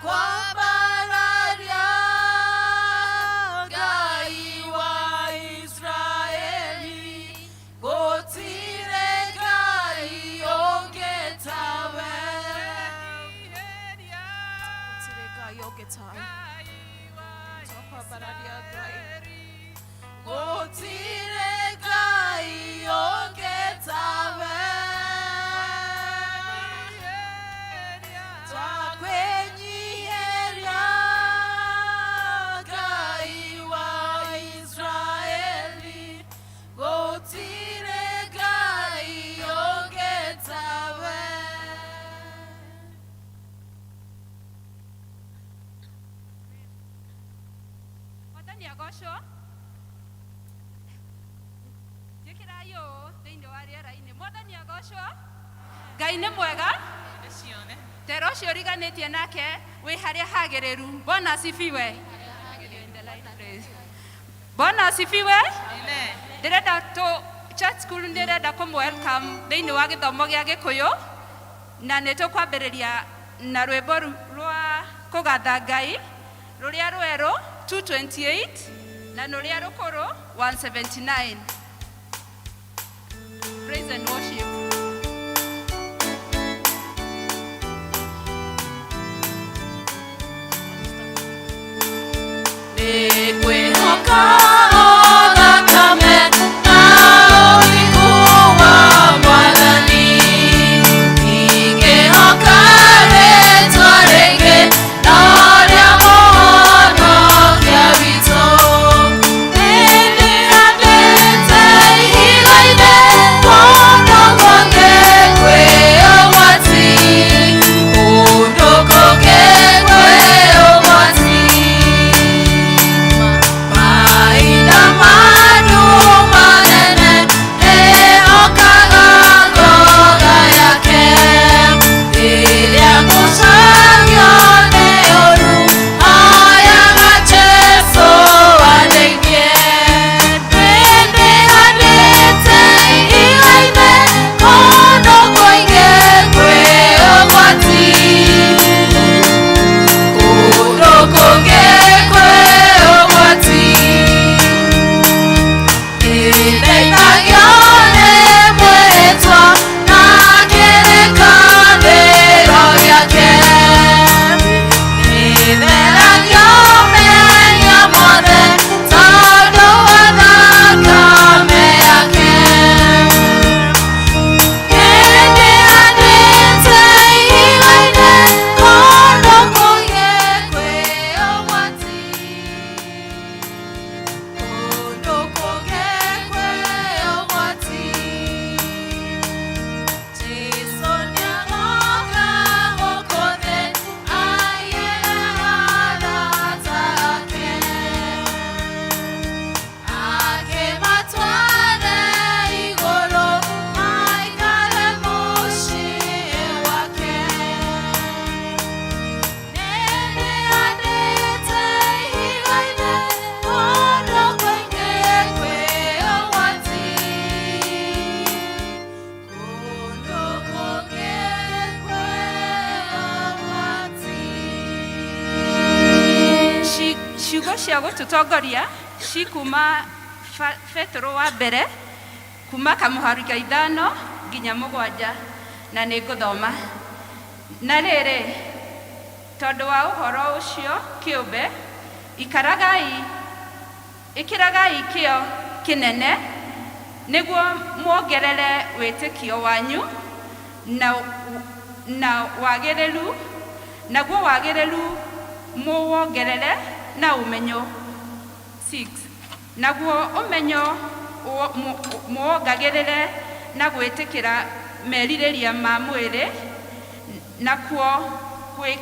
Kwambararia Ngai wa Israeli, gũtirĩ Ngai ũngĩ tawe. Gũtirĩ Ngai ũngĩ tawe. Twakwambararia Ngai. Gũtirĩ Ngai ũngĩ tawe. Twakwĩnyihĩria Ngai wa Israeli, gũtirĩ Ngai ũngĩ tawe. Mwathani agocwo. Njĩkĩrai ũũ thĩinĩ wa rĩera-inĩ. Mwathani agocwo. Ngai nĩ mwega. Tera ũcio ũriganĩtie nake wĩ harĩa hagĩrĩru. Bwana asifiwe. Bwana asifiwe. Ndĩrenda tũ church school nĩ ĩrenda kũmũ welcome thĩinĩ wa gĩthomo gĩa Gĩkũyũ na nĩ tũkwambĩrĩria na rwĩmbo rwa kũgatha Ngai rũrĩa rwerũ 228 na rũrĩa rũkũrũ 179. Praise and worship. Nĩngwĩhoka o thakame na ũthingu wa Mwathani. Ingĩhoka rĩĩtwa rĩngĩ no rĩa Mũhonokia witũ. Nĩndĩhandĩte ihiga-inĩ kũndũ kũngĩ kwĩ ũgwati, kũndũ kũngĩ kwĩ ũgwati. Mahinda ma nduma nene nĩhokaga ngoga yake. Rĩrĩa ngũcagio nĩ ũru, hoyaga Jesũ andeithie. Nĩndĩhandĩte ihiga-inĩ kũndũ kũingĩ kwĩ ũgwati, kũndũ kũngĩ kwĩ ũgwati. Nĩndeithagio nĩ mwĩhĩtwa na kĩrĩkanĩro gĩake. Nĩtheragio mehia mothe tondũ wa thakame yake. Nĩndĩhandĩte ihiga-inĩ kũndũ kũingĩ kwĩ ũgwati, kũndũ kũngĩ kwĩ ũgwati. Jesũ nĩagoka gũkũ thĩ aiyĩre arata ake, akĩmatware igũrũ maikare mũciĩ wake. Nĩndĩhandĩte ihiga-inĩ kũndũ kũingĩ kwĩ ũgwati, kũndũ kũngĩ kwĩ ũgwati. Ciugo cia gũtũtongoria cikuma Petero wa mbere kuma kamũhari ka 5 nginya 7 na nĩ ngũthoma. Na rĩrĩ, tondũ wa ũhoro ũcio kĩũmbe, ikaragai ĩkĩragai kĩo kĩnene nĩguo muongerere wĩtĩkio wanyu na wagĩrĩru, naguo wagĩrĩru mũwongerere na ũmenyo. 6 Naguo ũmenyo mũwongagĩrĩre na gwĩtĩkĩra merirĩria ma mwĩrĩ, nakuo gwĩ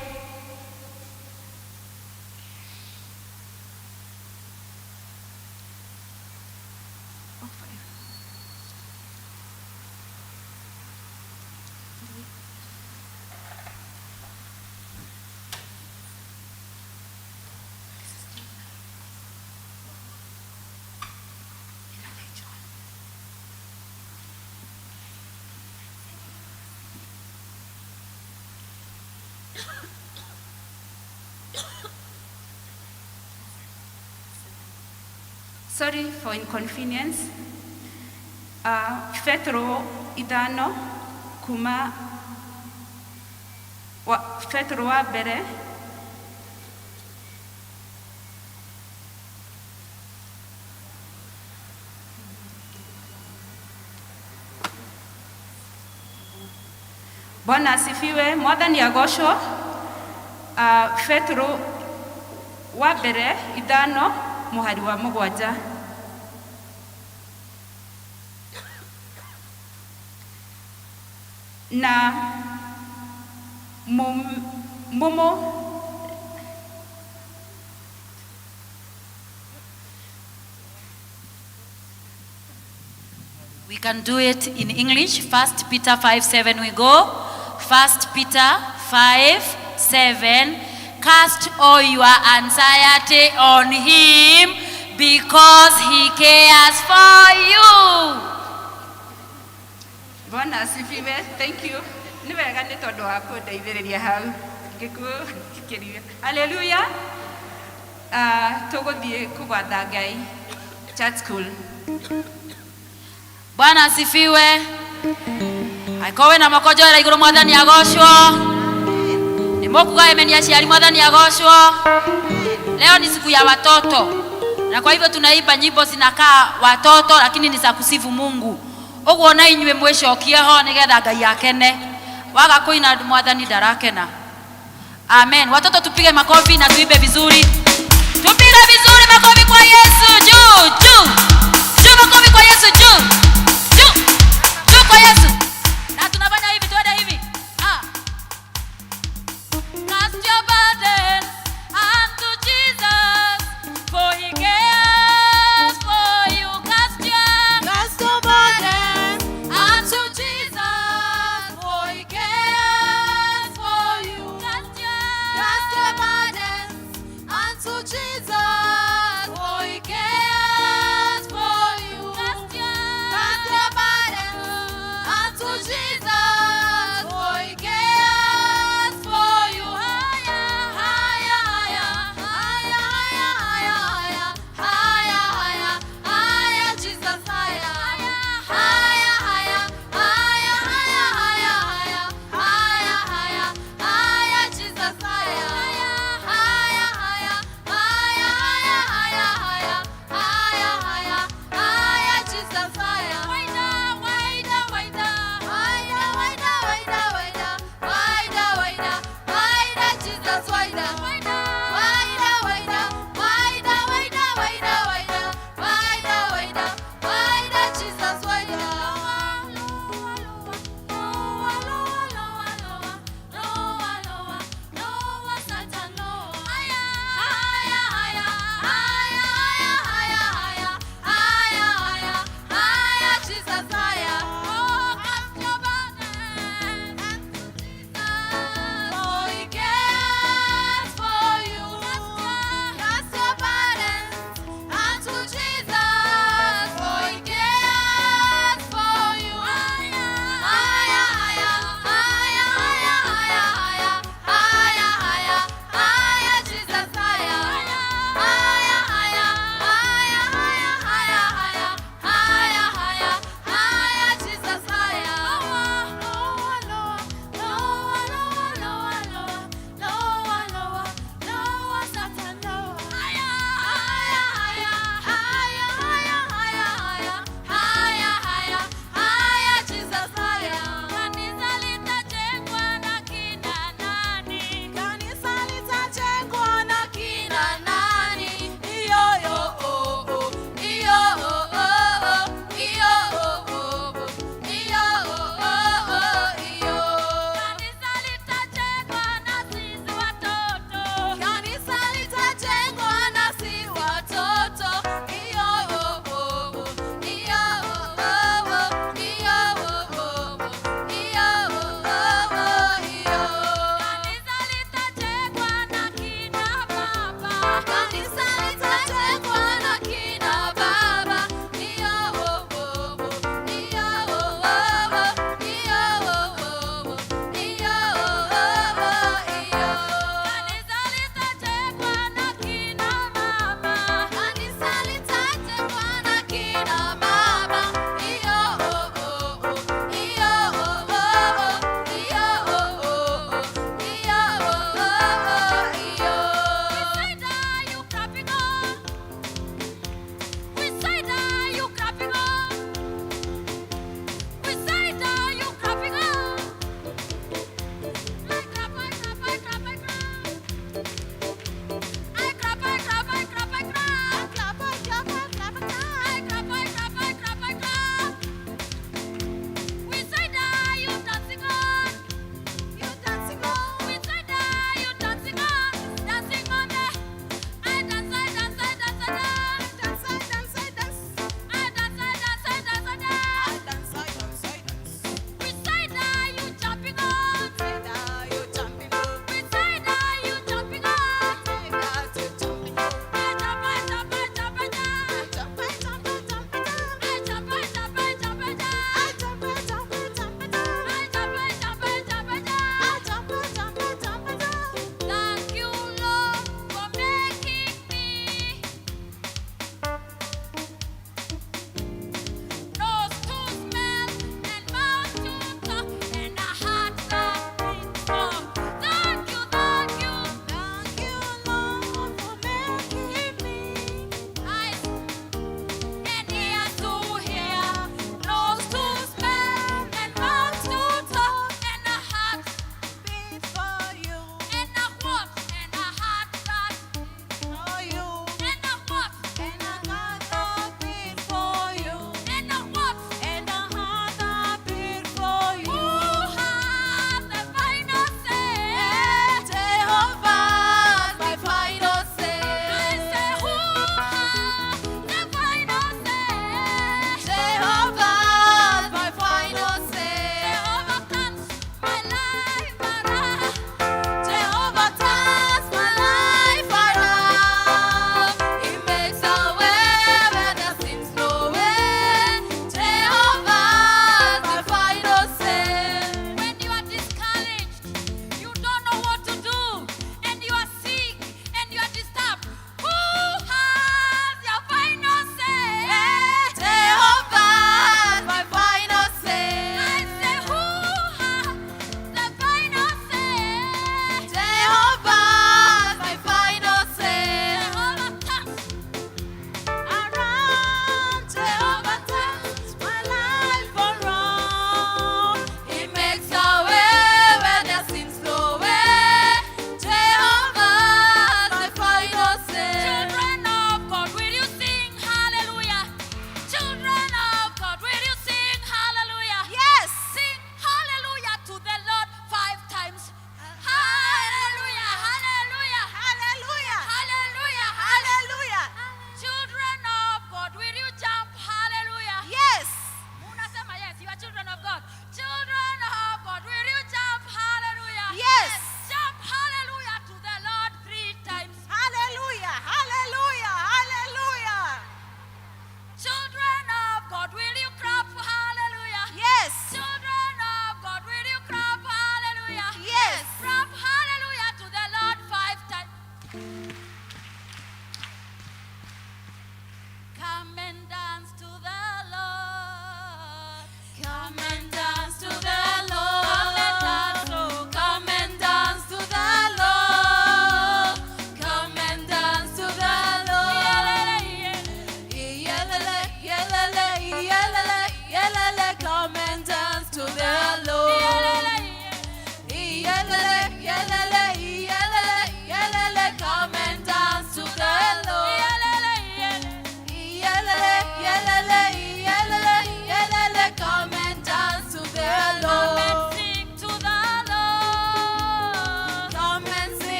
Sorry for inconvenience. Petro ithano kuma wa, Petro wa mbere Bwana asifiwe, Mwathani agocwo. Petro wa mbere ithano muhari wa mugwanja. Na mumo We can do it in English. 1 Peter 5 7 we go. 1 Peter 5 7. Cast all your anxiety on him because he cares for you. Bwana asifiwe. Thank you. Nĩ wega nĩ tondũ wa kũndeithĩrĩria hau ngĩkũthikĩria. Haleluya. Tũgũthiĩ kũgwatha Ngai church school. Bwana asifiwe. Aikowe na moko joera iguru Mwathani agocwo. Nĩ mũkuga amen aciari Mwathani agocwo. Leo ni siku ya watoto, na kwa hivyo tunaimba nyimbo zinakaa watoto, lakini ni za kusifu Mungu. Ũguo na inyuĩ mwĩcokie ho nĩgetha Ngai akene. Waga kũina Mwathani ndarakena. Amen. Watoto tupige makofi na tuimbe vizuri. Tupige vizuri makofi kwa Yesu juu juu. Juu makofi kwa Yesu juu. Juu. Juu kwa Yesu. Na tunafanya hivi, twende hivi. Ah. Cast your burdens unto Jesus, for he cares for you. Cast your Cast your burdens unto Jesus, for he cares for you. Cast your burdens unto Jesus, for he cares for you. Cast your burdens unto Jesus, for he cares for you. Higher,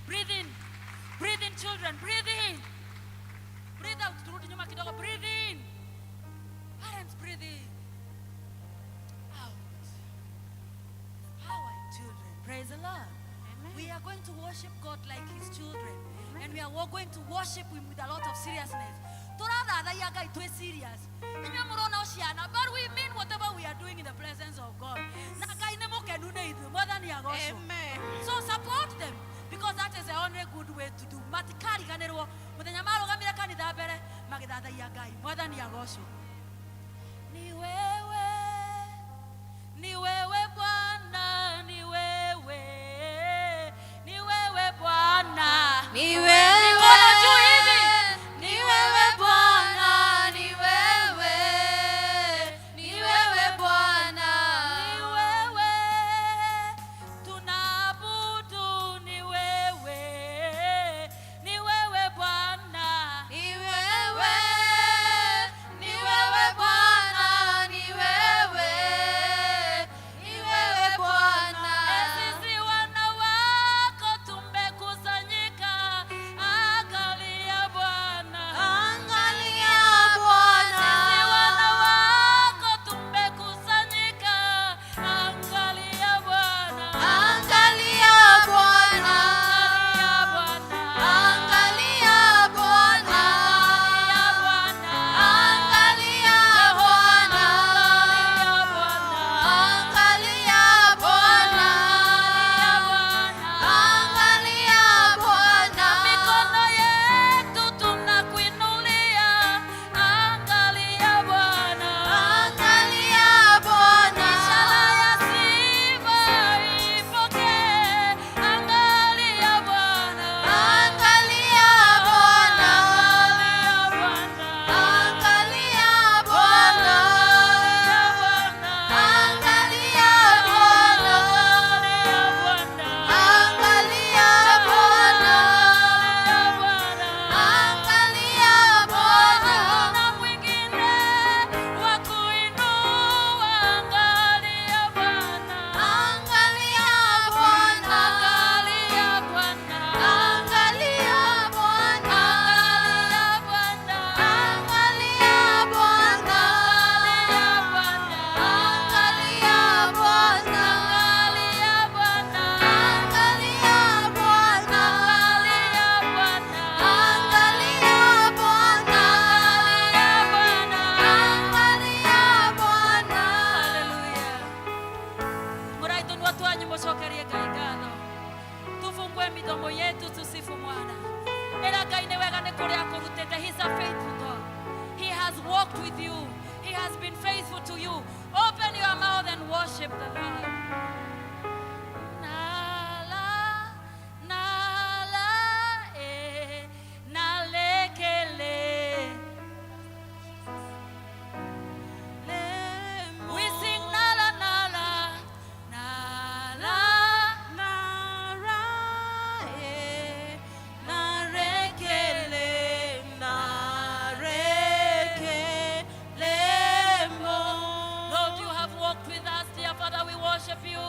Breathe in. Breathe in, children. Breathe in. Breathe out. Turudi nyuma kidogo. Breathe in. Parents, breathe in. Out. Power in children. Praise the Lord. Amen. We are going to worship God like his children. And we are going to worship him with a lot of seriousness. Tũrathathaiya Ngai twĩ serious. Inyuĩ mũrona o ciana, but we mean whatever we are doing in the presence of God. Na Ngai nĩ mũkenu nĩ ithuĩ, Mwathani agocwo. Amen. So support them because that is the only good way to do. Matikariganĩrwo mũthenya marũgamire kanitha mbere magĩthathaiya Ngai. Mwathani agocwo. Ni wewe, ni wewe Bwana, ni wewe, ni wewe Bwana. Ni wewe, Mikono juu hivi. Ni wewe Bwana, ni wewe, ni wewe Bwana. Ni wewe tunaabudu, ni wewe, ni wewe Bwana. Ni wewe, ni wewe Bwana, ni wewe, ni wewe Bwana. Sisi wana wako tumekusanyika, angalia Bwana. Angalia Bwana. Sisi wana wako tumekusanyika, angalia Bwana. Angalia Bwana. Angalia Bwana. Angalia Bwana. Angalia Bwana. Angalia Bwana. Angalia Angalia Bwana. Bwana. Angalia Bwana. Mikono yetu tunakuinulia, angalia Bwana. Angalia Bwana. Ishara ya sifa ipokee, angalia Bwana. Angalia Bwana. Angalia Bwana. Angalia Bwana. Angalia Bwana. Angalia Bwana. Angalia Bwana. Angalia Bwana. Angalia Angalia Bwana. Bwana. Hakuna mwingine wa kuinua, angalia Bwana. Angalia Bwana. Angalia Bwana. Angalia Bwana. Angalia Bwana. Angalia Bwana. Angalia Bwana. Angalia Bwana. Angalia Bwana. Angalia Bwana. Angalia Bwana. Angalia Bwana. Angalia Angalia Bwana. Haleluya. Mũraitũnua twanyu mũcokerie Ngai ngatho. Tufungue midomo yetu tusifu Mwana. Ĩra Ngai nĩ wega nĩ kũrĩa akũrutĩte. He's a faithful God. He has walked with you. He has been faithful to you. Open your mouth and worship the Lord. Nala, nala, eh, nalekele. We sing nala, nala, nala. Nara, eh, narekele, narekele mo. Lord, you have walked with us, dear Father. We worship you.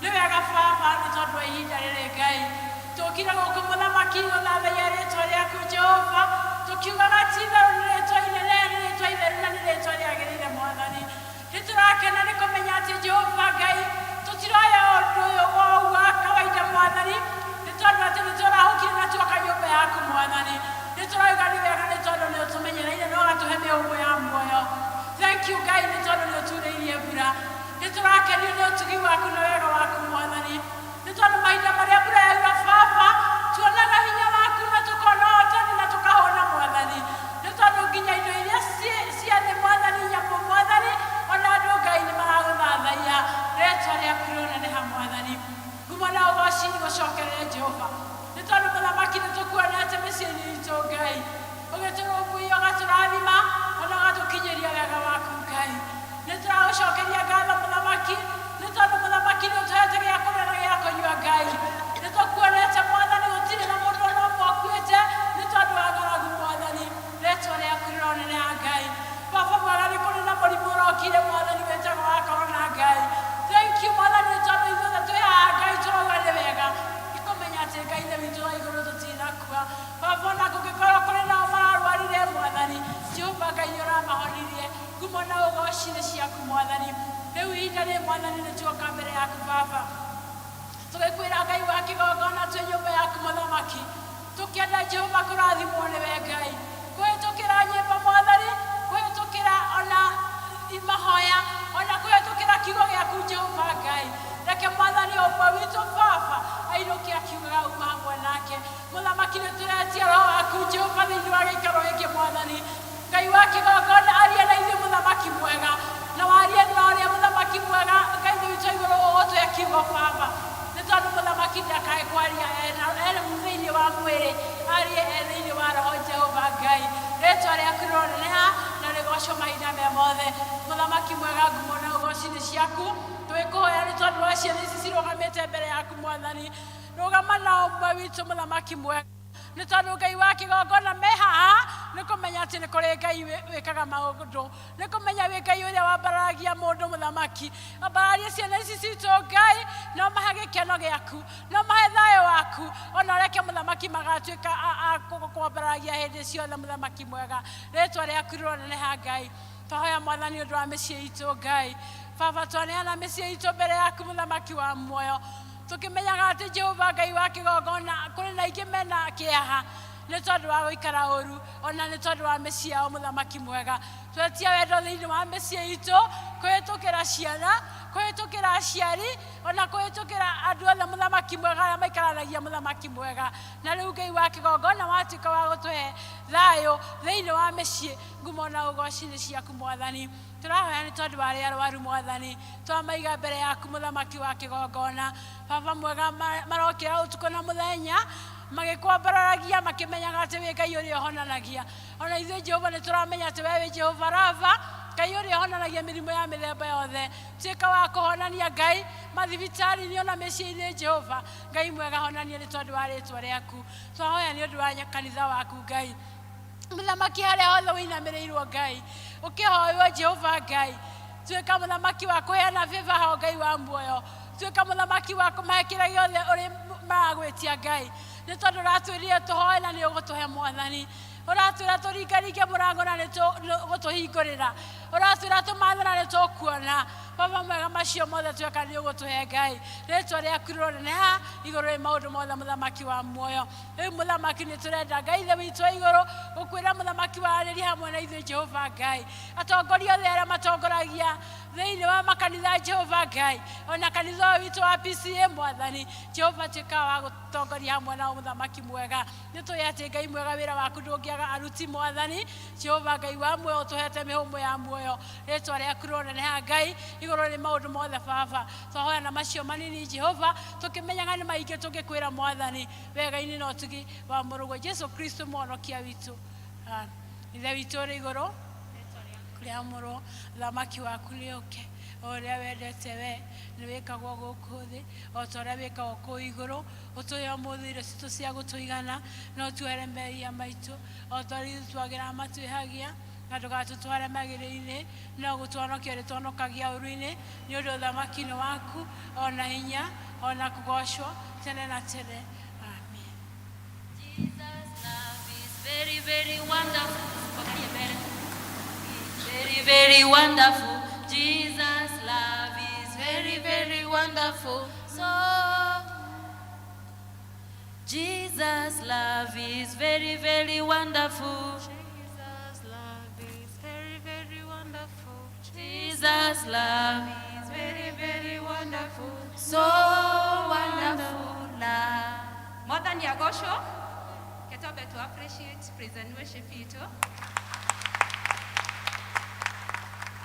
Nĩ wega baba nĩ tondũ wa ihinda rĩrĩ Ngai. Tũkire gũkũ mũthamaki gũthathaiya rĩtwa rĩaku Jehova, tũkiugaga ti itherũ nĩ rĩtwa inene, nĩ rĩtwa itheru na nĩ rĩtwa rĩagĩrĩire mwathani. Nĩ tũrakena nĩ kũmenya atĩ Jehova Ngai tũtiroya ũndũ ũyũ o ũguo wa kawaida mwathani, nĩ tondũ atĩ nĩ tũrahũkire na tuoka nyũmba yaku mwathani. Nĩ tũrauga nĩ wega nĩ tondũ nĩ ũtũmenyereire na ũgatũhe mĩhũmũ ya muoyo. Thank you Ngai nĩ tondũ nĩ ũturĩirie mbura. Nĩ tũrakenio nĩ ũtugi waku na wega waku mwathani. Nĩ tondũ mahinda marĩa mbura yaura baba, tuonaga hinya waku na tũkona ũhotani na tũkahũna mwathani. Nĩ tondũ nginya indo iria cia thĩ mwathani, nyamũ mwathani, ona andũ Ngai nĩ maragũthathaiya. Rĩtwa rĩaku rĩoneneha mwathani. Ngumo na ũgoci igũcokerere Jehova. Nĩ tondũ mũthamaki nĩ tũkuonete mĩciĩ-inĩ itũ Ngai. Ũgĩtũrũmbũiya ũgatũrathima ona ũgatũkinyĩria wega waku Ngai. Nĩ tũragũcokeria ngatho mũthamaki, nĩ tondũ mũthamaki nĩ ũtũhete gĩa kũrĩa na gĩa kũnyua Ngai. Nĩ tũkuonete mwathani gũtirĩ na mũndũ ona ũmwe ũkuĩte nĩ tondũ wa ng'aragu mwathani. Rĩtwa rĩaku rĩroneneha Ngai. Baba mwega nĩ kũrĩ na mũrimũ ũrokire mwathani wĩtagwo wa korona Ngai. Thank you mwathani nĩ tondũ ithuothe twĩ haha Ngai tũrauga nĩ wega. Nĩkũmenya atĩ Ngai ithe witũ wa igũrũ tũtinakua. Baba ona kũngĩkorwo kũrĩ nao mararwarire mwathani, Jehova Ngai nĩ ũramahonirie. Ngumo na ũgoci nĩ ciaku mwathani. Rĩu ihinda rĩrĩ mwathani nĩ tuoka mbere yaku baba. Tũgĩkwĩra Ngai wa kĩgongona twĩ nyũmba yaku mũthamaki. Tũkĩenda Jehova kũrathimwo nĩwe Ngai. Kũhĩtũkĩra nyĩmbo mwathani, kũhĩtũkĩra ona mahoya, ona kũhĩtũkĩra kiugo gĩaku Jehova Ngai. Reke mwathani ũmwe witũ baba ainũke akiugaga uma hamwe nake. Mũthamaki nĩ tũretia roho waku Jehova thĩinĩ wa gĩikaro gĩkĩ mwathani. Ngai wa kĩgongona arie na ithuĩ mũthamaki mwega, na warie na ũrĩa mũthamaki mwega Ngai witũ igũrũ ũgũtũhe kiugo baba. Nĩ tondũ mũthamaki ndakae kwaria ena thĩinĩ wa mwĩrĩ, arie e thĩinĩ wa roho Jehova Ngai. Rĩtwa rĩaku rĩroneneha na rĩgocwo mahinda me mothe. Mũthamaki mwega ngumo na ũgoci nĩ ciaku. Twĩkũhoya nĩ tondũ wa ciana ici cirũgamĩte mbere yaku mwathani. Rũgama na ũmwe witũ mũthamaki mwega. Nĩ tondũ Ngai wa kĩgongona me haha nĩ kũmenya atĩ nĩ kũrĩ Ngai wĩkaga maũndũ. Nĩ kũmenya wĩ Ngai ũrĩa wambararagia mũndũ mũthamaki. Ambararia ciana ici citũ Ngai, no mahe gĩkeno gĩaku, no mahe thayũ waku, ona ũreke mũthamaki magatuĩka a kwambaragia hĩndĩ ciothe mũthamaki mwega. Rĩtwa rĩaku rĩroneneha Ngai. Twahoya mwathani ũndũ wa mĩciĩ itũ Ngai. Baba twaneana mĩciĩ itũ mbere yaku mũthamaki wa muoyo. Tũkĩmenyaga atĩ Jehova Ngai wa kĩgongona kũrĩ na aingĩ mena kĩeha nĩ tondũ wa gũikara ũru ona nĩ tondũ wa mĩciĩ yao mũthamaki mwega. Twetia wendo thĩinĩ wa mĩciĩ itũ kũhĩtũkĩra ciana, kũhĩtũkĩra aciari, ona kũhĩtũkĩra andũ othe mũthamaki mwega arĩa maikaranagia mũthamaki mwega. Na rĩu Ngai wa kĩgongona watuĩka wa gũtũhe thayũ thĩinĩ wa mĩciĩ, ngumo na ũgoci nĩ ciaku mwathani. Tũrahoya nĩ tondũ wa arĩa arwaru mwathani, twamaiga mbere yaku mũthamaki wa kĩgongona. Baba mwega marokĩra ũtukũ na mũthenya magĩkwambararagia makĩmenyaga atĩ wĩ Ngai ũrĩa ũhonanagia. Ona ithuĩ Jehova nĩ tũramenya atĩ we wĩ Jehova Rafa, Ngai ũrĩa ũhonanagia mĩrimũ ya mĩthemba yothe. Tuĩka wa kũhonania Ngai mathibitarĩ-inĩ ona mĩciĩ-inĩ Jehova. Ngai mwega honania nĩ tondũ wa rĩtwa rĩaku. Twahoya nĩ ũndũ wa kanitha waku Ngai. Mũthamaki harĩa hothe ũinamĩrĩirwo Ngai, ũkĩhoywo Jehova Ngai, tuĩka mũthamaki wa kũheana favor ho Ngai wa muoyo. Tuĩka mũthamaki wa kũmahe kĩrĩa gĩothe ũrĩ maragwĩtia Ngai. Nĩ tondũ ũratwĩrire tũhoe na nĩ ũgũtũhe mwathani. Ũratwĩra tũringaringe mũrango na nĩ ũgũtũhingũrĩra. Ũratwĩra tũmathe na nĩ tũkuona. Baba mwega macio mothe tweka nĩ ũgũtũhe Ngai. Rĩtwa rĩaku rĩroneneha igũrũ rĩ maũndũ mothe mũthamaki wa muoyo. Rĩu mũthamaki nĩ tũrenda Ngai ithe witũ wa igũrũ gũkwĩra mũthamaki warĩrie hamwe na ithuĩ Jehova Ngai. Atongoria othe arĩa matongoragia thĩinĩ wa makanitha Jehova Ngai, ona kanitha ũyũ witũ wa PCA mwathani, Jehova tuĩka wa gũtongoria hamwe nao mũthamaki mwega. Nĩ tũĩ atĩ Ngai mwega wĩra waku ndũngĩaga aruti mwathani. Jehova Ngai wa muoyo ũtũhete mĩhũmũ ya muoyo. Rĩtwa rĩaku rĩroneneha Ngai igũrũ rĩ maũndũ mothe baba. Twahoya na macio manini Jehova tũkĩmenyaga nĩ maingĩ tũngĩkwĩra mwathani wega-inĩ na ũtugi wa mũrũguo Jesu Kristo mũhonokia witũ. Ithe witũ ũrĩ igũrũ, rĩamũrwo, ũthamaki waku nĩ ũke, o ũrĩa wendete we nĩ wĩkagwo gũkũ thĩ o ta ũrĩa wĩkagwo kũu igũrũ. Ũtũhe ũmũthĩ irio citũ cia gũtũigana, na ũtuohere mehia maitũ o ta ũrĩa ithuĩ twagĩra matwĩhagia, Na ndũgatũtware magĩrĩ-inĩ, no gũtũhonokia ũrĩtũhonokagia ũũru-inĩ, nĩ ũndũ ũthamaki nĩ waku, ona hinya, ona kũgocwo tene na tene. Amen. Jesus love is very, very wonderful. Wakalie mbele. Very, very wonderful. Jesus love is very, very wonderful. So Jesus love is very, very wonderful. Jesus love is very, very wonderful. Jesus love is very, very wonderful. So wonderful love. Mwathani agocwo. Ketwambe tu appreciate praise and worship itũ.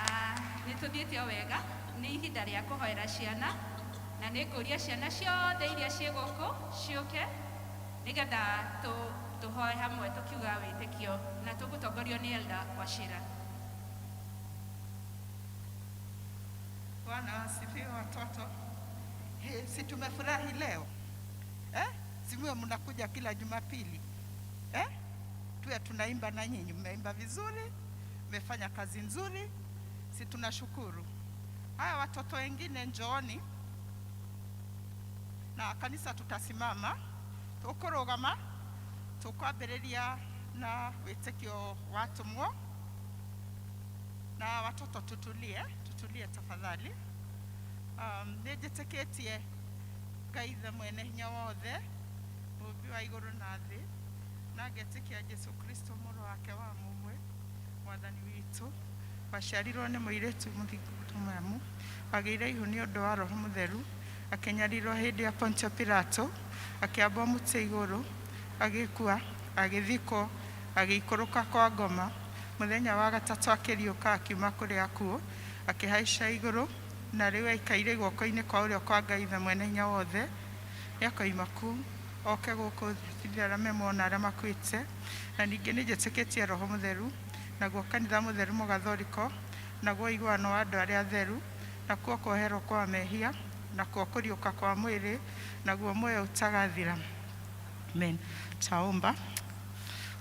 Ah, nĩ tũthiĩte o wega. Nĩ ihinda rĩa kũhoera ciana, na nĩ ngũria ciana ciothe iria ciĩ gũkũ ciũke nĩgetha tũhoe hamwe tũkiuga wĩtĩkio, na tũgũtongorio nĩ Elder Wachira. Bwana wasifiwe watoto. He, si tumefurahi leo eh? Si muwe mnakuja kila Jumapili eh? Tuwe tunaimba na nyinyi, mmeimba vizuri, mmefanya kazi nzuri, si tunashukuru. Haya, watoto wengine njooni, na kanisa tutasimama tukurugama tukwambĩrĩria na wĩtĩkio wa atũmwo. Na watoto tutulie, tutulie tafadhali. Nĩ njĩtĩkĩtie Ngai Ithe mwene hinya wothe, mũmbi wa igũrũ na thĩ, na ngetĩkia Jesu Kristo mũrũ wake wa mũmwe, mwathani witũ, waciarirwo nĩ mũirĩtu mũthingu Mariamu, wagĩire ihu nĩ ũndũ wa Roho Mũtheru, akĩnyarirwo hĩndĩ ya Pontio Pilato, akĩambwo mũtĩ igũrũ, agĩkua, agĩthikwo, agĩikũrũka kwa ngoma, mũthenya wa gatatũ akĩriũka akiuma kũrĩ akuũ, akĩhaica igũrũ, na rĩu aikaire guoko-inĩ kwa ũrĩo kwa Ngai Ithe mwene hinya wothe. Nĩakoima kũu oke gũkũ thĩ arĩa me muoyo na arĩa makuĩte. Na ningĩ nĩ njĩtĩkĩtie Roho Mũtheru, naguo kanitha mũtheru mũgathoriko, naguo ũiguano wa andũ arĩa atheru, nakuo kuoherwo kwa mehia, nakuo kũriũka kwa mwĩrĩ, naguo muoyo utagathira. Amen. Taomba.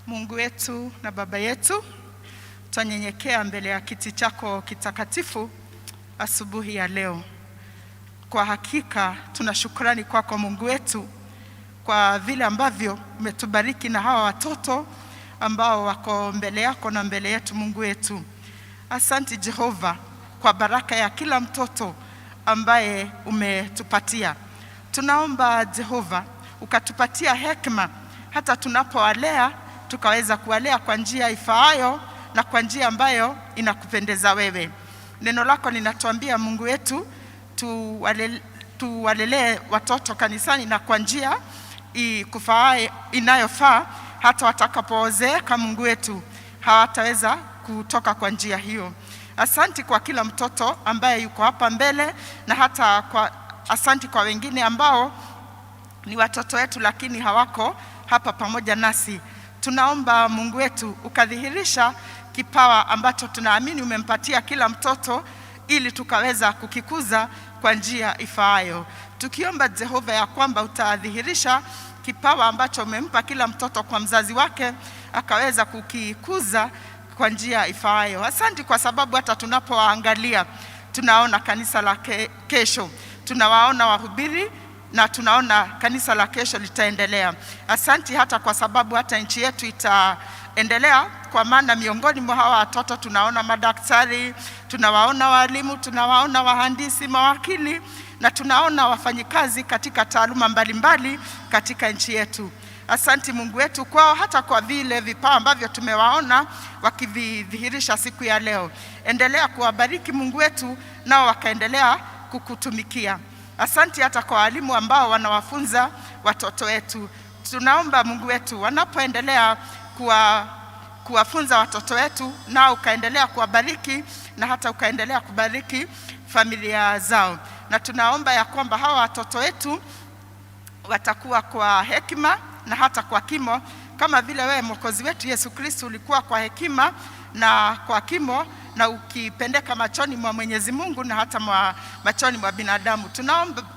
Mungu wetu na Baba yetu, twanyenyekea mbele ya kiti chako kitakatifu asubuhi ya leo. Kwa hakika tuna shukrani kwako Mungu wetu kwa vile ambavyo umetubariki na hawa watoto ambao wako mbele yako na mbele yetu Mungu wetu. Asante Jehova kwa baraka ya kila mtoto ambaye umetupatia. Tunaomba Jehova ukatupatia hekima hata tunapowalea, tukaweza kuwalea kwa njia ifaayo na kwa njia ambayo inakupendeza wewe. Neno lako linatuambia Mungu wetu tuwalelee watoto kanisani na kwa njia inayofaa, hata watakapozeeka Mungu wetu hawataweza kutoka kwa njia hiyo. Asanti kwa kila mtoto ambaye yuko hapa mbele, na hata asanti kwa wengine ambao ni watoto wetu lakini hawako hapa pamoja nasi. Tunaomba Mungu wetu ukadhihirisha kipawa ambacho tunaamini umempatia kila mtoto ili tukaweza kukikuza kwa njia ifaayo. Tukiomba Jehova ya kwamba utadhihirisha kipawa ambacho umempa kila mtoto kwa mzazi wake akaweza kukikuza kwa njia ifaayo. Asante kwa sababu hata tunapoangalia tunaona kanisa la kesho, tunawaona wahubiri na tunaona kanisa la kesho litaendelea. Asante hata kwa sababu hata nchi yetu itaendelea, kwa maana miongoni mwa hawa watoto tunaona madaktari, tunawaona walimu, tunawaona wahandisi, mawakili na tunaona wafanyikazi katika taaluma mbalimbali katika nchi yetu. Asante Mungu wetu kwao, hata kwa vile vipawa ambavyo tumewaona wakividhihirisha siku ya leo. Endelea kuwabariki Mungu wetu, nao wakaendelea kukutumikia. Asante hata kwa walimu ambao wanawafunza watoto wetu. Tunaomba Mungu wetu wanapoendelea kuwafunza watoto wetu, nao ukaendelea kuwabariki na hata ukaendelea kubariki familia zao. Na tunaomba ya kwamba hawa watoto wetu watakuwa kwa hekima na hata kwa kimo, kama vile wewe Mwokozi wetu Yesu Kristo ulikuwa kwa hekima na kwa kimo. na ukipendeka machoni mwa Mwenyezi Mungu na hata mwa machoni mwa binadamu.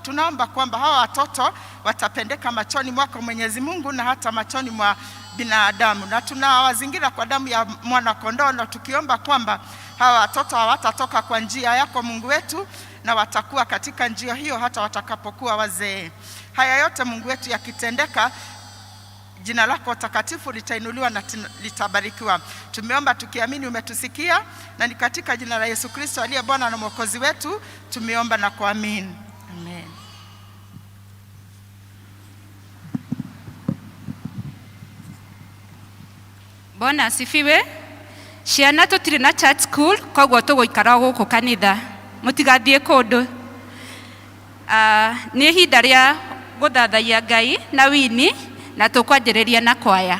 Tunaomba kwamba hawa watoto watapendeka machoni mwako Mwenyezi Mungu na hata machoni mwa binadamu, na tunawazingira kwa damu ya mwana kondoo, na tukiomba kwamba hawa watoto hawatatoka kwa njia yako Mungu wetu, na watakuwa katika njia hiyo hata watakapokuwa wazee. Haya yote Mungu wetu yakitendeka, jina lako takatifu litainuliwa na litabarikiwa. Tumeomba tukiamini umetusikia, na ni katika jina la Yesu Kristo aliye Bwana na Mwokozi wetu tumeomba na kuamini. Amen. Bwana asifiwe. Ciana tutire na church school koguo tũgũikara gũkũ kanitha, mũtigathiĩ kũndũ. Nĩ ihinda rĩa gũthathaiya Ngai na wini, na tũkwanjĩrĩria na kwaya.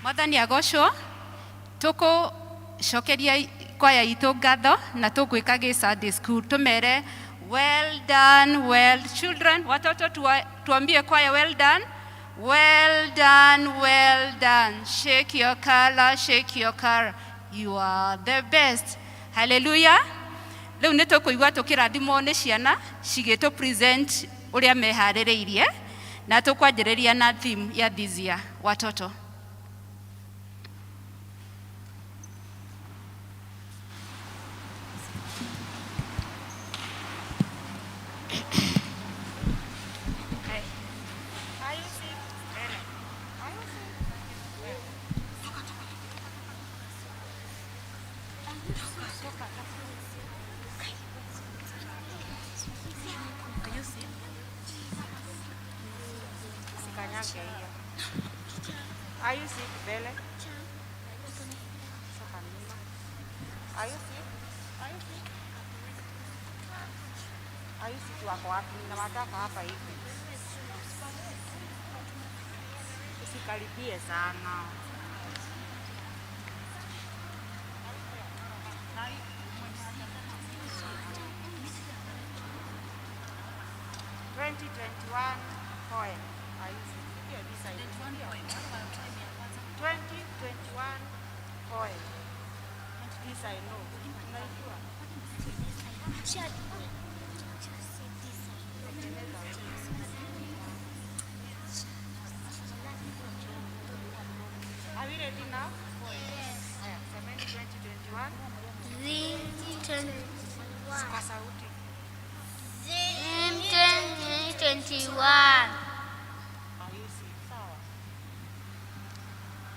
Mwathani agocwo. Tukucokeria kwaya itũ ngatho na tũgwĩka gĩ Sunday school tumere well done, well children, watoto tuambie kwaya well done. Well done, well done. Shake your color, shake your color. You are the best. Hallelujah. Rĩu nĩ tũkũigua tũkĩrathimwo nĩ ciana cigĩtũ present ũrĩa meharĩrĩirie na tũkwanjĩrĩria na theme ya this year, watoto. Usikanyage hiyo. Are you sick, Bele? Soka nyuma. Are you sick? Are you sick? Are you sick wako wapi? Nawataka hapa hivi. Usikaribie sana. 2021 poem. Are you sick? Here, this side. 2021 poem. This I know. Unaijua? Tengeneza wewe. Are we ready now? Haya, semeni 2021 kwa sauti. 2021. Are you sick? Sawa.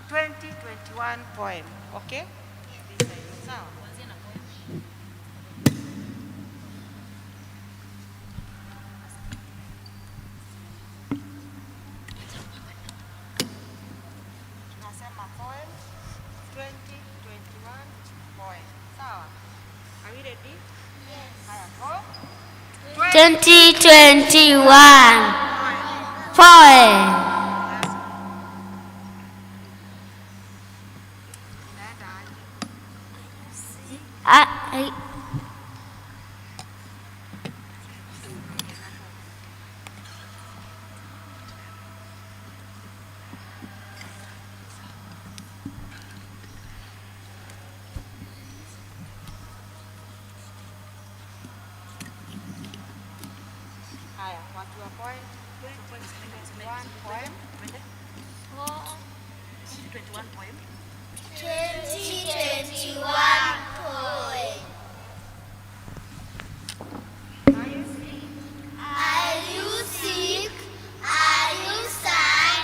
2021 poem, okay? This I know. Sawa. Tunasema poem 2021 poem. Sawa. Are we ready? Yes. Haya, go. 2021 poem. Inaenda aje? I, Haya, watu wa poem 2021 poem. 2021 poem. Are you sick? Are you sick? Are you sad?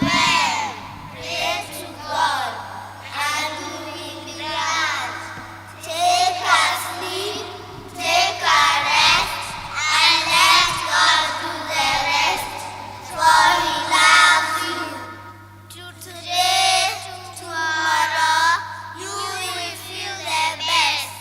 Well, pray to God and you will be glad. Take a sleep, take a rest, and let God do the rest, for He loves you. Today, tomorrow, you will feel the best.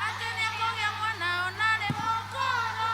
Atĩ nĩekũgĩa mwana ona arĩ mũkũrũ.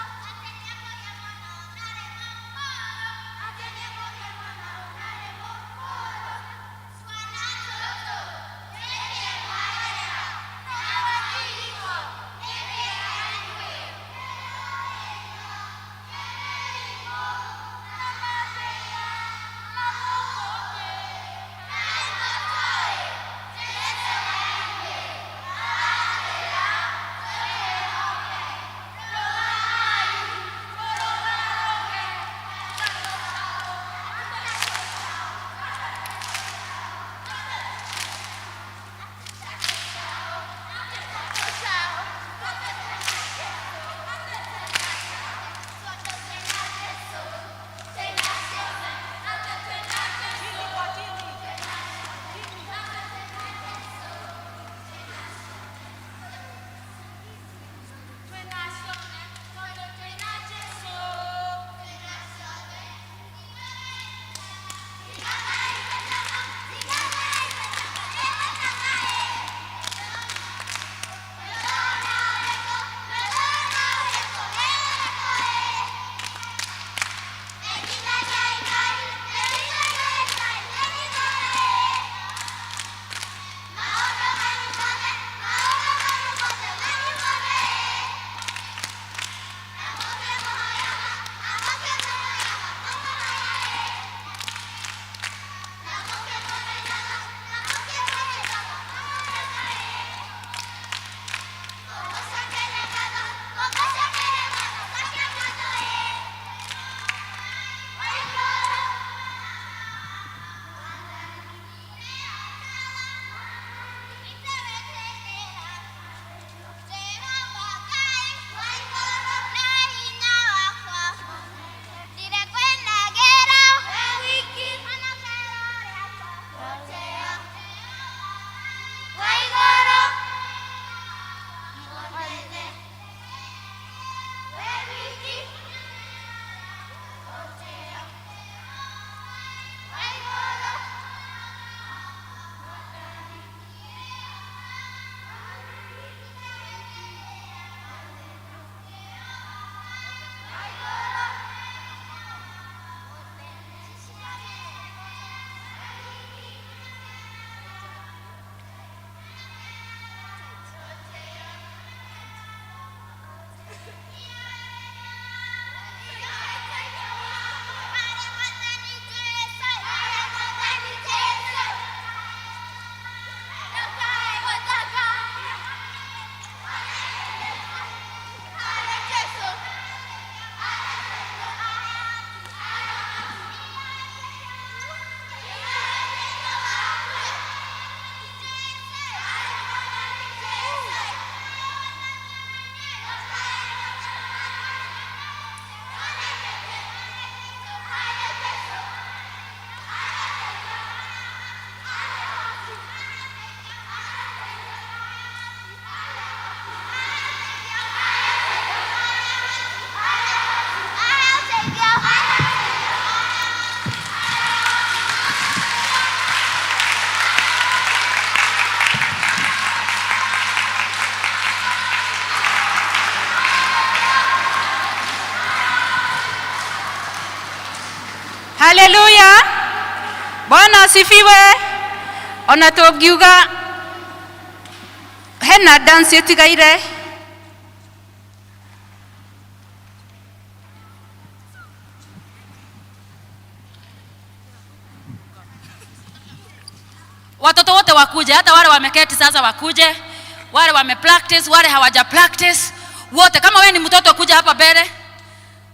Haleluya, Bwana asifiwe. Ona tũngiuga hena dance ĩtigaire. Watoto wote wakuje, hata wale wameketi sasa wakuje, wale wame practice, wale hawaja practice, wote. Kama wewe ni mtoto kuja hapa mbele,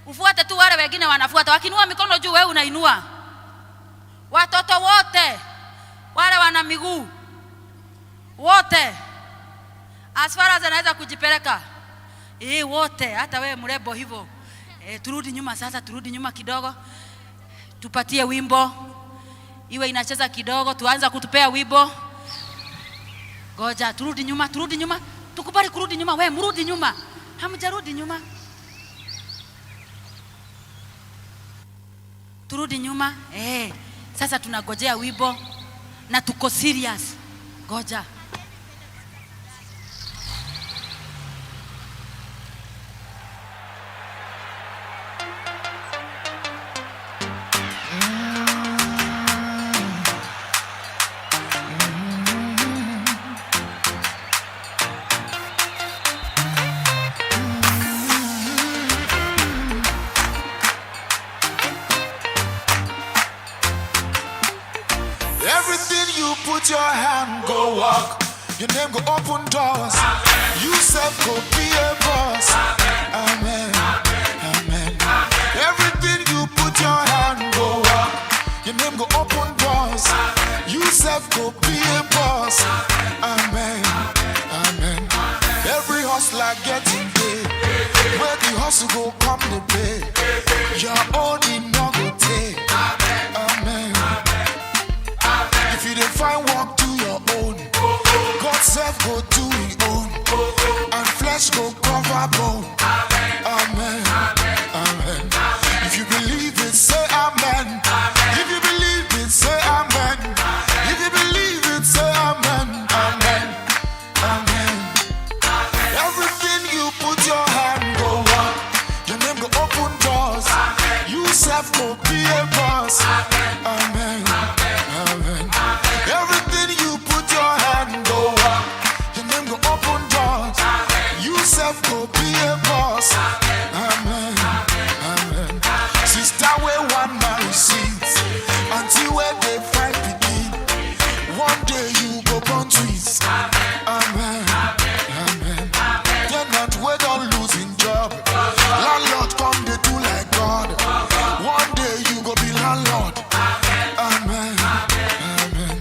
ufuate tu wale wengine wanafuata. Wakiinua mikono juu, wewe unainua. Watoto wote wale wana miguu wote, as far as anaweza kujipeleka wote, hata wewe mrembo hivyo. Turudi nyuma sasa, turudi nyuma kidogo, tupatie wimbo iwe inacheza kidogo, tuanza kutupea wimbo. Goja, turudi nyuma, turudi nyuma, tukubali kurudi nyuma. We mrudi nyuma, hamjarudi nyuma, turudi nyuma. Sasa tunagojea wimbo na tuko serious. Ngoja. Everything you put your hand go walk. Your name go open doors. You self go be a boss. Amen. Amen. Everything you put your hand go walk. Your name go open doors. You self go be a boss. Amen. Amen. Every hustler getting paid. Where the hustle go come to pay. Your own e no go take. Amen. If you dey find work, do your own. God self go do his own, and flesh go cover bone. Amen. Amen. If you believe it, say amen. If you believe it, say amen. If you believe it, say amen. Amen. Amen. Everything you put your hand go up. Your name go open doors. You self go be a boss. Amen. Amen. Everything you put your hand go up. Your name go open doors. You self go be a boss. Amen. Amen. Sister where one marry seeds. Until where they find pikin. One day you go born twins. Amen. Amen. Tenant wey don lose him job. Landlord come dey do like God. One day you go be landlord. Amen. Amen.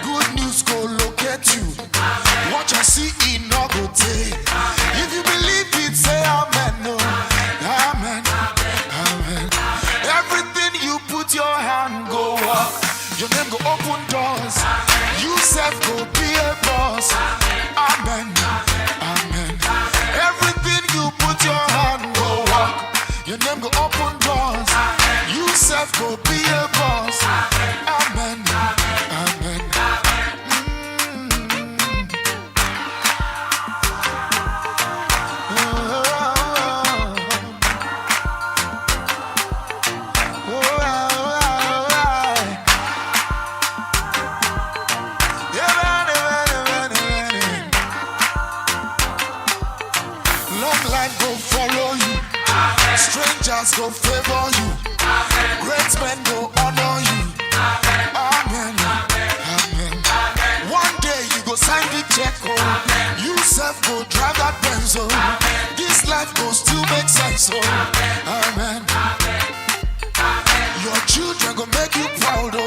Good news go locate you. Watch and see e no go tey. If you believe it, say amen. No. Amen. Amen. Everything you put your hand go up. Your name go open doors. You self go be a boss. Amen. Amen. Everything you put your hand go up. Your name go open doors. You self go be a boss. Amen. Amen. Oh, oh, oh, oh. Long life go follow you. Strangers go favor you. Great men go honor you. Amen. Amen. One day you go sign the check. Oh. You self go drive that Benz. Oh. This life go still make sense. Oh. Amen. Your children go make you proud. Oh.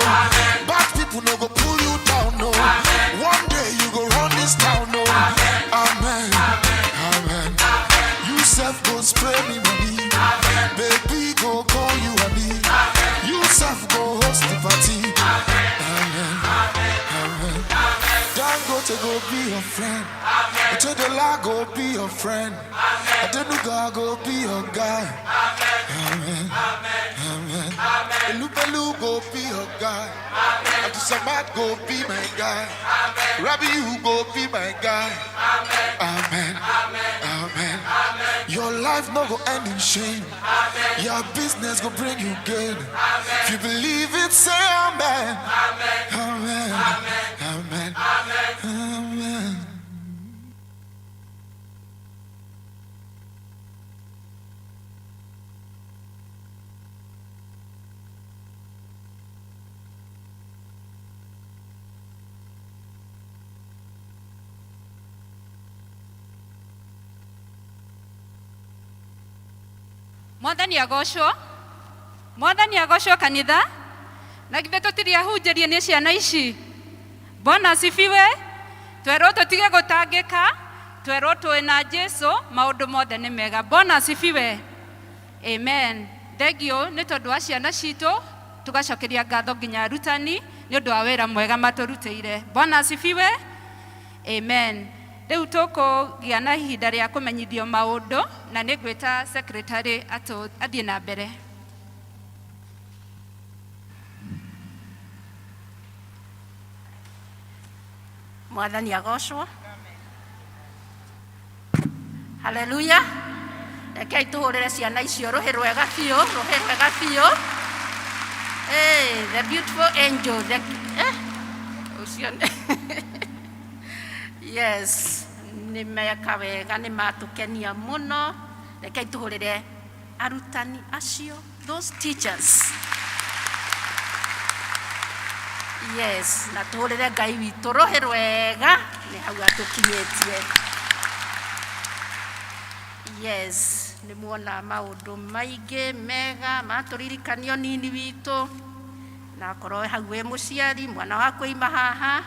Bad people no go pull you down. No. One day you go run this town. Oh. Amen. Amen. You self go spray me money. Baby go call you honey. You self go host the party. Amen. Amen. Dangote go be your friend. Otedola go be your friend. Adenuga go be your guy. Amen. Amen. Elubelu go be your guy. Abdulsamad go be my guy. Rabbi you go be my guy. Amen. Amen. Your life no go end in shame. Your business go bring you gain. If you believe it, say amen. Amen. Amen. Amen. Mwathani agocwo. Mwathani agocwo kanitha. Na githĩ tũtirĩ ahunjĩrie nĩ ciana ici. Bwana asifiwe. Twerwo tũtige gũtangĩka, twerwo twĩ na Jesu, maũndũ mothe nĩ mega. Bwana asifiwe. Amen. Thengio nĩ tondũ wa ciana citũ, tũgacokeria ngatho nginya arutani nĩ ũndũ wa wĩra mwega matũrutĩire. Bwana asifiwe. Amen. Rĩu tũkũgĩa na ihinda rĩa kũmenyithio maũndũ na nĩ ngwĩta secretary athiĩ na mbere. Mwathani agocwo. Haleluya. Rekei tũhũrĩre ciana icio rũhĩ rwega biũ, rũhĩ rwega biũ. Hey, the beautiful angel, the, eh, ũcio yes, nĩ meka wega, nĩ matũkenia mũno. Rekei tũhũrĩre arutani acio, those teachers. Yes, na tũhũrĩre Ngai witũ rũhĩ rwega nĩ hau atũkinyĩtie. Yes, nĩ muona maũndũ maingĩ mega matũririkania ũnini witũ, na akorwo hau wĩ mũciari mwana waku aima haha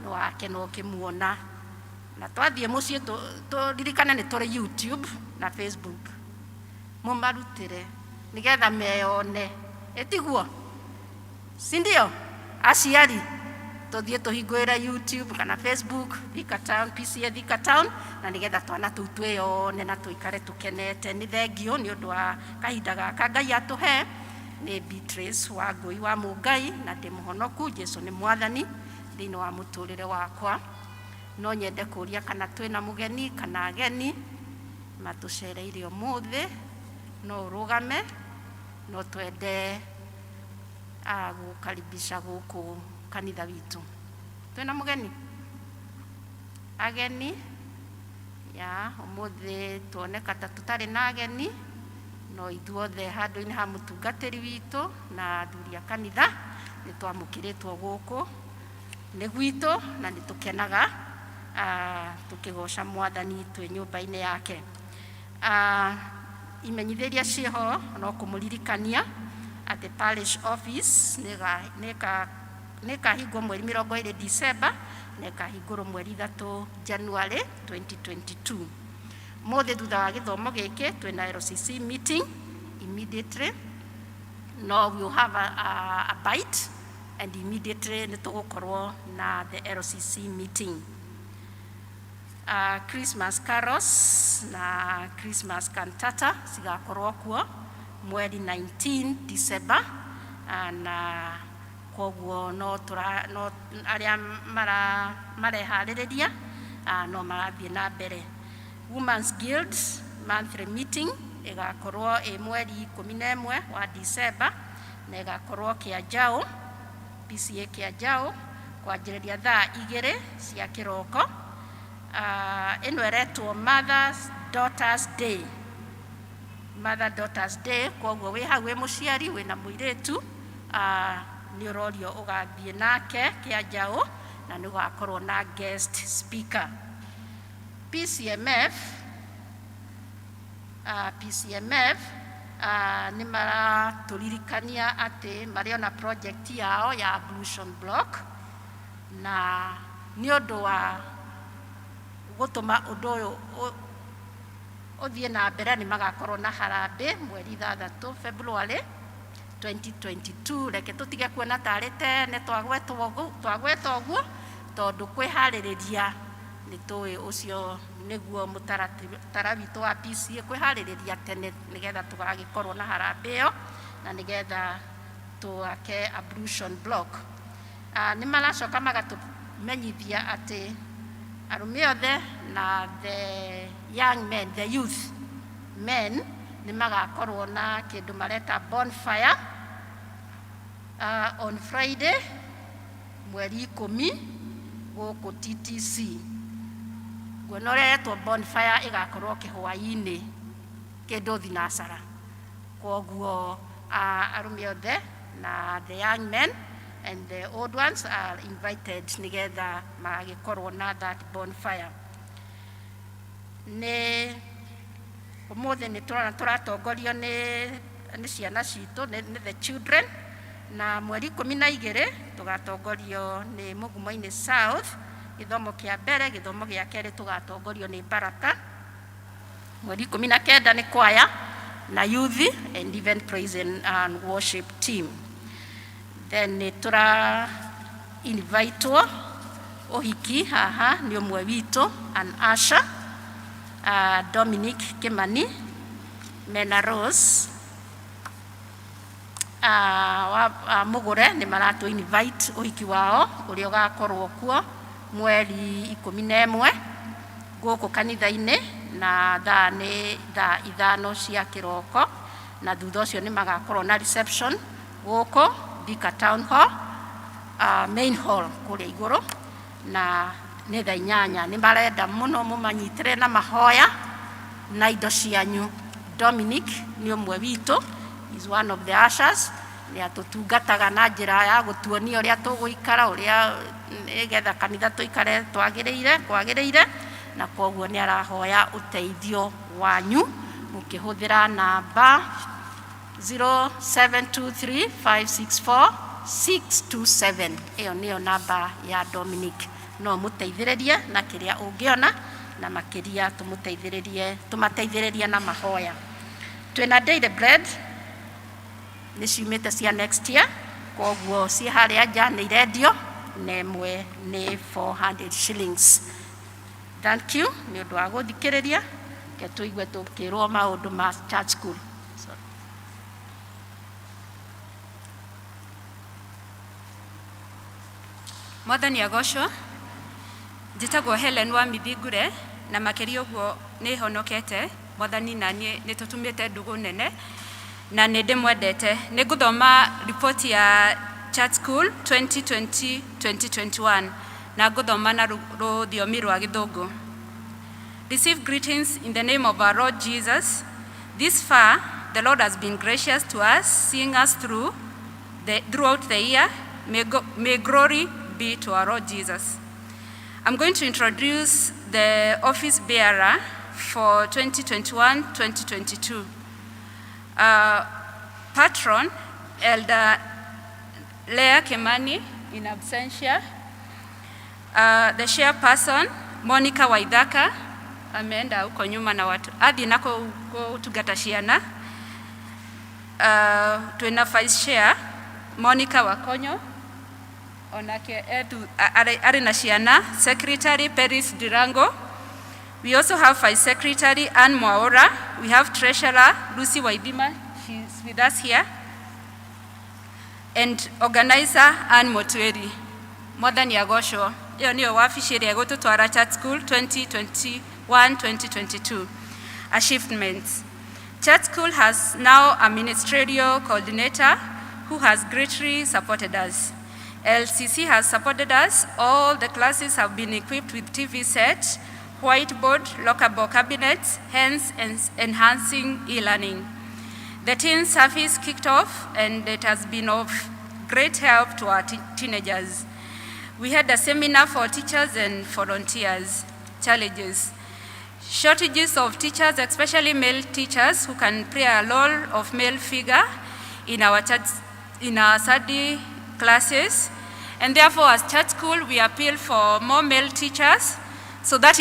nĩ wakena ũkĩmuona. Na twathiĩ mũciĩ tũririkane nĩ tũrĩ YouTube na Facebook, mũmarutĩre nĩgetha meyone, ĩtiguo? Si ndio? Aciari tũthiĩ tũhingũrĩre YouTube kana Facebook, Thika Town, PCA Thika Town, na nĩgetha twana tũu twĩyone na tũikare tũkenete. Nĩ thengiũ nĩ ũndũ wa kahinda gaka Ngai atũhe. Nĩ Beatrice wa Ngũi wa Mũngai na ndĩ mũhonoku, Jesu nĩ mwathani thĩinĩ wa mũtũrĩre wakwa. No nyende kũria kana twĩna mũgeni kana ageni matũcereire ũmũthĩ, no ũrũgame, no twende gũkaribisha gũkũ kanitha witũ. Twĩna mũgeni? Ageni? Ya, ũmũthĩ tuoneka ta tũtarĩ na ageni, no ithuothe handũ-inĩ ha mũtungatĩri witũ na athuri a kanitha nĩ twamũkĩrĩtwo gũkũ nĩ gwitũ na nĩ tũkenaga tũkĩgoca mwathani twĩ nyũmba-inĩ yake. Imenyithĩria ciĩho no kũmũririkania atĩ parish office nĩ ĩkahingwo mweri 20 December na ĩkahingũrwo mweri 3 January 2022. Mũthĩ thutha wa gĩthomo gĩkĩ twĩna LCC meeting immediately, no we will have a bite and immediately nĩ tũgũkorwo na the LCC meeting. Christmas carols na Christmas cantata cigakorwo kuo mweri 19 December, na koguo no tũra no arĩa mareharĩrĩria no marathiĩ na mbere. Women's Guild monthly meeting ĩgakorwo ĩ mweri 11 wa December na ĩgakorwo Kĩanjaũ, PCA Kĩanjaũ, kwanjĩrĩria thaa 2 cia kĩroko. Ĩno ĩretwo Mothers Daughters Day. Mother Daughters Day, koguo wĩ hau wĩ mũciari wĩna mũirĩtu, nĩ ũrorio ũgathiĩ nake Kĩanjaũ na nĩ ũgakorwo na guest speaker. PCMF, PCMF nĩ maratũririkania atĩ marĩ ona project yao ya ablution block, na nĩ ũndũ wa gũtũma ũndũ ũyũ ũthiĩ na mbere nĩ magakorwo na harambee mweri 6 February 2022. Reke tũtige kuona tarĩ tene twagwetwo ũguo, tondũ kwĩharĩrĩria nĩ tũĩ ũcio nĩguo mũtaratara witũ wa PCA, kwĩharĩrĩria tene nĩgetha tũgagĩkorwo na harambee ĩyo na nĩgetha twake ablution block. Nĩ maracoka magatũmenyithia atĩ arũme othe na the young men, the youth men, nĩ magakorwo na kĩndũ mareta bonfire on Friday mweri 10 gũkũ TTC. Nguona ũrĩa yetwo bonfire ĩgakorwo kĩhwaĩ-inĩ kĩndũ thinacara. Koguo arũme othe na the young men and the old ones are invited nĩgetha magagĩkorwo na that bonfire. Nĩ ũmũthĩ nĩ tũrona tũratongorio nĩ ciana citũ, nĩ the children, na mweri 12 tũgatongorio nĩ Mũgumo-inĩ South, gĩthomo kĩa mbere, gĩthomo gĩa kerĩ tũgatongorio nĩ Baraka. Mweri 19 nĩ kwaya na youth and even praise and worship team. Then nĩ tũra invitewo ũhiki haha nĩ ũmwe witũ, an usher, Dominic Kimani mena Rose wa Mũgũre, nĩ maratũ invite ũhiki wao ũrĩa ũgakorwo kuo Mweri 11 gũkũ kanitha-inĩ, na thaa nĩ thaa 5 cia kĩroko, na thutha ũcio nĩ magakorwo na reception gũkũ Thika Town Hall, main hall kũrĩa igũrũ, na nĩ thaa 8. Nĩ marenda mũno mũmanyitĩre na mahoya na indo cianyu. Dominic nĩ ũmwe witũ, is one of the ushers, nĩ atũtungataga na njĩra ya gũtuonia ũrĩa tũgũikara, ũrĩa nĩgetha kanitha tũikare twagĩrĩire kwagĩrĩire, na koguo nĩ arahoya ũteithio wanyu mũkĩhũthĩra namba 0723564627. Ĩyo nĩyo namba ya Dominic. No mũteithĩrĩrie na kĩrĩa ũngĩona, na makĩria tũmũteithĩrĩrie, tũmateithĩrĩrie na mahoya. Twĩna daily bread nĩ ciumĩte cia next year, koguo ciĩ harĩa nja nĩ irendio, na ĩmwe nĩ 400 shillings. Thank you nĩ ũndũ wa gũthikĩrĩria. Ke tũigue tũkĩrwo maũndũ ma church school. Sorry. Mwathani agocwo. Njĩtagwo Helen wa Mithingure, na makĩria ũguo nĩ honokete. Mwathani na niĩ nĩ tũtumĩte ndũgũ nene na nĩ ndĩmwendete. Nĩ ngũthoma riboti ya Church School 2020-2021, na ngũthoma na rũthiomi rwa Gĩthũngũ. Receive greetings in the name of our Lord Jesus. This far, the Lord has been gracious to us, seeing us throughout the year. May glory be to our Lord Jesus. I'm going to introduce the office bearer for 2021-2022. Patron, Elder Leah Kemani, in absentia. The chairperson, Monica Waithaka, ameenda huko nyuma na watu athiĩ na kũtungata ciana. Twĩna vice chair Monica Wakonyo, onake arĩ na ciana. Secretary Peris Dirango. We also have vice secretary Ann Mwaura. We have treasurer Lucy Waithima, she's with us here, and organizer Ann Motweri. Mwathani agocwo. Ĩyo nĩyo wabici ĩrĩa ĩgũtũtwara Church School 2021-2022. Achievements. Church School has now a ministerial coordinator who has greatly supported us. LCC has supported us. All the classes have been equipped with TV set, whiteboard, lockable cabinets, hence enhancing e-learning. The teen service kicked off, and it has been of great help to our teenagers. We had a seminar for teachers and volunteers. Challenges. Shortages of teachers, especially male teachers who can play a role of male figure in our church, in our study classes. And therefore, as church school, we appeal for more male teachers so that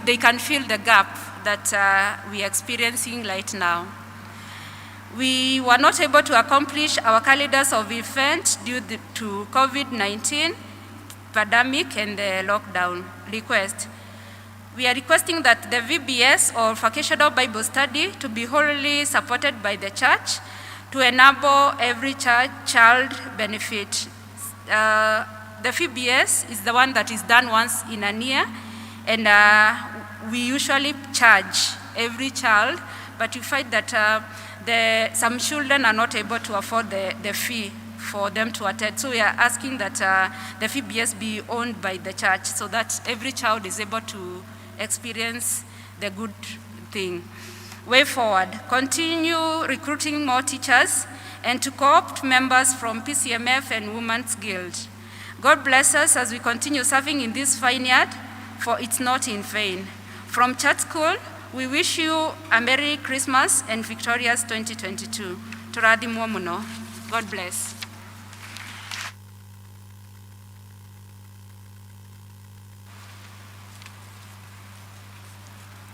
they can fill the gap that we are experiencing right now. We were not able to accomplish our calendars of events due to COVID-19 pandemic and the lockdown. Request. We are requesting that the VBS or Vocational Bible Study to be wholly supported by the church to enable every child benefit. The VBS is the one that is done once in a year, and we usually charge every child, but you find that some children are not able to afford the fee for them to attend. So we are asking that the VBS be owned by the church so that every child is able to experience the good thing. Way forward, continue recruiting more teachers and to co-opt members from PCMF and Women's Guild. God bless us as we continue serving in this vineyard, for it's not in vain. From Church School, we wish you a Merry Christmas and victorious 2022. Tũrathimwo mũno. God bless.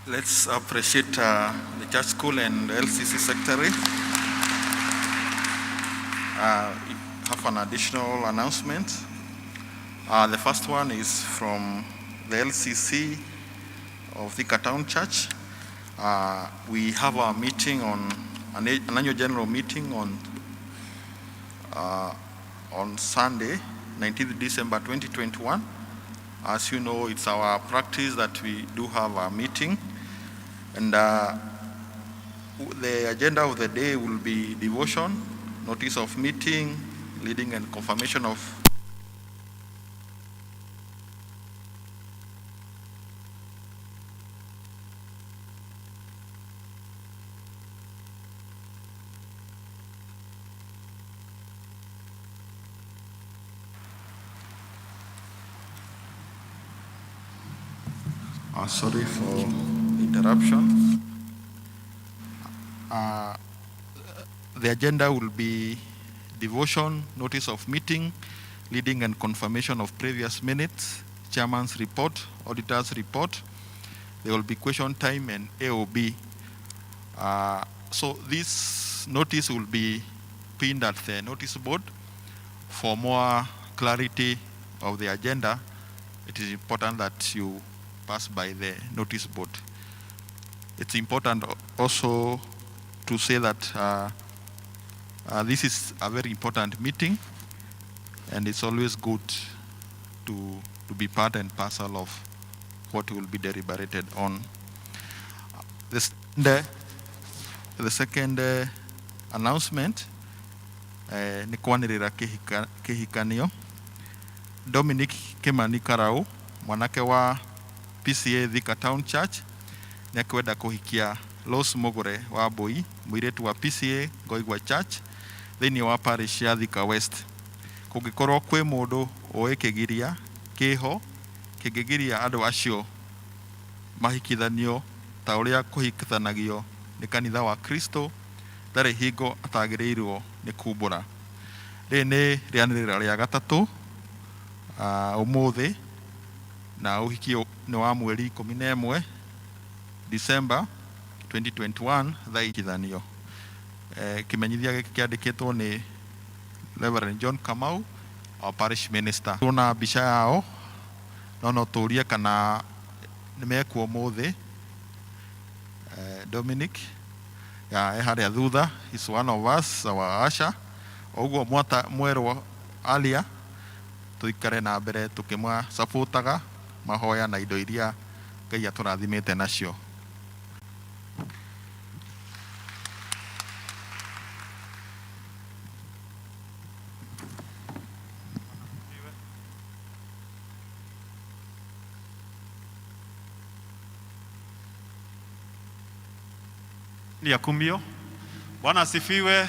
Let's appreciate the Church School and LCC Secretary. Have an additional announcement. The first one is from the LCC of Thika Town Church. We have our meeting on an annual general meeting on Sunday, 19th December 2021 As you know, it's our practice that we do have a meeting, and the agenda of the day will be devotion, notice of meeting, leading and confirmation of Sorry for interruption. The agenda will be devotion, notice of meeting, leading and confirmation of previous minutes, chairman's report, auditor's report. There will be question time and AOB. So this notice will be pinned at the notice board for more clarity of the agenda. It is important that you pass by the notice board. It's important also to say that this is a very important meeting, and it's always good to be part and parcel of what will be deliberated on. The second announcement nĩ kwanĩrĩra kĩhikanio. Dominic Kimani Karau, mwanake wa PCA Thika Town Church, nĩ akwenda kũhikia Rose Mugure wa Mbui, mũirĩtu wa PCA Ngoigwa Church thĩinĩ wa parish ya Thika West. Kũngĩkorwo kwĩ mũndũ ũĩ kĩgiria kĩho kĩngĩgiria andũ acio mahikithanio ta ũrĩa kũhikithanagio nĩ kanitha wa Kristo, ndarĩ hingo atagĩrĩirwo nĩ kumbũra. Rĩrĩ nĩ rĩanĩrĩra rĩa gatatũ ũmũthĩ, na ũhiki nĩ wa mweri 11 December 2021 thaa ikithanio. Kĩmenyithia gĩkĩ kĩandĩkĩtwo nĩ Reverend John Kamau, our parish minister. Tuona mbica yao no tũrie kana nĩ mekuo ũmũthĩ. Dominic ya e harĩa thutha is one of us, our usher. Ũguo mwata mwerwo alia tuikare na mbere tukĩmasupportaga mahoya na indo iria Ngai atũrathimĩte nacio. Ni akumio. Bwana asifiwe.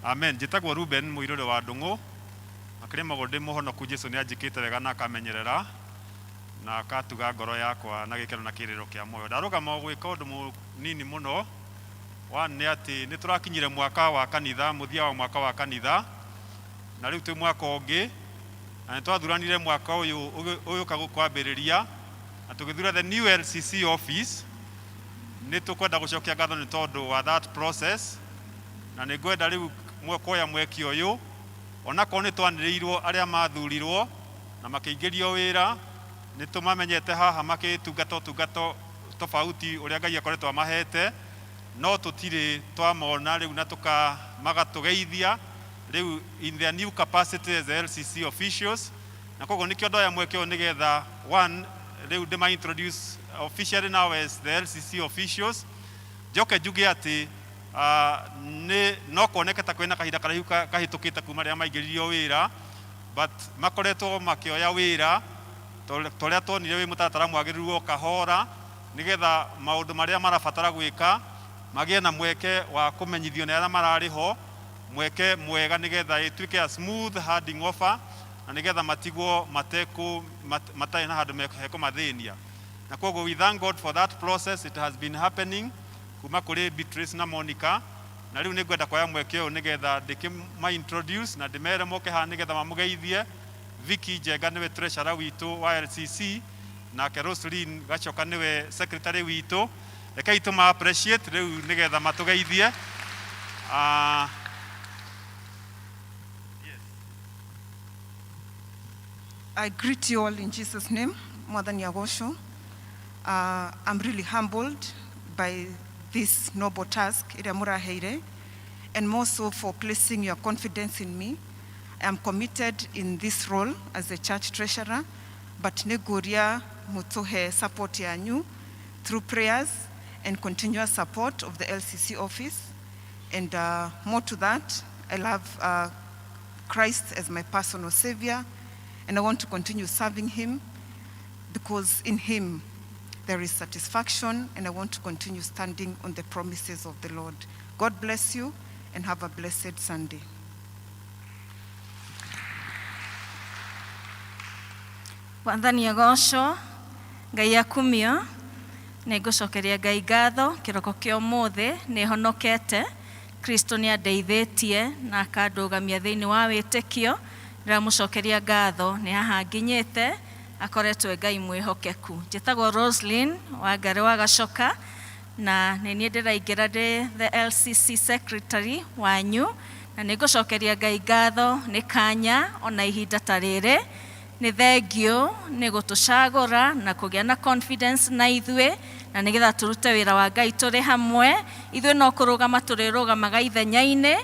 Amen. Njĩtagwo Ruben mũirũrĩ wa Ndũng'ũ. Makĩria maguo ndĩ mũhonoku. Jesu nĩ anjĩkĩte wega na akamenyerera na akatuga ngoro yakwa na gĩkeno na kĩrĩro kĩa muoyo. Ndarũgama o gwĩka ũndũ mũnini mũno. One nĩ atĩ nĩ tũrakinyire mwaka wa kanitha, mũthia wa mwaka wa kanitha, na rĩu twĩ mwaka ũngĩ, na nĩ twathuranire mwaka ũyũ ũyũka kwambĩrĩria, na tũgĩthura the new LCC office. Nĩ tũkwenda gũcokia ngatho nĩ tondũ wa that process, na nĩ ngwenda rĩu kuoya mweke ũyũ, onakorwo nĩ twanĩrĩirwo arĩa mathurirwo na makĩingĩrio wĩra, nĩ tũmamenyete haha makĩtungata ũtungata tofauti ũrĩa Ngai akoretwo amahete, no tũtirĩ twamona rĩu na magatũgeithia rĩu in their new capacity as LCC officials. Na koguo nĩkĩo ndoya mweke ũyũ nĩgetha one rĩu ndĩma introduce officially now as the LCC officials. Njoke njuge atĩ nĩ no kuoneke ta kwĩna kahinda karaihu kahĩtũkĩte kuma rĩrĩa maingĩririo wĩra, but makoretwo makĩoya wĩra ta ũrĩa tuonire wĩ mũtaratara mwagĩrĩru o kahora, nĩgetha maũndũ marĩa marabatara gwĩka magĩe na mweke wa kũmenyithio nĩ arĩa mararĩ ho, mweke mwega nĩgetha ĩtuĩke a smooth handing over, na nĩgetha matigwo matekũ matarĩ na handũ hekũmathĩnia. Na koguo we thank God for that process. It has been happening kuma kũrĩ Beatrice na Monica, na rĩu nĩ ngwenda kuoya mweke ũyũ nĩgetha ndĩkĩma introduce na ndĩmere moke haha nĩgetha mamũgeithie. Vicky Njenga nĩwe treasurer witũ wa LCC, nake Roslyn Gachoka nĩwe secretary witũ. Rekei tũma appreciate rĩu nĩgetha matũgeithie. Yes. I greet you all in Jesus' name, Mwathani agocwo. I'm really humbled by this noble task, ĩrĩa mũraheire, and more so for placing your confidence in me. I am committed in this role as a church treasurer. But nĩ ngũria mũtũhe support yanyu through prayers and continuous support of the LCC office. And more to that, I love Christ as my personal savior, and I want to continue serving him because in him there is satisfaction, and I want to continue standing on the promises of the Lord. God bless you and have a blessed Sunday. Mwathani agocwo, Ngai akumio. Nĩ ngũcokeria Ngai ngatho kĩroko kĩa ũmũthĩ. Nĩ honokete, Kristo nĩ andeithĩtie na akandũgamia thĩinĩ wa wĩtĩkio. Ndĩramũcokeria ngatho nĩ haha nginyĩte, akoretwo e Ngai mwĩhokeku. Njĩtagwo Roslyn Wangari wa Gacoka, na nĩ niĩ ndĩraingĩra ndĩ the LCC secretary wanyu, na nĩ ngũcokeria Ngai ngatho nĩ kanya ona ihinda ta rĩrĩ. Nĩ thengio nĩ gũtũcagũra na kũgĩa na confidence na ithuĩ, na nĩgetha tũrute wĩra wa Ngai tũrĩ hamwe. Ithuĩ no kũrũgama tũrĩrũgamaga ithenya-inĩ,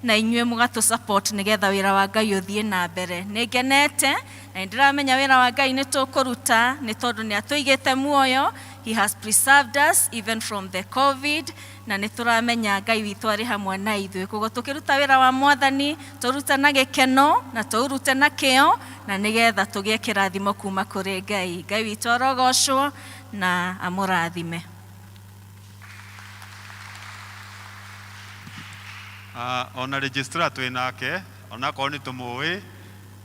na inyuĩ mũgatũ support nĩgetha wĩra wa Ngai ũthiĩ na mbere. Nĩ ngenete na nĩ ndĩramenya wĩra wa Ngai nĩ tũkũruta, nĩ tondũ nĩ atũigĩte muoyo. He has preserved us even from the COVID, na nĩ tũramenya Ngai witũ arĩ hamwe na ithuĩ. Koguo tũkĩruta wĩra wa Mwathani, tũrute na gĩkeno na tũũrute na kĩo, na nĩgetha tũgĩe kĩrathimo kuma kũrĩ Ngai. Ngai witũ arogocwo na amũrathime. Ona registrar twĩ nake, onakorwo nĩ tũmũĩ,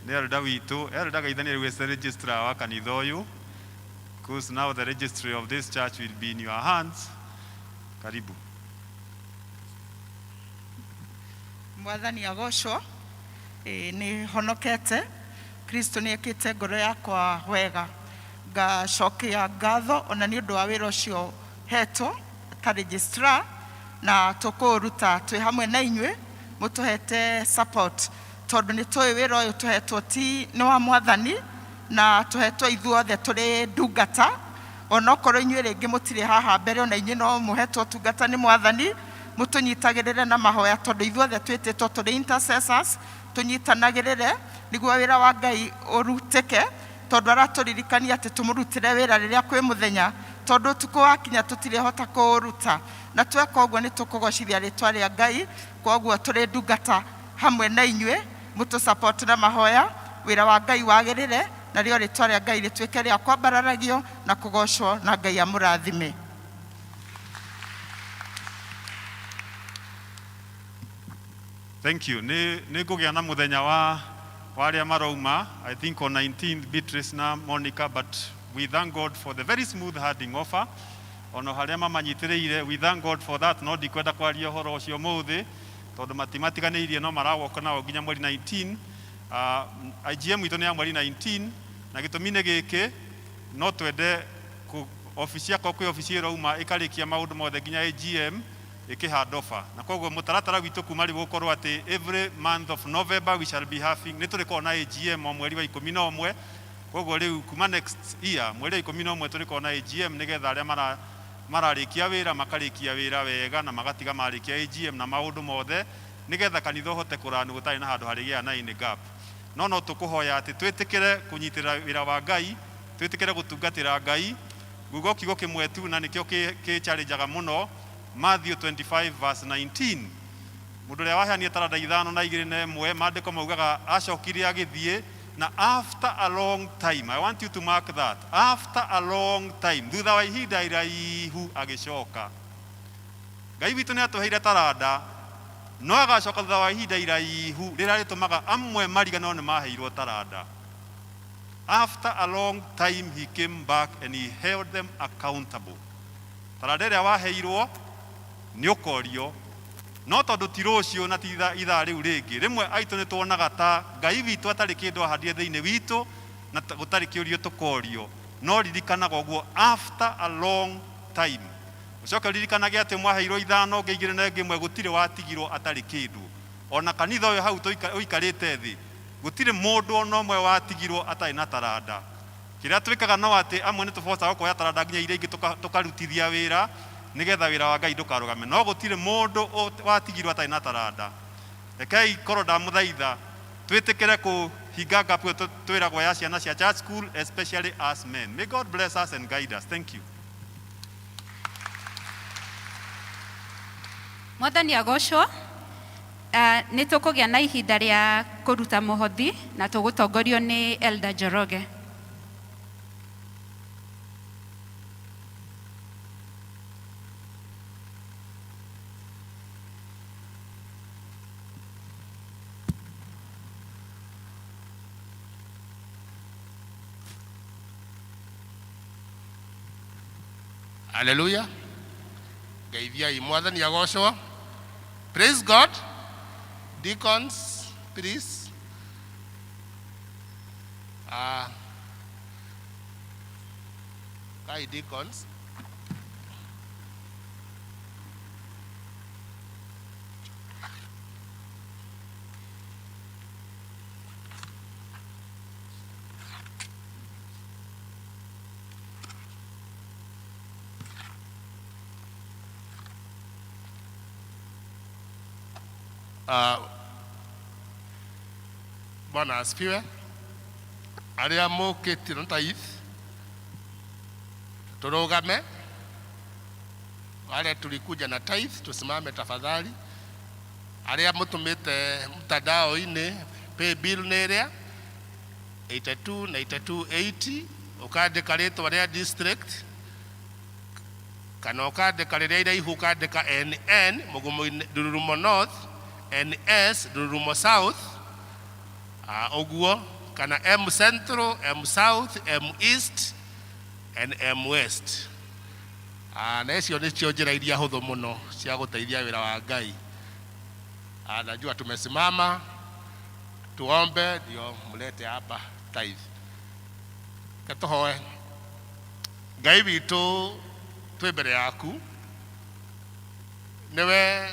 nĩ elder witũ. Elder geithania rĩu as registrar wa kanitha ũyũ, because now the registry of this church will be in your hands. Karibu. Mwathani agocwo. Nĩ honokete, Kristo nĩ ekĩte ngoro yakwa wega. Ngacokia ngatho ona nĩ ũndũ wa wĩra ũcio hetwo ta registrar, na tũkũũruta twĩ hamwe na inyuĩ mũtũhete support, tondũ nĩ tũĩ wĩra ũyũ tũhetwo ti nĩ wa Mwathani, na tũhetwo ithuothe tũrĩ ndungata. Onokorwo inyuĩ rĩngĩ mũtirĩ haha mbere, ona inyuĩ no mũhetwo tungata nĩ Mwathani. Mũtũnyitagĩrĩre na mahoya, tondũ ithuothe twĩtĩtwo tũrĩ intercessors, tũnyitanagĩrĩre nĩguo wĩra wa Ngai ũrutĩke, tondũ aratũririkania atĩ tũmũrutĩre wĩra rĩrĩa kwĩ mũthenya, tondũ ũtukũ wakinya tũtirĩhota kũũruta. Na tweka ũguo nĩ tũkũgocithia rĩtwa rĩa Ngai. Koguo tũrĩ ndungata hamwe na inyuĩ, mũtũ support na mahoya, wĩra wa Ngai wagĩrĩre, narĩo rĩtwa rĩa Ngai rĩtuĩke rĩa kwambararagio na kũgocwo, na Ngai amũrathime. Thank you. Nĩ ngũgĩa na mũthenya wa arĩa marauma, I think on 19th, Beatrice na Monica, but we thank God for the very smooth handing over. Ono harĩa mamanyitĩrĩire, we thank God for that. No ndikwenda kwaria ũhoro ũcio mũthĩ, tondũ matimatiganĩirie, no marawoka nao nginya mweri 19. IGM itũ nĩ ya mweri 19, na gĩtũmi nĩ gĩkĩ, no twende ofici yakwa kwĩ ofici ĩrauma ĩkarĩkia maũndũ mothe nginya AGM ĩkĩhandoba, na koguo mũtaratara witũ kuma rĩu gũkorwo atĩ every month of November we shall be having, nĩ tũrĩkorwo na AGM o mweri wa 11. Koguo rĩu kuma next year mweri wa 11 tũrĩkorwo na AGM, nĩgetha arĩa mararĩkia wĩra makarĩkia wĩra wega na magatiga marĩkia AGM na maũndũ mothe, nĩgetha kanitha ũhote kũranu gũtarĩ na handũ harĩgĩa na any gap. No tũkũhoya atĩ twĩtĩkĩre kũnyitĩrĩra wĩra wa Ngai, twĩtĩkĩre gũtungatĩra Ngai. Nguga kiugo kĩmwe tu, na nĩkĩo kĩ challengeaga mũno, Matthew 25 verse 19. Mũndũ ũrĩa waheanire taranda ithano na igĩrĩ na ĩmwe, maandĩko maugaga acokire agĩthiĩ, na after a long time, I want you to mark that, after a long time, thutha wa ihinda iraihu agĩcoka. Ngai witũ nĩ atũheire taranda, no agacoka thutha wa ihinda iraihu rĩrĩa rĩtũmaga amwe mariganĩrwo nĩ maheirwo taranda. After a long time he came back and he held them accountable. Taranda ĩrĩa waheirwo nĩ ũkorio, no tondũ ti rũciũ na ti ithaa rĩu rĩngĩ, rĩmwe aitũ nĩ tuonaga ta Ngai witũ atarĩ kĩndũ ahandire thĩinĩ witũ na gũtarĩ kĩũrio tũkorio. No ririkanaga ũguo, after a long time. Ũcoke ũririkanage atĩ mwaheirwo ithano, ũngĩ igĩrĩ na ĩngĩ ĩmwe, gũtirĩ watigirwo atarĩ kĩndũ. Ona kanitha ũyũ hau ũikarĩte thĩ, gũtirĩ mũndũ ona ũmwe watigirwo atarĩ na taranda. Kĩrĩa twĩkaga no atĩ amwe nĩ tũbocaga kuoya taranda nginya iria ingĩ tũkarutithia wĩra, nĩgetha wĩra wa Ngai ndũkarũgame. No gũtirĩ mũndũ watigirwo atarĩ na taranda. Rekei korwo ndamũthaitha. Twĩtĩkĩre kũhinga gap ĩyo twĩragwo ya ciana cia church school, especially us men. May God bless us and guide us. Thank you. Mwathani agocwo. Nĩ tũkũgĩa na ihinda rĩa kũruta mũhothi na tũgũtongorio nĩ Elder Njoroge. Haleluya. Geithiai Mwathani agocwo. Praise God. Deacons, please. Kai deacons. Bwana asifiwe. Arĩa mũkĩtie na tithe turugame, wale tulikuja na tithe tusimame tafadhali. Arĩa mũtũmĩte mtandao-inĩ pay bill nĩ ĩrĩa 82 92 80, ũkandĩka rĩtwa rĩa district kana ũkandĩka rĩrĩa iraihu ũkandĩka NN Mugumo-inĩ Ndururumo North, NS Ndururumo South, ũguo, kana M Central, M South, M East and M West. Na icio nĩcio njĩra iria hũthũ mũno cia gũteithia wĩra wa Ngai. Najua tumesimama, tuombe ndio mlete hapa tithe. Ketũhoe. Ngai witũ, twĩ mbere yaku, nĩwe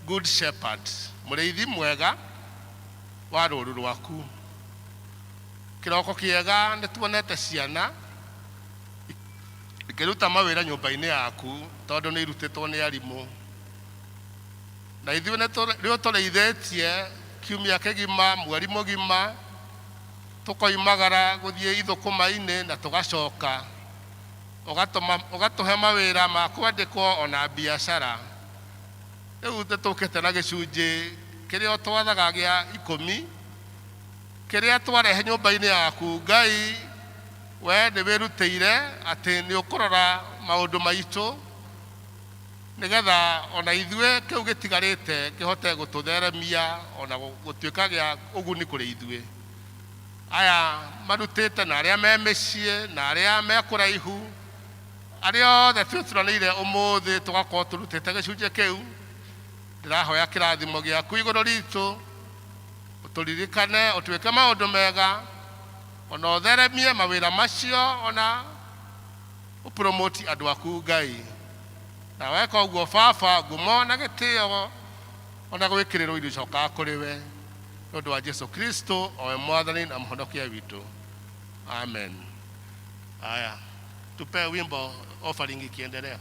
good shepherd, mũrĩithi mwega wa rũũru rwaku. Kĩroko kĩega nĩ tuonete ciana ikĩruta mawĩra nyũmba-inĩ yaku tondũ nĩ irutĩtwo nĩ arimũ, na ithuĩ nĩ ũtũrĩithĩtie kiumia kĩgima, mweri mũgima, tũkoimagara gũthiĩ ithũkũma-inĩ na tũgacoka, ũgatũhe mawĩra ma kwandĩkwo ona biacara. Rĩu nĩtũkĩte na gĩcunjĩ kĩrĩa ũtwathaga gĩa 10 kĩrĩa twarehe nyũmba-inĩ yaku. Ngai, we nĩ wĩrutĩire atĩ nĩ ũkũrora maũndũ maitũ nĩgetha ona ithuĩ kĩu gĩtigarĩte kĩhote gũtũtheremia ona gũtuĩka gĩa ũguni kũrĩ ithuĩ. Aya marutĩte na arĩa me mĩciĩ na arĩa me kũraihu, arĩa othe twĩturanĩire ũmũthĩ tũgakorwo tũrutĩte gĩcunjĩ kĩu, ndĩrahoya kĩrathimo gĩaku igũrũ ritũ, ũtũririkane, ũtuĩke maũndũ mega, ona ũtheremie mawĩra macio, ona ũpromoti andũ aku Ngai. Na weka ũguo Baba, ngumo na gĩtĩo ona gwĩkĩrĩrwo iricokaga kũrĩ we nĩ ũndũ wa Jesu Kristo, o we Mwathani na Mũhonokia witũ. Amen. Aya, tupe wimbo offering ikiendelea.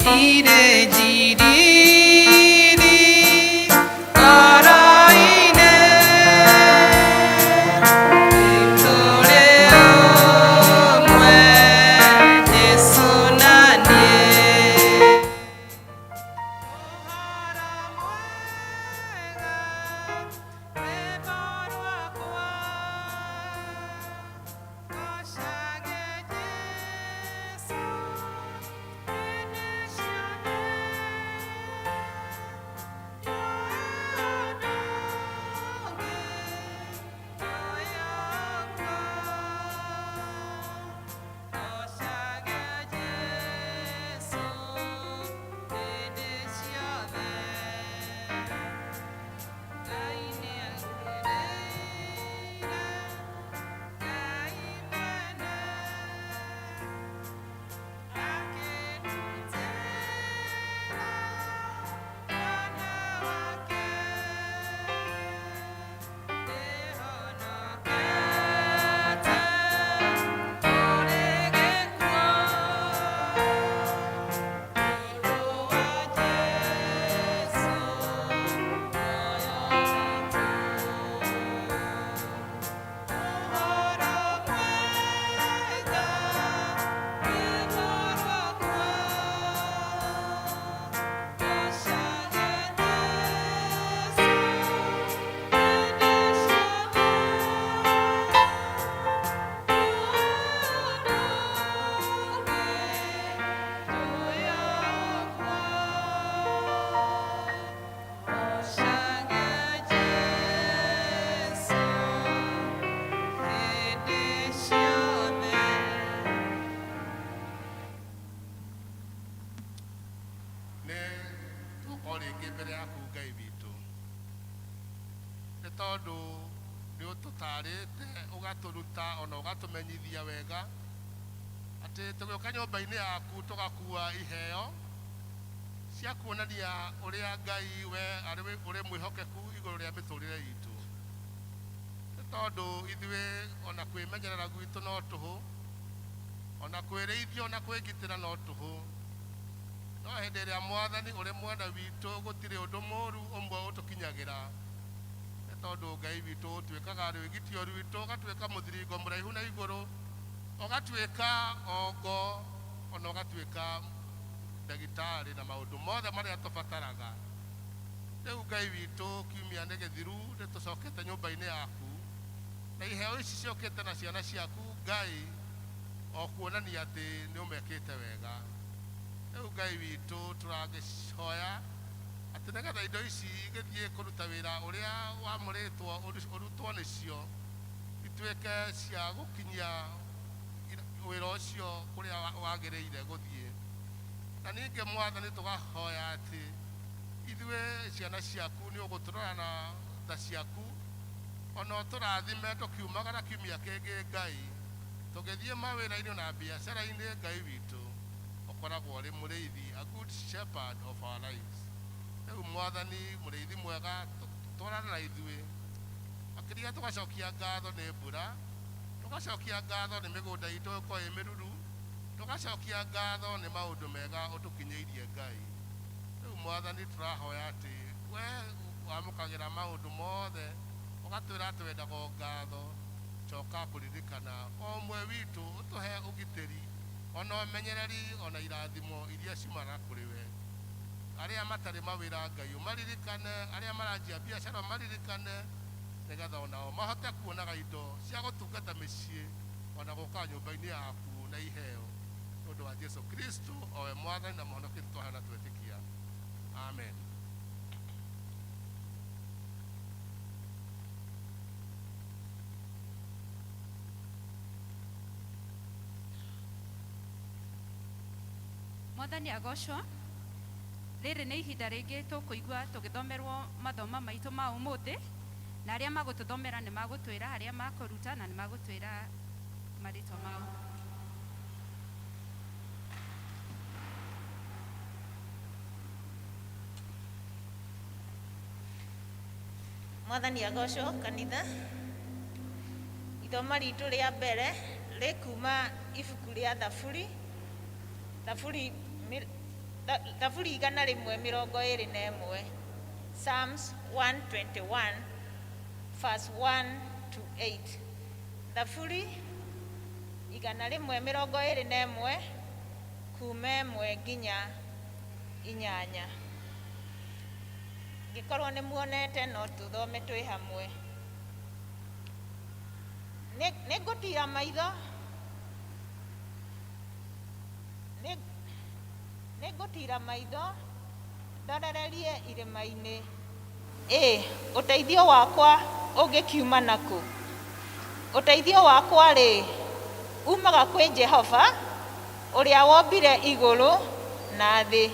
Ire O rĩngĩ mbere yaku Ngai witũ, nĩ tondũ nĩ ũtũtarĩte ũgatũruta ona ũgatũmenyithia wega atĩ tũgĩũka nyũmba-inĩ yaku tũgakua iheo cia kuonania ũrĩa Ngai we arĩ ũrĩ mwĩhokeku igũrũ rĩa mĩtũrĩre itũ, nĩ tondũ ithuĩ ona kwĩmenyerera gwitũ no tũhũ, ona kwĩrĩithia ona kwĩgitĩra no tũhũ, no hĩndĩ ĩrĩa Mwathani ũrĩ mwena witũ gũtirĩ ũndũ mũũru ũmwe ũtũkinyagĩra, nĩ tondũ Ngai witũ ũtuĩkaga rwĩgitio rwitũ, ũgatuĩka mũthiringo mũraihu na igũrũ, ũgatuĩka ongo ona ũgatuĩka ndagĩtarĩ na maũndũ mothe marĩa tũbataraga. Rĩu Ngai witũ, kiumia nĩ gĩthiru, nĩ tũcokete nyũmba-inĩ yaku na iheo ici ciũkĩte na ciana ciaku Ngai, o kuonania atĩ nĩ ũmekĩte wega. Rĩu Ngai witũ, tũragĩhoya atĩ nĩgetha indo ici igĩthiĩ kũruta wĩra ũrĩa wamũrĩtwo ũrutwo nĩcio, ituĩke cia gũkinyia wĩra ũcio kũrĩa wagĩrĩire gũthiĩ. Na ningĩ Mwathani, tũgahoya atĩ ithuĩ ciana ciaku nĩ ũgũtũrora na tha ciaku, ona ũtũrathime tũkiumagara kiumia kĩngĩ Ngai, tũgĩthiĩ mawĩra-inĩ na biacara-inĩ. Ngai witũ, ũkoragwo ũrĩ mũrĩithi, a good shepherd of our lives. Rĩu Mwathani mũrĩithi mwega, twarana na ithuĩ makĩria. Tũgacokia ngatho nĩ mbura, tũgacokia ngatho nĩ mĩgũnda itũ ĩkorwo ĩ mĩruru, tũgacokia ngatho nĩ maũndũ mega ũtũkinyĩirie Ngai. Rĩu Mwathani, tũrahoya atĩ we wamũkagĩra maũndũ mothe, ũgatwĩra twendaga o ngatho, coka kũririkana o ũmwe witũ, ũtũhe ũgitĩri ona ũmenyereri ona irathimo iria ciumanaga kũrĩ we. Arĩa matarĩ mawĩra Ngai ũmaririkane, arĩa maranjia biacara ũmaririkane, nĩgetha onao mahote kuonaga indo cia gũtungata mĩciĩ ona gũkaga nyũmba-inĩ yaku na iheo, nĩ ũndũ wa Jesu Kristo owe Mwathani na Mũhonokia twahoya na twetĩkia, amen. Mwathani agocwo. Rĩrĩ nĩ ihinda rĩngĩ tũkũigua tũgĩthomerwo mathoma maitũ ma ũmũthĩ, na arĩa magũtũthomera nĩ magũtwĩra harĩa makũruta na nĩ magũtwĩra marĩtwa mao. Mwathani agocwo kanitha. Ithoma ritũ rĩa mbere rĩkuma ibuku rĩa Thaburi, Thaburi, Thaburi 121, Psalms 121 verse 1 to 8. Thaburi 121 kuma 1 nginya 8. Ngĩkorwo nĩ muonete, no tũthome twĩ hamwe. Nĩ ngũtira maitho nĩ ngũtira maitho ndorererie irĩma-inĩ, ĩ ũteithio wakwa ũngĩkiuma nakũ? Ũteithio wakwa-rĩ, umaga kwĩ Jehova, ũrĩa wombire igũrũ na thĩ.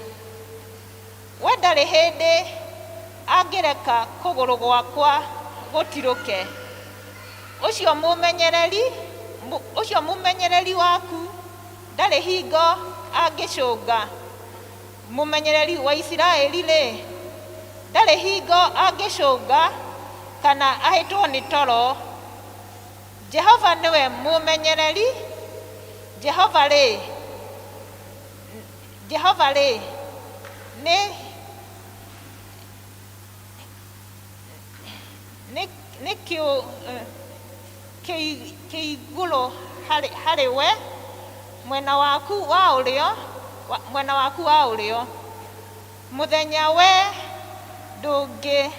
We ndarĩ hĩndĩ angĩreka kũgũrũ gwakwa gũtirũke. Ũcio mũmenyereri, ũcio mũmenyereri waku ndarĩ hingo angĩcũnga. Mũmenyereri wa Isiraeli-rĩ, ndarĩ hingo angĩcũnga kana ahĩtwo nĩ toro. Jehova nĩwe mũmenyereri, Jehova-rĩ, Jehova-rĩ, nĩ nĩ kĩĩgũrũ harĩ we, mwena waku wa ũrĩo, mwena waku wa ũrĩo. Mũthenya we ndũngĩ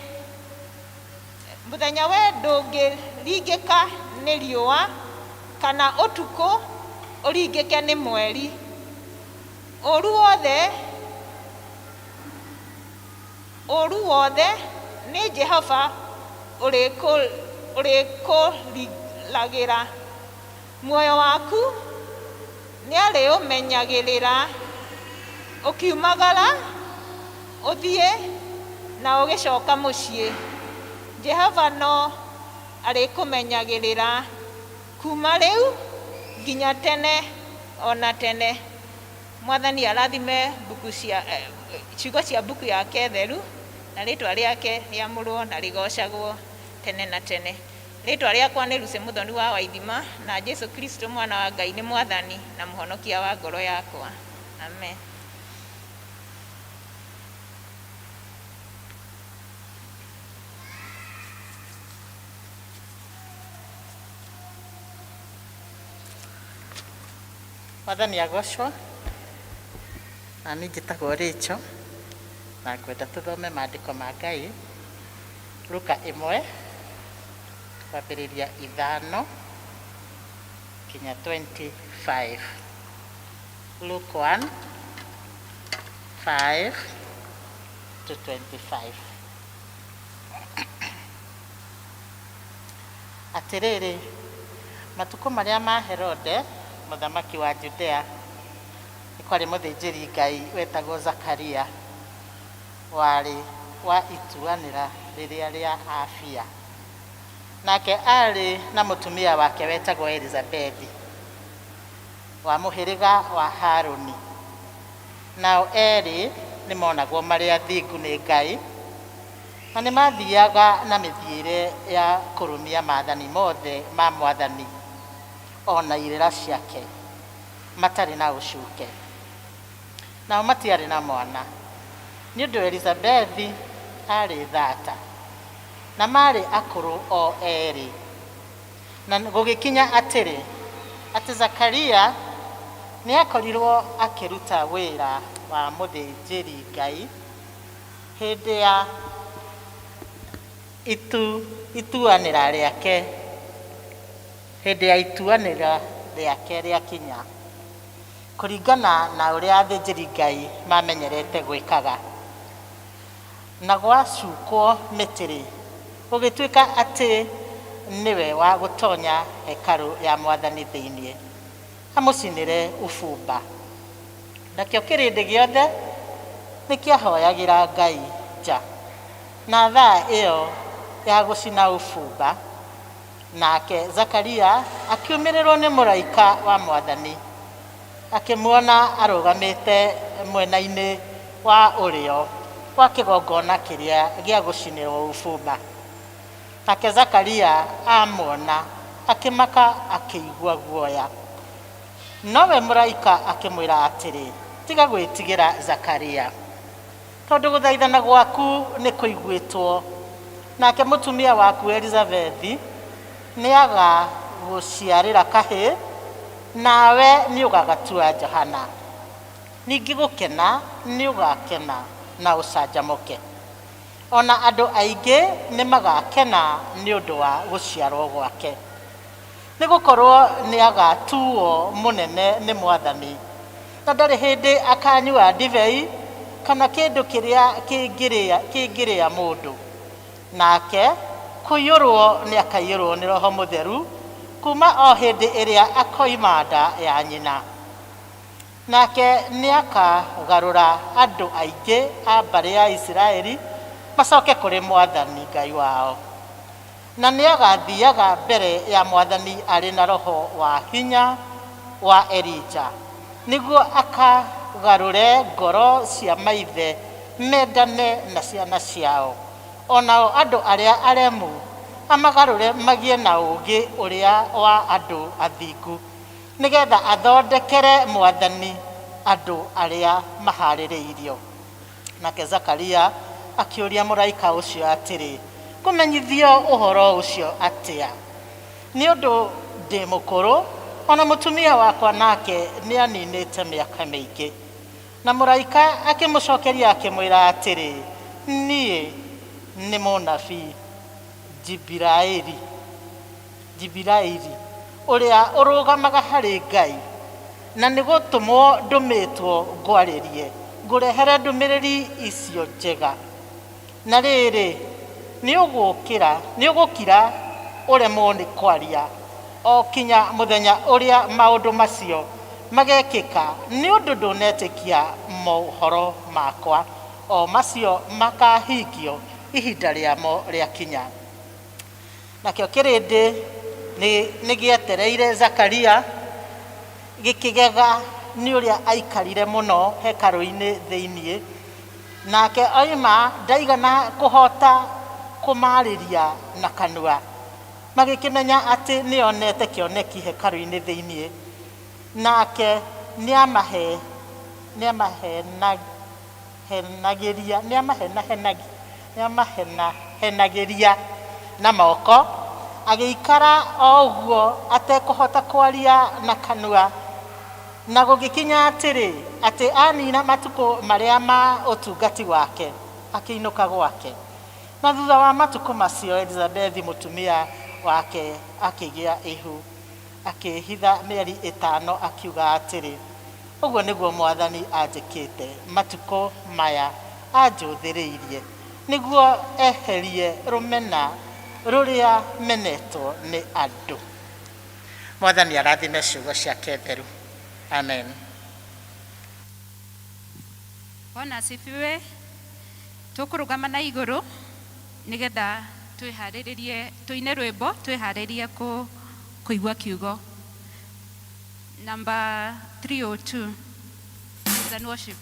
mũthenya we ndũngĩringĩka nĩ riũa, kana ũtukũ ũringĩke nĩ mweri. Ũũru wothe ũũru wothe nĩ Jehova ũrĩkũrangagĩra. Muoyo waku nĩarĩũmenyagĩrĩra ũkiumagara. Ũthiĩ na ũgĩcoka mũciĩ, Jehova no arĩkũmenyagĩrĩra kuuma rĩu nginya tene o na tene. Mwathani arathime mbuku cia, ciugo cia mbuku yake theru, na rĩtwa rĩake rĩamũrwo na rĩgocagwo tene na tene. Rĩtwa rĩakwa nĩ Lucy Mũthoni wa Waithima, na Jesu Kristo mwana wa Ngai nĩ Mwathani na Mũhonokia wa ngoro yakwa. Amen. Mwathani agocwo. Na niĩ njĩtagwo Rachel na ngwenda tũthome maandĩko ma Ngai Luka ĩmwe kwambĩrĩria ithano kinya 25. Luke 1 5 to 25. Atĩrĩrĩ, matukũ marĩa ma Herode mũthamaki wa Judea, nĩ kwarĩ mũthĩnjĩri Ngai wetagwo Zakaria, warĩ wa ituanĩra rĩrĩa rĩa Abia. Nake aarĩ na mũtumia wake wetagwo Elizabethi, wa mũhĩrĩga wa Haruni. Nao erĩ nĩmonagwo marĩ athingu nĩ Ngai, na nĩmaathiaga na mĩthiĩre ya kũrũmia maathani mothe ma Mwathani, o na irĩra ciake, matarĩ na ũcuke. Nao matiarĩ na mwana, nĩ ũndũ Elizabethi aarĩ thata, na maarĩ akũrũ o erĩ. Na gũgĩkinya atĩrĩ, atĩ Zakaria nĩakorirũo akĩruta wĩra wa mũthĩnjĩri-Ngai hĩndĩ ya ituanĩra rĩake, hĩndĩ ya ituanĩra rĩake rĩakinya, kũringana na ũrĩa athĩnjĩri-Ngai maamenyerete gwĩkaga. Na gwacukwo mĩtĩ-rĩ, gũgĩtuĩka atĩ nĩwe wa gũtonya hekarũ ya Mwathani thĩinĩ, amũcinĩre ũbumba. Nakĩo kĩrĩndĩ gĩothe nĩkĩahoyagĩra Ngai nja. Na thaa ĩo ya gũcina ũbumba, nake Zakaria akiumĩrĩrũo nĩ mũraika wa Mwathani, akĩmuona arũgamĩte mwena-inĩ wa ũrĩo wa kĩgongona kĩrĩa gĩa gũcinĩrũo ũbumba. Nake Zakaria aamuona, akĩmaka akĩigua guoya. Nowe mũraika akĩmwĩra atĩrĩ, Tiga gwĩtigĩra, Zakaria, tondũ gũthaithana gwaku nĩkũiguĩtwo, nake mũtumia waku Elizabethi nĩagagũciarĩra kahĩĩ, nawe nĩũgagatua Johana. Ningĩ gũkena nĩũgakena na ũcanjamũke, o na andũ aingĩ nĩmagakena nĩ ũndũ wa gũciarũo gwake. Nĩ gũkorũo nĩagatuo mũnene nĩ Mwathani, na ndarĩ hĩndĩ akanyua ndibei kana kĩndũ kĩrĩa kĩngĩrĩa mũndũ, nake kũiyũrũo nĩakaiyũrũo nĩ Roho Mũtheru kuuma o hĩndĩ ĩrĩa akoima nda ya nyina. Nake nĩakagarũra andũ aingĩ a mbarĩ ya Isiraeli macoke kũrĩ Mwathani Ngai wao. Na nĩagathiaga mbere ya Mwathani arĩ na roho wa hinya wa Elija, nĩguo akagarũre ngoro cia maithe mendane na ciana ciao, o nao andũ arĩa aremu amagarũre magĩe na ũũgĩ ũrĩa wa andũ athingu, nĩ getha athondekere Mwathani andũ arĩa mahaarĩrĩirio. Nake Zakaria akĩũria mũraika ũcio atĩrĩ, Ngũmenyithio ũhoro ũcio atĩa? Nĩ ũndũ ndĩ mũkũrũ, o na mũtumia wakwa nake nĩaninĩte mĩaka mĩingĩ. Na mũraika akĩmũcokeria akĩmwĩra atĩrĩ, Niĩ nĩ mũnabii Jibiraeli, Jibiraili, ũrĩa ũrũgamaga harĩ Ngai, na nĩ gũtũmwo ndũmĩtwo ngwarĩrie, ngũrehere ndũmĩrĩri icio njega. Na rĩrĩ, nĩũgũkira ũremwo nĩ kwaria, o kinya mũthenya ũrĩa maũndũ macio magekĩka, nĩ ũndũ ndũnetĩkia mohoro makwa, O macio makahingio ihinda rĩamo rĩakinya. Nakĩo kĩrĩndĩ nĩ gĩetereire Zakaria, gĩkĩgega nĩ ũrĩa aikarire mũno hekarũ-inĩ thĩinĩ. Nake oima ndaigana kũhota kũmaarĩria na kanua. Magĩkĩmenya atĩ nĩonete kĩoneki hekarũ-inĩ thĩinĩ. Nake nĩamahenahenagia na moko, agĩikara o ũguo atekũhota kwaria na kanua. Na gũgĩkinya atĩrĩ, atĩ anina matukũ marĩa ma ũtungati wake, akĩinũka gwake. Na thutha wa matukũ macio Elizabethi mũtumia wake akĩgĩa ihu, akĩĩhitha mĩeri 5, akiuga atĩrĩ, ũguo nĩguo Mwathani anjĩkĩte matukũ maya anjũthĩrĩirie, nĩguo eherie rũmena rũrĩa menetwo nĩ andũ. Mwathani arathime ciugo ciake theru. Amen. Bwana asifiwe. Tũkũrũgama na igũrũ nĩgetha twĩharĩrĩrie tũine rwĩmbo, twĩharĩrie kũigua kiugo. Number 302, praise and worship.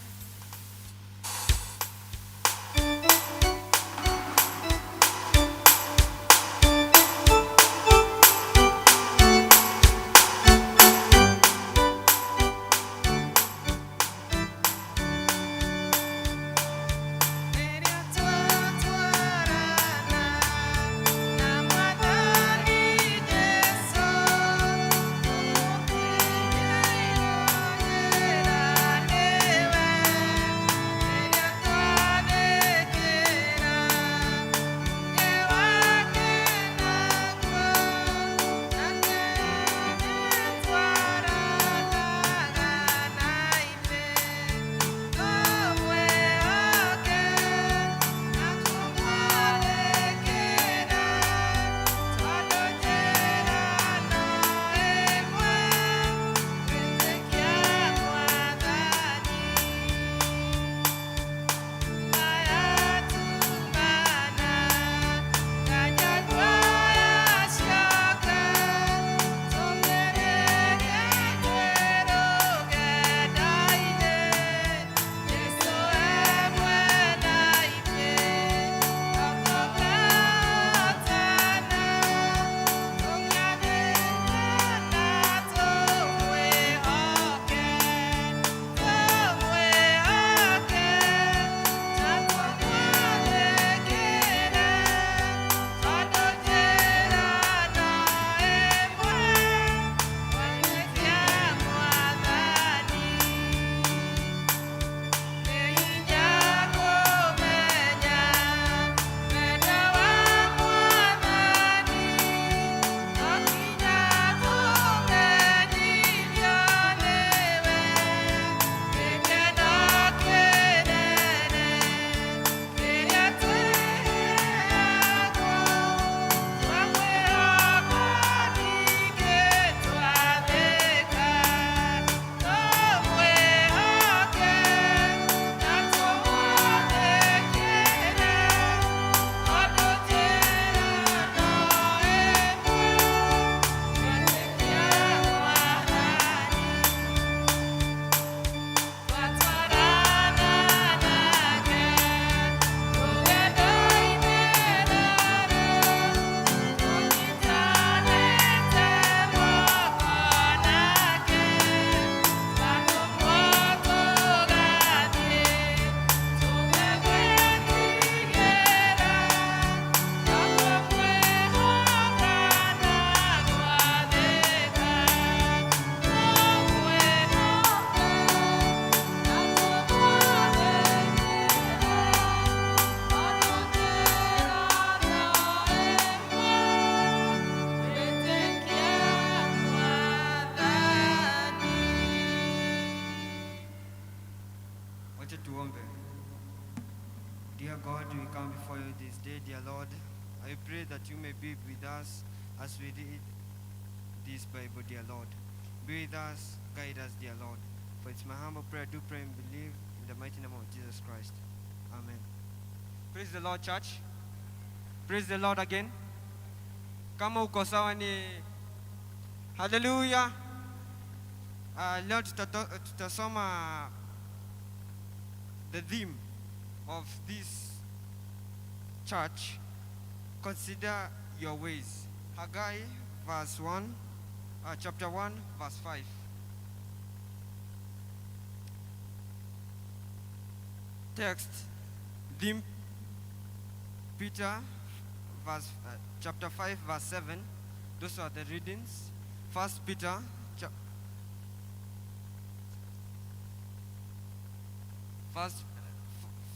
Wacha tuombe. Dear God, we come before you this day, dear Lord. I pray that you may be with us as we read this Bible, dear Lord. Be with us, guide us, dear Lord. For it's my humble prayer, do pray and believe in the mighty name of Jesus Christ. Amen. Praise the Lord, church. Praise the Lord again. Kama uko sawa ni haleluya. Leo tutasoma the theme of this church, consider your ways. Haggai verse 1, chapter 1 verse 5. Text, theme Peter verse, chapter 5 verse 7. Those are the readings. First Peter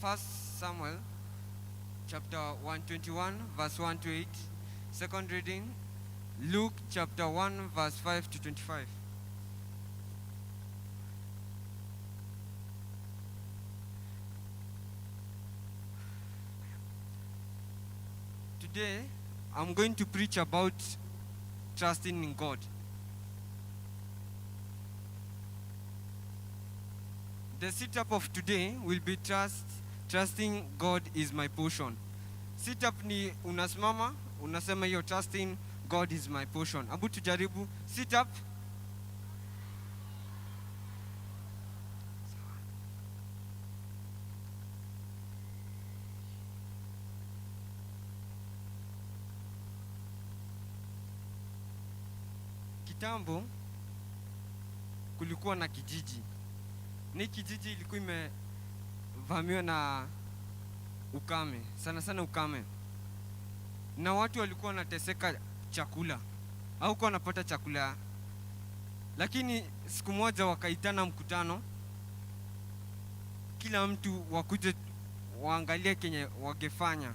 First Samuel chapter 121 verse 1 to 8. Second reading, Luke chapter 1 verse 5 to 25. Today, I'm going to preach about trusting in God. The sit-up of today will be trusting God is my portion. Sit-up ni unasimama, unasema hiyo trusting God is my portion. Abu tujaribu sit-up. Kitambo kulikuwa na kijiji. Ni kijiji ilikuwa imevamiwa na ukame, sana sana ukame. Na watu walikuwa wanateseka chakula. Hawakuwa wanapata chakula. Lakini siku moja wakaitana mkutano. Kila mtu wakuje waangalie kenye wangefanya.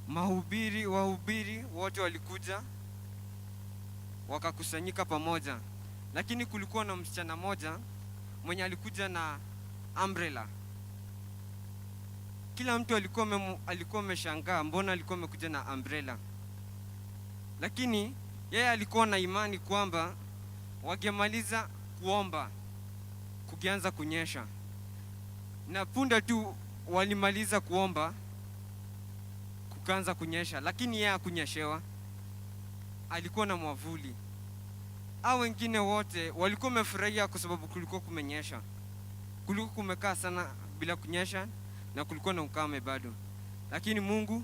Mahubiri, wahubiri wote walikuja wakakusanyika pamoja. Lakini kulikuwa na msichana moja mwenye alikuja na umbrella. Kila mtu alikuwa ameshangaa mbona alikuwa amekuja na umbrella. Lakini yeye alikuwa na imani kwamba wangemaliza kuomba kukianza kunyesha. Na punde tu walimaliza kuomba kukaanza kunyesha, lakini yeye hakunyeshewa. Alikuwa na mwavuli. Hao wengine wote walikuwa wamefurahia kwa sababu kulikuwa kumenyesha. Kulikuwa kumekaa sana bila kunyesha na kulikuwa na ukame bado. Lakini Mungu,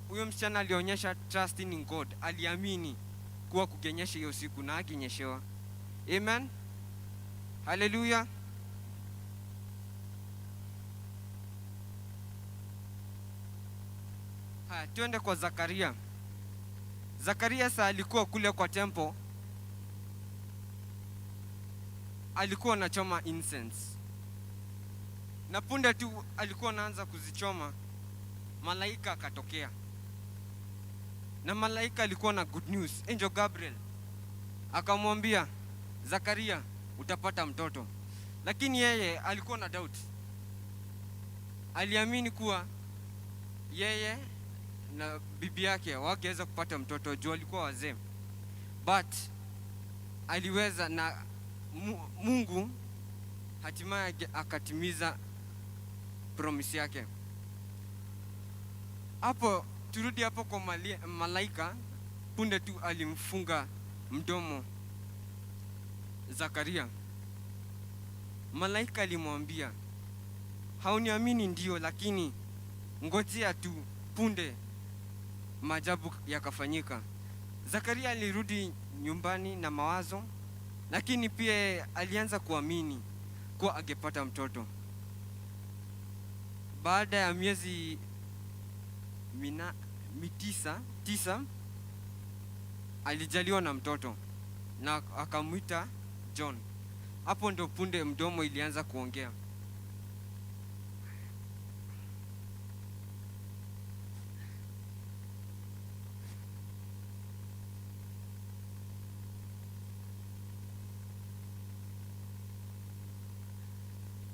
huyo msichana alionyesha trust in God. Aliamini kuwa kukinyesha hiyo siku na akinyeshewa. Amen. Hallelujah. Haya, tuende kwa Zakaria. Zakaria sa alikuwa kule kwa temple. Alikuwa anachoma incense. Na punde tu alikuwa anaanza kuzichoma, malaika akatokea. Na malaika alikuwa na good news. Angel Gabriel akamwambia Zakaria, utapata mtoto. Lakini yeye alikuwa na doubt. Aliamini kuwa yeye na bibi yake wangeweza kupata mtoto juu walikuwa wazee. But aliweza, na Mungu hatimaye akatimiza promise yake. Hapo turudi hapo kwa malaika, punde tu alimfunga mdomo Zakaria. Malaika alimwambia, hauniamini ndio, lakini ngojea tu. Punde maajabu yakafanyika. Zakaria alirudi nyumbani na mawazo, lakini pia alianza kuamini kuwa angepata mtoto. Baada ya miezi tisa alijaliwa na mtoto na akamwita John. Hapo ndo punde mdomo ilianza kuongea.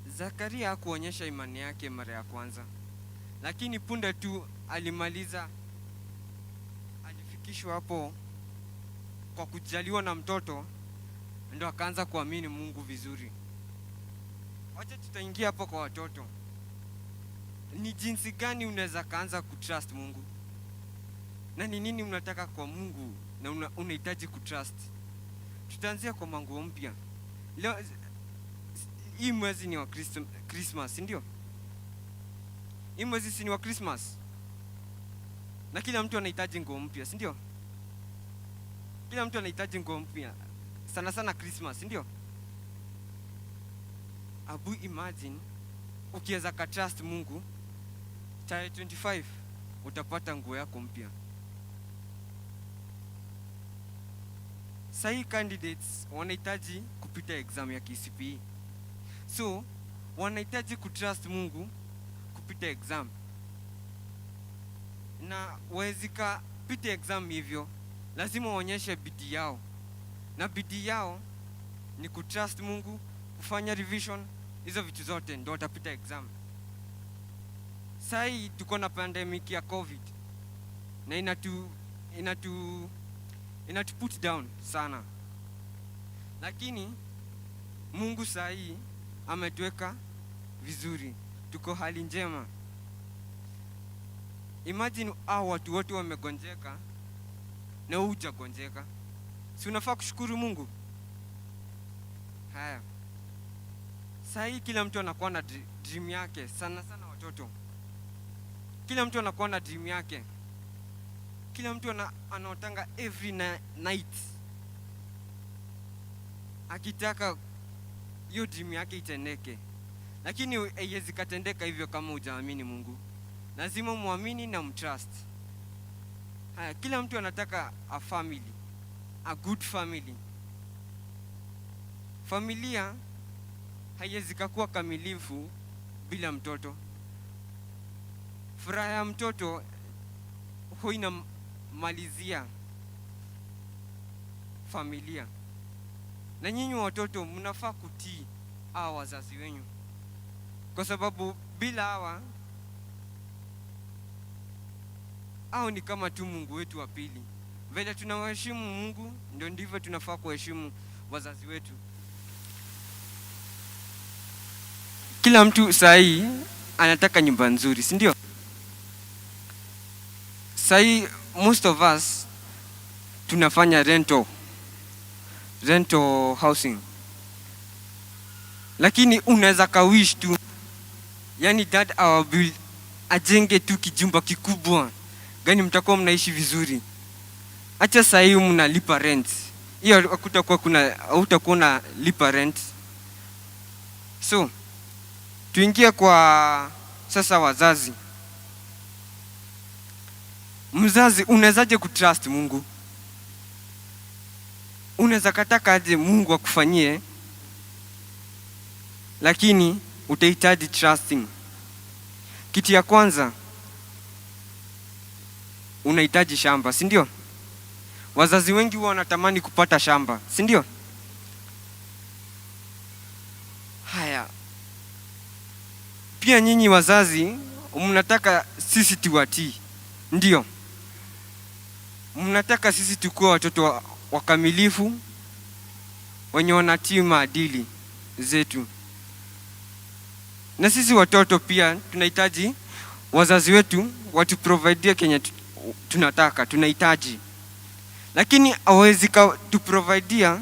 Zakaria hakuonyesha imani yake mara ya kwanza, lakini punde tu alimaliza, alifikishwa hapo kwa kujaliwa na mtoto, ndo akaanza kuamini Mungu vizuri. Wacha tutaingia hapo kwa watoto. Ni jinsi gani unaweza kaanza kutrust Mungu? Na ni nini unataka kwa Mungu na unahitaji kutrust? Tutaanzia kwa manguo mpya. Leo hii mwezi ni wa Christmas, si ndio? Hii mwezi si ni wa Christmas? Na kila mtu anahitaji nguo mpya, si ndio? Kila mtu anahitaji nguo mpya. Sana sana Christmas, si ndio? Abu imagine ukiweza ka trust Mungu tarehe 25 utapata nguo yako mpya. Sahi candidates wanahitaji kupita exam ya KCPE. So wanahitaji kutrust Mungu kupita exam. Na wawezika pita exam hivyo, lazima waonyeshe bidii yao. Na bidii yao ni kutrust Mungu, kufanya revision, hizo vitu zote ndio watapita exam. Sahi tuko na pandemic ya COVID na inatu put down sana. Lakini Mungu sahi ametuweka vizuri, tuko hali njema. Imagine hao watu wote wamegonjeka na wewe hujagonjeka. Si unafaa kushukuru Mungu? Haya. Sahi kila mtu anakuwa na dream yake, sana sana watoto. Kila mtu anakuwa na dream yake. Kila mtu anaotanga every night akitaka hiyo dream yake itendeke. Lakini haiwezi katendeka hivyo kama hujaamini Mungu. Lazima muamini na mtrust. Haya, kila mtu anataka a family, a good family. Familia haiwezi kuwa kamilifu bila mtoto. Furaha ya mtoto huwa inamalizia familia. Na nyinyi watoto mnafaa kutii hawa wazazi wenyu, kwa sababu bila hawa, hao ni kama tu Mungu wetu wa pili. Vile tunawaheshimu Mungu, ndio ndivyo tunafaa kuheshimu wazazi wetu. Kila mtu sahi anataka nyumba nzuri, si ndio? Sahi most of us tunafanya rental housing. Lakini unaweza kawish tu, yani dad our build ajenge tu kijumba kikubwa gani, mtakuwa mnaishi vizuri. Acha sahi mnalipa rent, hiyo hakutakuwa kuna, hautakuwa unalipa rent. So tuingie kwa sasa wazazi. Mzazi, unawezaje kutrust Mungu? Unaweza kataka aje Mungu akufanyie, lakini utahitaji trusting. Kitu ya kwanza unahitaji shamba, si ndio? Wazazi wengi huwa wanatamani kupata shamba, si ndio? Haya, pia nyinyi wazazi mnataka sisi tuwatii, ndio? Mnataka sisi tukuwe watoto wakamilifu wenye wanatii maadili zetu. Na sisi watoto pia tunahitaji wazazi wetu watuprovidie kenye tunataka, tunahitaji. Lakini hawezi tuprovidea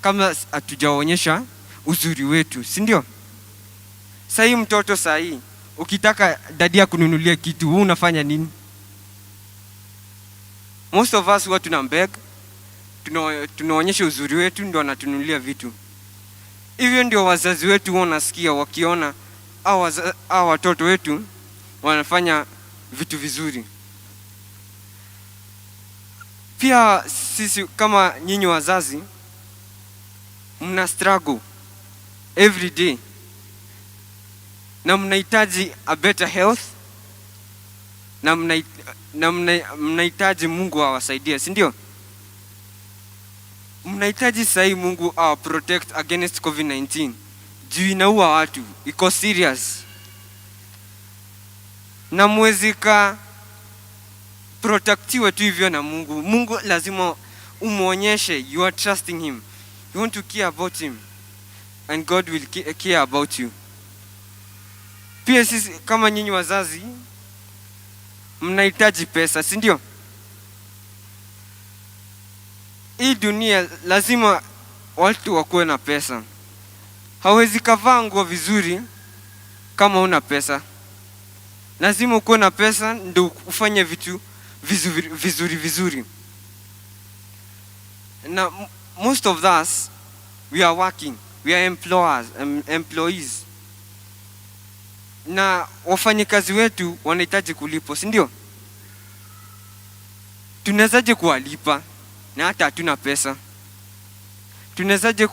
kama hatujaonyesha uzuri wetu, si ndio? Sahii mtoto sahii ukitaka dadi akununulie kitu, wewe unafanya nini? Most of us huwa tuna beg, tunaonyesha uzuri wetu ndio anatununulia vitu. Hivyo ndio wazazi wetu huwa wanasikia wakiona hao watoto wetu wanafanya vitu vizuri. Pia sisi kama nyinyi wazazi mna struggle every day na mnahitaji a better health na mnahitaji Mungu awasaidie, si ndio? Mnahitaji sahi Mungu awa protect against COVID-19. Juu inaua watu, iko serious. Na mwezi ka protectiwe tu hivyo na Mungu. Mungu lazima umuonyeshe you are trusting him. You want to care about him and God will care about you. Pia sisi kama nyinyi wazazi mnahitaji pesa, si ndio? Hii dunia lazima watu wakuwe na pesa. Hauwezi kavaa nguo vizuri kama una pesa. Lazima ukuwe na pesa ndio ufanye vitu vizuri vizuri vizuri. Na most of us we are working, we are employers, employees. Na wafanyikazi wetu wanahitaji kulipwa, si ndio? Tunawezaje kuwalipa na hata hatuna pesa? Tunawezaje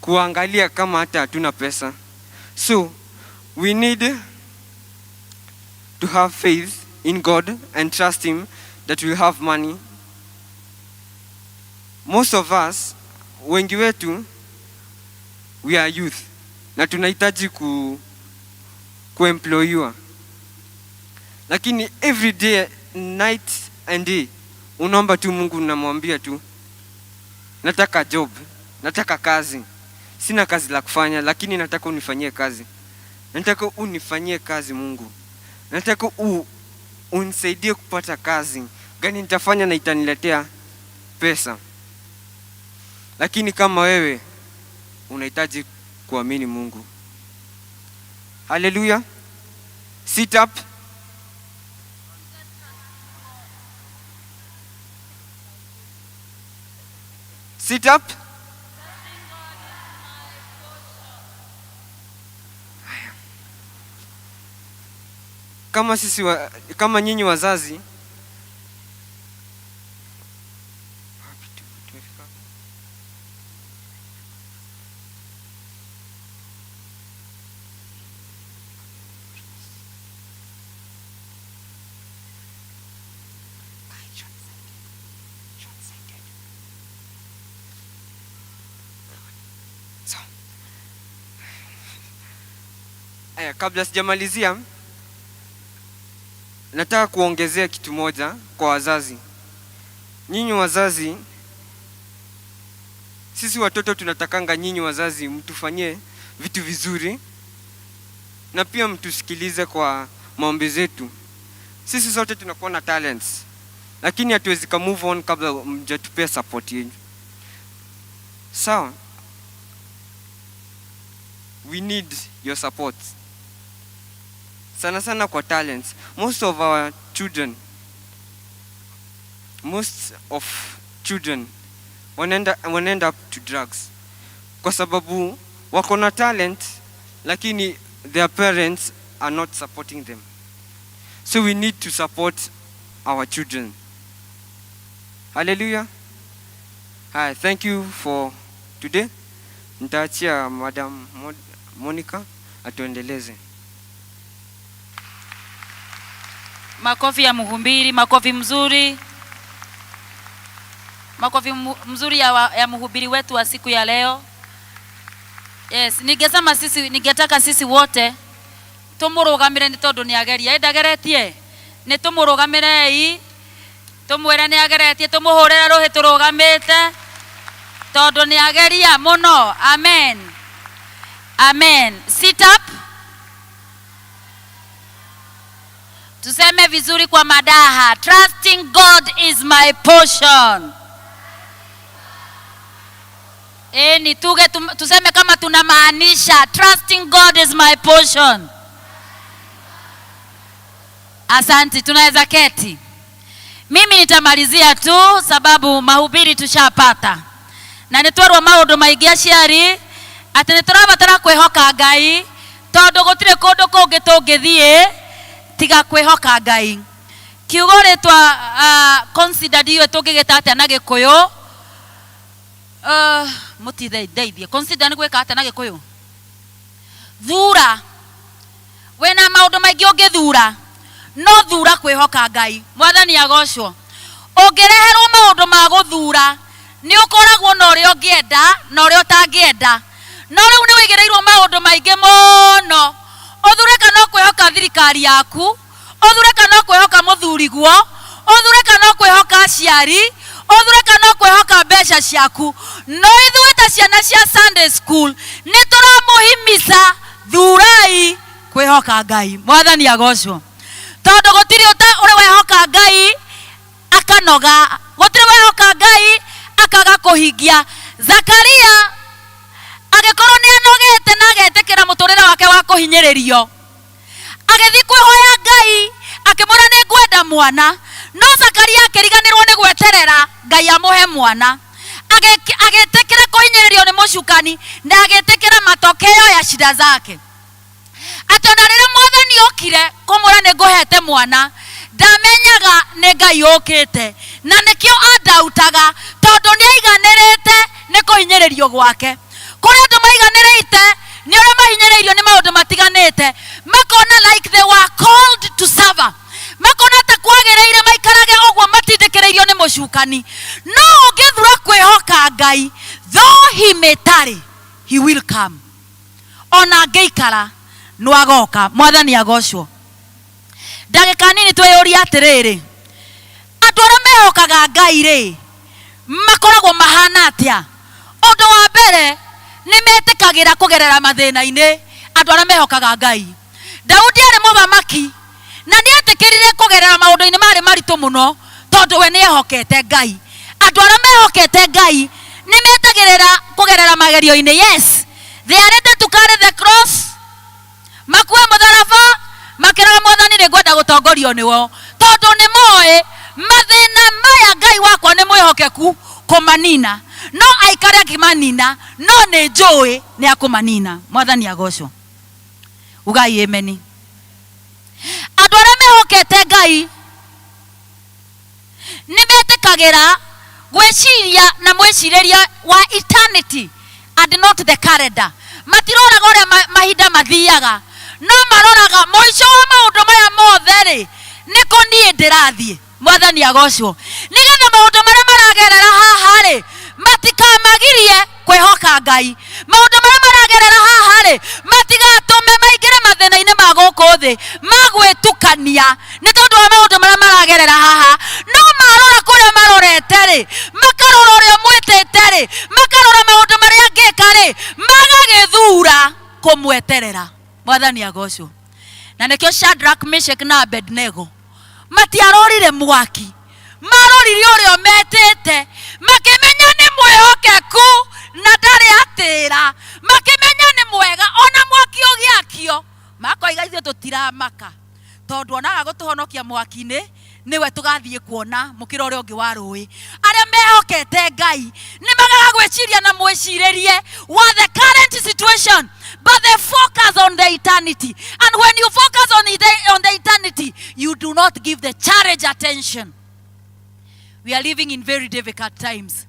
kuangalia kama hata hatuna pesa? So we need to have faith in God and trust him that we have money. Most of us, wengi wetu, we are youth na tunahitaji kuemployiwa, lakini every day, night and day, unaomba tu Mungu, unamwambia tu nataka job, nataka kazi, sina kazi la kufanya, lakini nataka unifanyie kazi, nataka unifanyie kazi Mungu, nataka unisaidie kupata kazi gani nitafanya na itaniletea pesa. Lakini kama wewe unahitaji kuamini Mungu. Haleluya. Sit up. Sit up. Haya. Kama sisi wa, kama nyinyi wazazi, tumefika? So. Aya, kabla sijamalizia, nataka kuongezea kitu moja kwa wazazi. Nyinyi wazazi, sisi watoto tunatakanga nyinyi wazazi mtufanyie vitu vizuri na pia mtusikilize kwa maombi zetu. Sisi sote tunakuwa na talents, lakini hatuwezi ka move on kabla mjatupea support yenu. Sawa? We need your support. Sana sana kwa talents. Most of our children, most of children wanaenda up to drugs kwa sababu wako na talent, lakini their parents are not supporting them. So we need to support our children. Hallelujah. Hi, thank you for today. Nitaachia Madam Monica atuendeleze. Makofi ya mhubiri, makofi mzuri, makofi mzuri ya mhubiri wetu wa siku ya leo. Yes, ningesema sisi, ningetaka sisi wote tumurugamire ni tondu ni ageria ndageretie, ni tumurugamirei tumwire ni ageretie, tumuhurire ruhi turugamite tondu ni ageria muno. Amen, amen. Sit up. Tuseme vizuri kwa madaha, trusting God is my portion. Ni tuge tuseme kama tunamaanisha trusting God is my portion. Asante, tunaweza keti. Mimi nitamalizia tu sababu mahubiri tushapata. Na nitwarwo maundu maingi aciari ati niturabatara kwihoka Ngai tondu gutire kundu kungi tungithie tiga kwihoka Ngai. Kiugo ritwa consider ndiyo tungigita atia na Gikuyu? Mutithe ndeithie. Consider ni gwika atia na Gikuyu? Thura. Wina maundu maingi ungithura, no thura kwihoka Ngai. Mwathani agocwo. Ungireherwo maundu ma guthura ni ukoragwo na uria ungienda na uria utangienda. No riu ni wigirirwo maundu maingi muno. Uthure kana ukwihoka thirikari yaku, uthure kana ukwihoka muthuriguo, uthure kana ukwihoka aciari, uthure kana ukwihoka mbeca ciaku. No ithuĩ ta ciana cia Sunday school nĩ tũramũhimiza Thurai kwĩhoka Ngai. Mwathani agocwo. Tondũ gũtirĩ ũrĩ wehoka Ngai akanoga, gũtirĩ wehoka Ngai akaga kũhingia. Zakaria agĩkorwo nĩ anogete na agetĩkĩra mũtũrĩre wake wa kũhinyĩrĩrio, agĩthiĩ kwĩhoya Ngai akĩmwĩra nĩ ngwenda mwana. No Zakaria akĩriganĩrwo nĩ gweterera Ngai amũhe mwana. Agĩtĩkĩra kũhinyĩrĩrio nĩ mũcukani na agĩtĩkĩra matokeo ya shida zake. Atĩ ona rĩrĩa Mwathani okire kũmwĩra nĩ ngũhete mwana, ndamenyaga nĩ Ngai ũkĩte, na nĩkĩo andautaga, tondũ nĩ aiganĩrĩte nĩ kũhinyĩrĩrio gwake. Kũrĩ andũ maiganĩrĩte nĩ ũrĩa mahinyĩrĩirio nĩ maũndũ matiganĩte, makona like they were called to suffer, makona ta kwagĩrĩire maikarage ũguo matindĩkĩrĩirio nĩ mũcukani. No ũngĩthura kwĩhoka Ngai, though he may tarry, he will come. Ona angĩikara no agoka. Mwathani agocwo. Ndagĩka nini twĩyũrie atĩrĩrĩ, andũ arĩa mehokaga Ngai rĩ, makoragwo mahana atĩa? Ũndũ wa mbere, nĩ metĩkagĩra kũgerera mathĩna-inĩ. Andũ arĩa mehokaga Ngai, Daudi arĩ mũthamaki na nĩ etĩkĩrire kũgerera maũndũ-inĩ marĩ maritũ mũno tondũ we nĩ ehokete Ngai. Andũ arĩa mehokete Ngai nĩ metagĩrĩra kũgerera magerio-inĩ. Yes, they are ready to carry the cross, makue mũtharaba makĩraga Mwathani nĩ ngwenda gũtongorio nĩwo, tondũ nĩ moĩ mathĩna maya Ngai wakwa nĩ mwĩhokeku kũmanina. No aikare akĩmanina, no nĩ njũĩ nĩ akũmanina. Mwathani agocwo. Ugai ameni. Andũ arĩa mehokete Ngai nĩ metĩkagĩra gwĩciria na mwĩcirĩrie wa eternity and not the calendar. Matiroraga ũrĩa mahinda mathiaga, no maroraga mũico wa maũndũ maya mothe rĩ, nĩ kũ niĩ ndĩrathiĩ. Mwathani agocwo. Nĩgetha maũndũ marĩa maragerera haha rĩ, matikamagirie kwĩhoka Ngai. Maũndũ marĩa maragerera haha rĩ, matigatũme maingĩre mathĩna-inĩ ma gũkũ thĩ ma gwĩtukania nĩ tondũ wa maũndũ marĩa maragerera haha. No marora kũrĩa marorete rĩ, makarora ũrĩa ũmwĩtĩte rĩ, makarora maũndũ marĩa angĩka rĩ, magagĩthura kũmweterera. Mwathani agocwo. Na nĩkĩo Shadrach, Meshach na Abednego matiarorire mwaki, marorire ũrĩa ũmetĩte, makĩmenya nĩ mwĩhokeku na ndarĩ atĩra, makĩmenya nĩ mwega ona mwaki ũgĩakio. Makoiga ithuĩ tũtiramaka, tondũ onaga gũtũhonokia mwaki-inĩ nĩwe tũgathiĩ kuona mũkĩra ũrĩa ũngĩ wa rũĩ. Arĩa mehokete Ngai nĩ magaga gwĩciria na mwĩcirĩrie wa the current situation, but they focus on the eternity. And when you focus on the eternity, you do not give the challenge attention. We are living in very difficult times.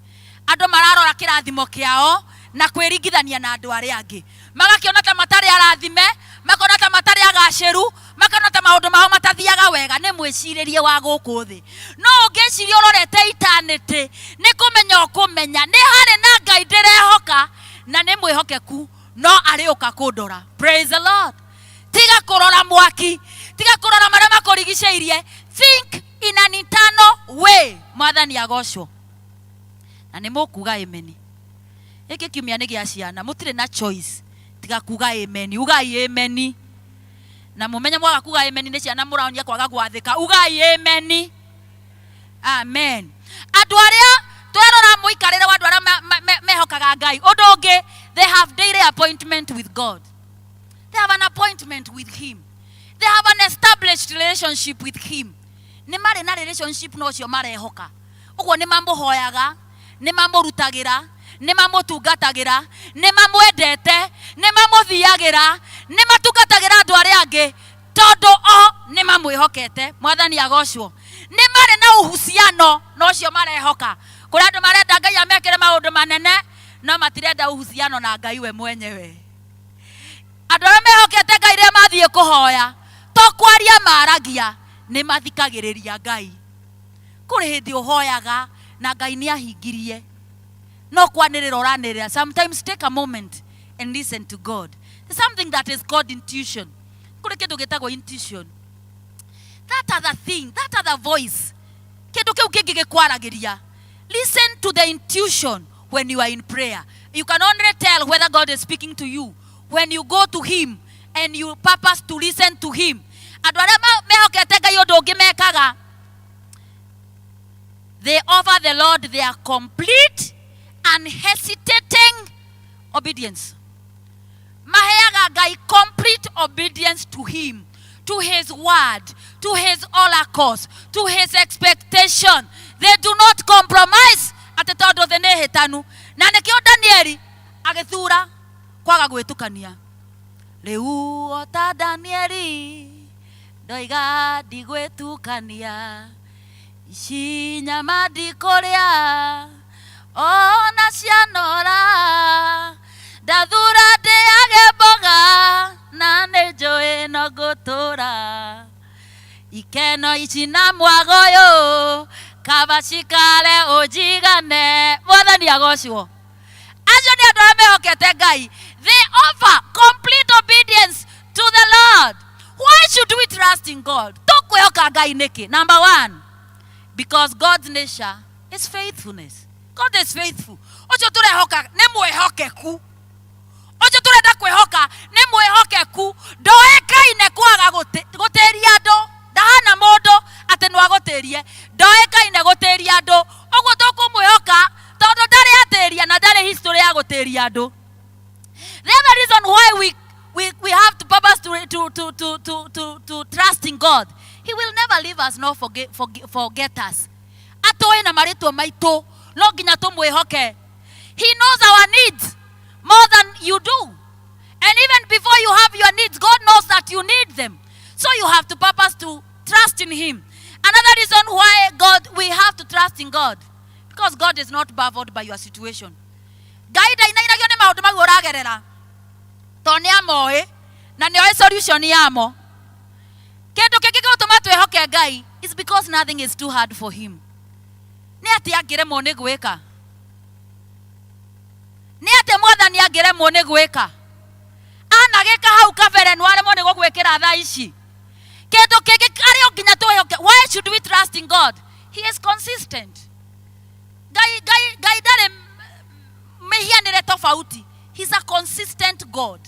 Andũ mararora kĩrathimo kĩao na kwĩringithania na andũ arĩa angĩ, magakĩona ta matarĩ arathime, makona ta matarĩ agacĩru, makona ta maũndũ mao matathiaga wega. Nĩ mwĩcirĩrie wa gũkũ thĩ. No ũngĩciria ũrorete eternity, nĩ kũmenya ũkũmenya nĩ harĩ na Ngai ndĩrehoka na nĩ mwĩhokeku, no arĩũka kũndora. Praise the Lord. Tiga kũrora mwaki, tiga kũrora marĩa makũrigicĩirie. Think in an eternal way. Mwathani agocwo. Na nĩ mũkuga ameni. Gĩkĩ kiumia nĩ gĩa ciana, mũtirĩ na choice tiga kuga ameni. Ugai ameni. Na mũmenye mwaga kuga ameni nĩ ciana mũraonia kwaga gwathĩka. Ugai ameni. Amen. Andũ arĩa twerora mũikarĩre wa andũ arĩa mehokaga Ngai, ũndũ ũngĩ, they have daily appointment with God. They have an appointment with him. They have an established relationship with him. Nĩ marĩ na relationship na ũcio marehoka. Ũguo nĩ mamũhoyaga, nĩ mamũrutagĩra, nĩ mamũtungatagĩra, nĩ mamwendete, nĩ mamũthiagĩra, nĩ matungatagĩra andũ arĩa angĩ, tondũ o nĩ mamwĩhokete. Mwathani agocwo. Nĩ marĩ na uhusiano na ũcio marehoka. Kũrĩ andũ marenda Ngai amekĩre maũndũ manene, no matirenda uhusiano na Ngai we mwenyewe. Andũ arĩa mehokete Ngai rĩrĩa mathiĩ kũhoya, to kwaria maragia, nĩ mathikagĩrĩria Ngai. Kũrĩ hĩndĩ ũhoyaga na Ngai nĩ ahingirie, no kwanĩrĩra ũranĩrĩra. Sometimes take a moment and listen to God. There's something that is called intuition. Kũrĩ kĩndũ gĩtagwo intuition. That other thing, that other voice, kĩndũ kĩu kĩngĩ gĩkwaragĩria. Listen to the intuition when you are in prayer. You can only tell whether God is speaking to you. When you go to him and you purpose to listen to him, andũ arĩa mehokete Ngai ũndũ ũngĩ mekaga, they offer the Lord their complete unhesitating obedience. Maheaga Ngai complete obedience to him, to his word, to his oracles, to his expectation. They do not compromise atĩ tondũ thĩ nĩ hĩtanu. Na nĩkĩo Danieli agĩthura kwaga gwĩtukania. Rĩu o ta Danieli ndoiga ndigwĩtukania, ici nyama ndikũrĩa ona cianora, ndathura ndĩage mboga na nĩ njũĩ no ngũtũra. Ikeno ici na mwago ũyũ kaba cikare ũnjigane. Mwathani agocwo. Acio nĩ andũ arĩa mehokete Ngai. They offer complete obedience to the Lord. Why should we trust in God? Tũkwĩhoka Ngai nĩkĩ? Number one, because God's nature is faithfulness. God is faithful. Ũcio tũrehoka nĩ mwĩhokeku. Ũcio tũrenda kwĩhoka nĩ mwĩhokeku. Ndoĩkaine kwaga gũtĩria andũ. Ndahana mũndũ atĩ no agũtĩrie. Ndoĩkaine gũtĩria andũ. Ũguo tũkũmwĩhoka tondũ ndarĩ atĩria na ndarĩ history ya gũtĩria andũ. The other reason why we have to purpose to trust in God, he will never leave us nor forget us. Atũĩ na marĩtwa maitũ, no nginya tũmwĩhoke. He knows our needs more than you do. And even before you have your needs, God knows that you need them. So you have to purpose to trust in him. Another reason why we have to trust in God, because God is not baffled by your situation. Ngai ndainainagio nĩ maũndũ mau ũragerera, tondũ nĩ amoĩ na nĩ oĩ solution yamo. Kĩndũ kĩngĩ gĩgũtũma twĩhoke Ngai is because nothing is too hard for him. Nĩ atĩa angĩremwo nĩ gwĩka? Nĩ atĩa Mwathani angĩremwo nĩ gwĩka? Anagĩka hau kabere no aremwo nĩ gũgwĩkĩra thaa ici. Kĩndũ kĩngĩ arĩ o nginya twĩhoke. Why should we trust in God? He is consistent. Ngai, Ngai, Ngai ndarĩ mĩhianĩre tofauti. He's a consistent God.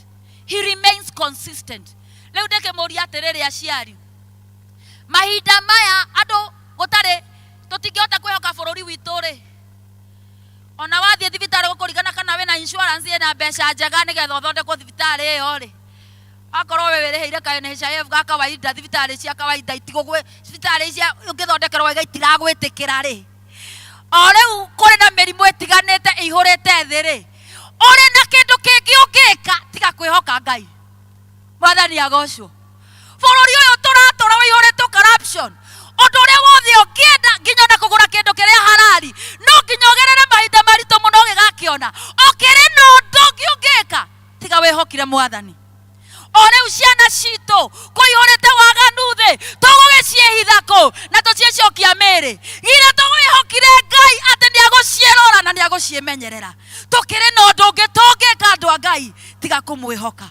He remains consistent. Rĩu ndĩkĩmũria atĩrĩrĩ aciari, mahinda maya andũ gũtarĩ tũtingĩhota kwĩhoka bũrũri witũ rĩ, ona wathiĩ thibitarĩ gũkũringana kana wĩna insurance ĩna mbeca njega nĩgetha ũthondekwo thibitarĩ ĩyo rĩ, akorwo we wĩrĩhĩire ka NHIF ga kawaida, thibitarĩ cia kawaida itigũgwĩ, thibitarĩ cia ũngĩthondekerwo wega itiragwĩtĩkĩra rĩ, o rĩu kũrĩ na mĩrimũ ĩtiganĩte ĩihũrĩte thĩ rĩ, ũrĩ na kĩndũ kĩngĩ ũngĩka tiga kwĩhoka Ngai. Mwathani agocwo. Bũrũri ũyũ tũratũra ũihũrĩtwo corruption. Ũndũ ũrĩa wothe ũngĩenda nginya ona kũgũra kĩndũ kĩrĩa harari, no nginya ũgerere mahinda maritũ mũno ũgĩgakĩona. Ũkĩrĩ na ũndũ ũngĩ ũngĩka tiga wĩhokire Mwathani. O rĩu ciana citũ kũihũrĩte waganu thĩ, tũgũgĩciĩhitha kũ na tũciĩcokia mĩĩrĩ? Githĩ tũgwĩhokire Ngai atĩ nĩagũciĩrora na nĩagũciĩmenyerera? Tũkĩrĩ na ũndũ ũngĩ tũngĩka andũ a Ngai tiga kũmwĩhoka.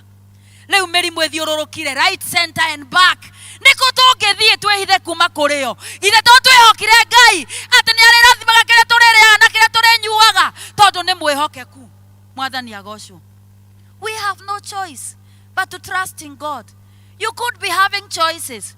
Rĩu mĩrimũ ĩthiũrũrũkire right, center and back, nĩkũ tũngĩthiĩ twĩhithe kuma kũrĩ yo? Githĩ to twĩhokire Ngai atĩ nĩarĩrathimaga kĩrĩa tũrĩrĩaga na kĩrĩa tũrĩnyuaga, tondũ nĩ mwĩhokeku. Mwathani agocwo. We have no choice but to trust in God. You could be having choices.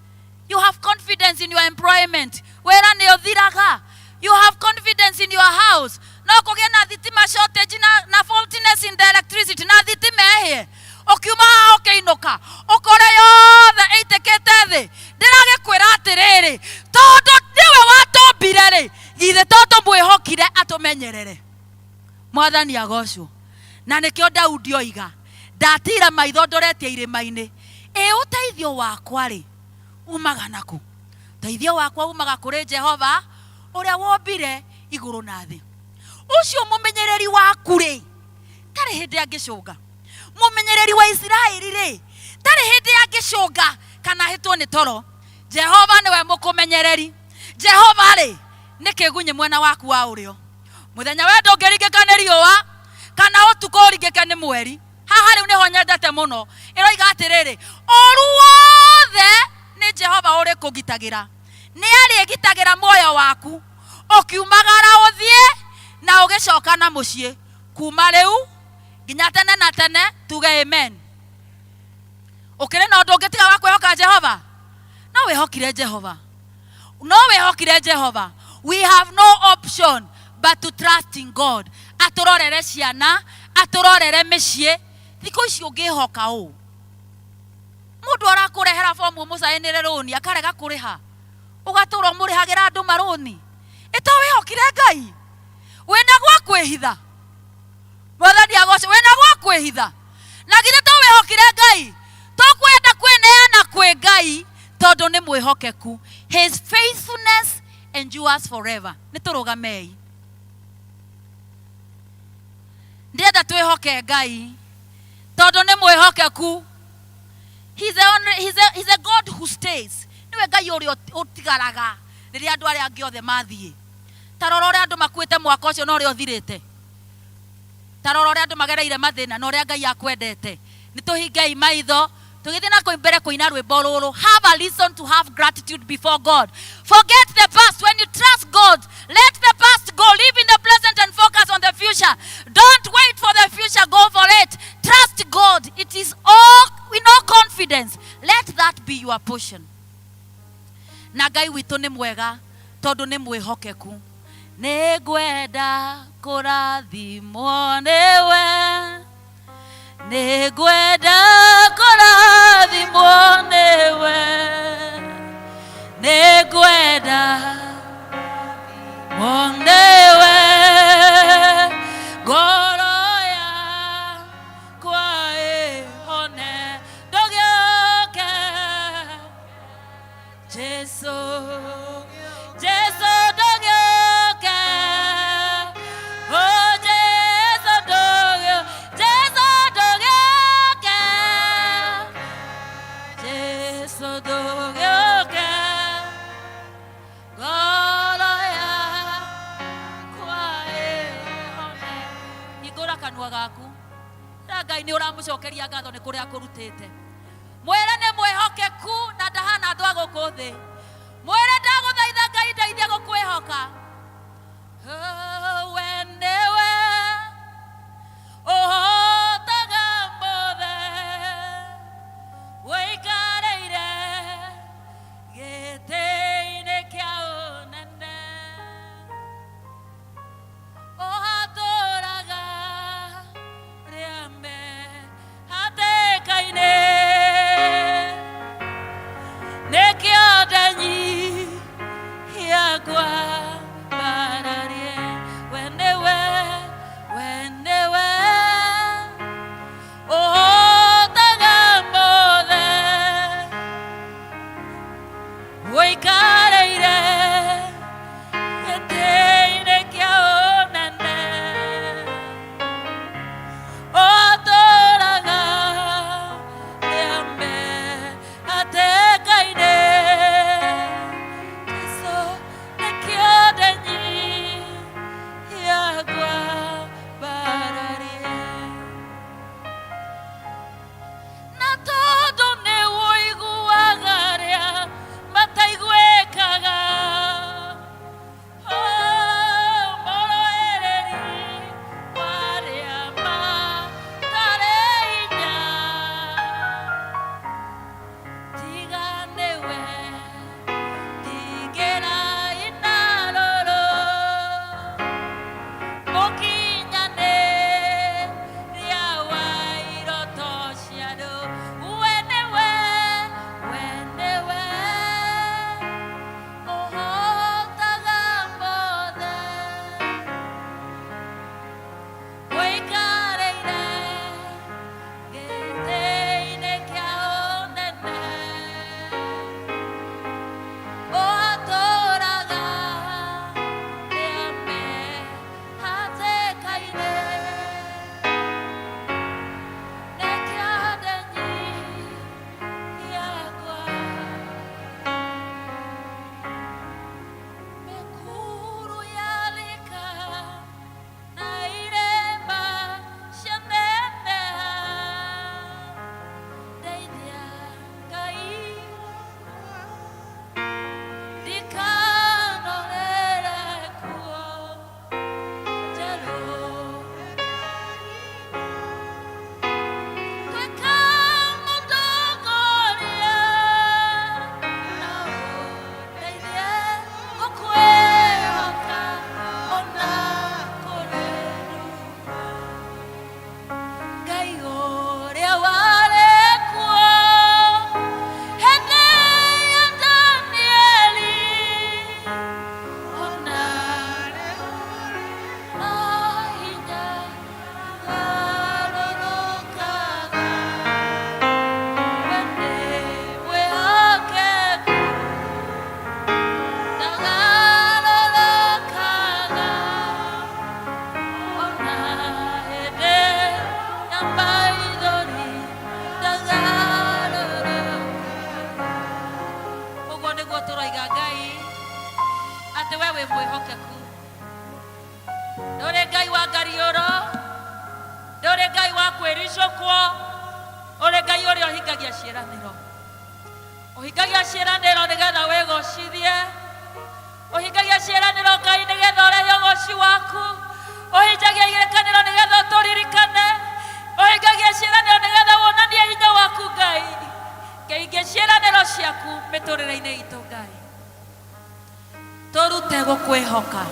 You have confidence in your employment. Wĩra nĩ ũthiraga. You have confidence in your house. No kũgĩe na thitima shortage na faultiness in the electricity, na thitima ĩhĩe. Ũkiuma haha ũkĩinũka, ũkore yothe ĩitĩkĩte thĩ. Ndĩragĩkwĩra atĩrĩrĩ, tondũ nĩwe watũmbire rĩ, githĩ to tũmwĩhokire atũmenyerere? Mwathani agocwo. Na nĩkĩo Daudi oiga, ndatira maitho ndoretie irĩma-inĩ, ĩ ũteithio wakwa rĩ umaga nakũ? Ũteithio wakwa umaga kũrĩ Jehova ũrĩa wombire igũrũ na thĩ. Ũcio mũmenyereri waku rĩ, ndarĩ hĩndĩ angĩcũnga. Mũmenyereri wa Isiraeli rĩ, ndarĩ hĩndĩ angĩcũnga kana ahĩtwo nĩ toro. Jehova nĩwe mũkũmenyereri. Jehova rĩ, nĩ kĩgunyĩ mwena waku wa ũrĩo. Mũthenya we ndũngĩringĩka nĩ riũa, kana ũtukũ ũringĩke nĩ mweri. Haha rĩu nĩho nyendete mũno. Ĩroiga atĩrĩrĩ, ũru wothe nĩ Jehova ũrĩkũgitagĩra. Nĩ arĩgitagĩra muoyo waku ũkiumagara ũthiĩ na ũgĩcoka na mũciĩ, kuma rĩu nginya tene na tene. Tuge amen. Ũkĩrĩ na ũndũ ũngĩ tiga wa kwĩhoka Jehova? No wĩhokire Jehova, no wĩhokire Jehova. We have no option but to trust in God. Atũrorere ciana, atũrorere mĩciĩ. Thikũ ici ũngĩhoka ũ? Mũndũ arakũrehera bomu ũmũcaĩnĩre rũni akarega kũrĩha, ũgatũra ũmũrĩhagĩra andũ marũni. Ĩto wĩhokire Ngai wĩna gwa kwĩhitha. Mwathani agocwo. Wĩna gwa kwĩhitha na githĩ to wĩhokire Ngai? Tũkwenda kwĩneana kwĩ Ngai tondũ nĩ mwĩhokeku. His faithfulness endures forever. Nĩ tũrũgamei. Ndĩrenda twĩhoke Ngai tondũ nĩ mwĩhokeku. He's the only, he's a, he's a God who stays. Nĩwe Ngai ũrĩa ũtigaraga rĩrĩa andũ arĩa angĩ othe mathiĩ. Ta rora ũrĩa andũ makuĩte mwaka ũcio na ũrĩa ũthirĩte. Ta rora ũrĩa andũ magereire mathĩna na ũrĩa Ngai akwendete. Nĩ tũhingei maitho tũgĩthiĩ na kũu mbere kũina rwĩmbo rũrũ. Have a reason to have gratitude before God. Forget the past. When you trust God, let the past go. Live in the present and focus on the future. Don't wait for the future, go for it. Trust God. It is all in all confidence. Let that be your portion. Na Ngai witũ nĩ mwega tondũ nĩ mwĩhokeku. Nĩ ngwenda kũrathimwo nĩwe, nĩ ngwenda kũrathimwo nĩwe, nĩ ngwenda nĩwe, ngoro yakwa ĩhone. Ndũgĩũke Jesu, Jesu ndũgĩũke. Oh Jesu ndũgĩũke, Jesu ndũgĩũke, Jesu ndũgĩũke, ngoro yakwa ĩhone. Hingũra kanua gaku na Ngai nĩ ũramũcokeria ngatho nĩ kũrĩa akũrutĩte. Mwĩre nĩ mwĩhokeku na ndahana andũ a gũkũ thĩ. Mwĩre ndagũthaitha Ngai ndeithie gũkwĩhoka. Oh, we nĩwe ũhotaga mothe, wĩikarĩire gĩtĩ-inĩ kĩa ũnene, ũhatũraga rĩa me hatĩka-inĩ. Nĩkĩo ndenyihia ngwambararie, we nĩwe. ũhingagia ciĩranĩro. Ũhingagia ciĩranĩro nĩgetha wĩgocithie. Ũhingagia ciĩranĩro Ngai nĩgetha ũrehe ũgoci waku. Ũhingagia irĩkanĩro nĩgetha ũtũririkane. Ũhingagia ciĩranĩro nĩgetha wonanie hinya waku Ngai. Kĩhingie ciĩranĩro ciaku mĩtũrĩre-inĩ itũ Ngai. Tũrute gũkwĩhoka.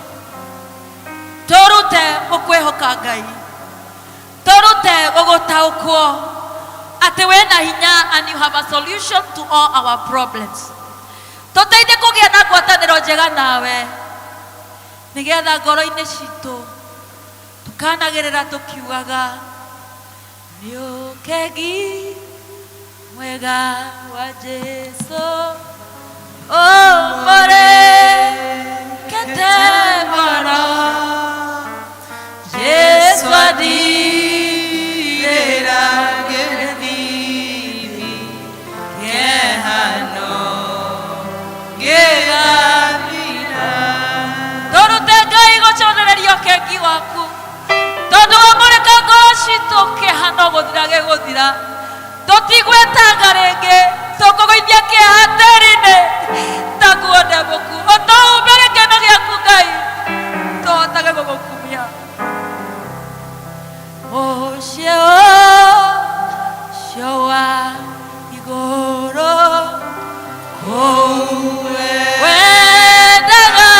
Tũrute gũkwĩhoka Ngai. Tũrute gũgũtaũkwo atĩ wĩna hinya and you have a solution to all our problems. Tũteithie kũgĩa na ngwatanĩro njega nawe nĩgetha ngoro-inĩ citũ tũkanagĩrĩra tũkiugaga nĩ ũkegi mwega wa Jesu ũmũrĩkĩte ngoro. Jesu andirĩra gĩthimi kĩhano gĩgathira. Tũrute Ngai gũconoreria ũkengi waku tondũ wamũrĩka ngoro citũ kĩeha no gũthira gĩgũthira. Tũtigwĩtanga rĩngĩ, tũkũgũithia kĩeha tĩri-inĩ ta nguo ndembũku. Ũtũhumbe gĩkeno gĩaku Ngai, tũhotage gũgũkumia. Mũciĩ ũcio wa igũrũ kũu wendaga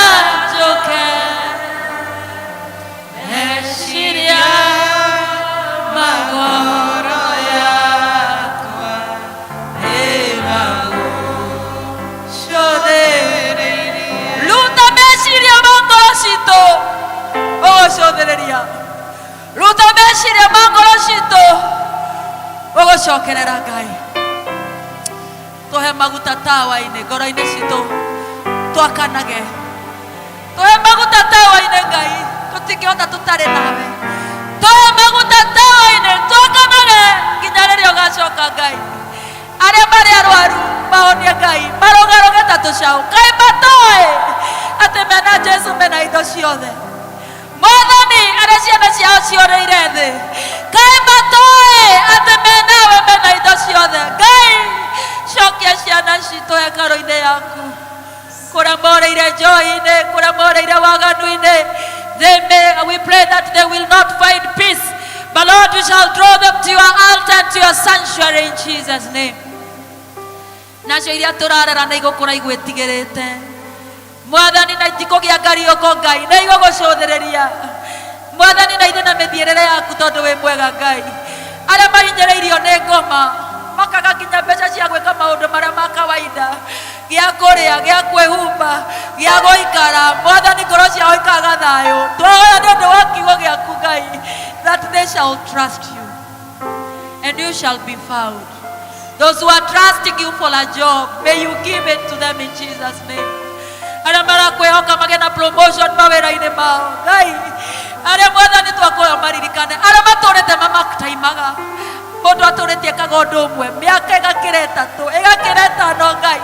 njũke, meciria ma ngoro yakwa nĩmagũcũthĩrĩirie. Ruta meciria ma ngoro citũ ũgũcũthĩrĩria. Ruta meciria ma ngoro citũ ũgũcokerera Ngai. Tũhe maguta tawa-inĩ ngoro-inĩ citũ twakanage. Tũhe maguta tawa-inĩ Ngai, tũtingĩhota tũtarĩ nawe. Tũhe maguta tawa-inĩ twakanage nginya rĩrĩa ũgacoka Ngai. Arĩa marĩ arwaru mahonie Ngai, marũgarũge ta tũcaũ. Ngai matoĩ atĩ mena Jesu mena indo ciothe. Mwathani, arĩa ciana ciao ciorĩire thĩ, Ngai matoĩ atĩ menawe mena indo ciothe. Ngai, cokia ciana citũ hekarũ-inĩ yaku, kũrĩa morĩire njohi-inĩ, kũrĩa morĩire waganu-inĩ. They may, we pray that they will not find peace, but Lord, you shall draw them to your altar and to your sanctuary in Jesus' name. Nacio iria tũrarera nĩ igũkũra igwĩtigĩrĩte Mwathani, na itikũgĩa ngariũko Ngai, nĩ igũgũcũthĩrĩria Mwathani, na ithe na mĩthiĩrĩre yaku tondũ wĩ mwega Ngai. Arĩa mahinyĩrĩirio nĩ ngoma makaga nginya mbeca cia gwĩka maũndũ marĩa ma kawaida, gĩa kũrĩa, gĩa kwĩhumba, gĩa gũikara, Mwathani, ngoro ciao ikaga thayũ. Twahoya nĩ ũndũ wa kiugo gĩaku Ngai, that they shall trust you and you shall be found. Those who are trusting you for a job, may you give it to them in Jesus' name. Arĩa marakwĩhoka magĩe na promotion mawĩra-inĩ mao Ngai, arĩa Mwathani twakũhoya maririkane, arĩa matũrĩte mamakutaimaga, mũndũ atũrĩtie ekaga ũndũ ũmwe mĩaka ĩgakĩra ĩtatũ ĩgakĩra ĩtano Ngai,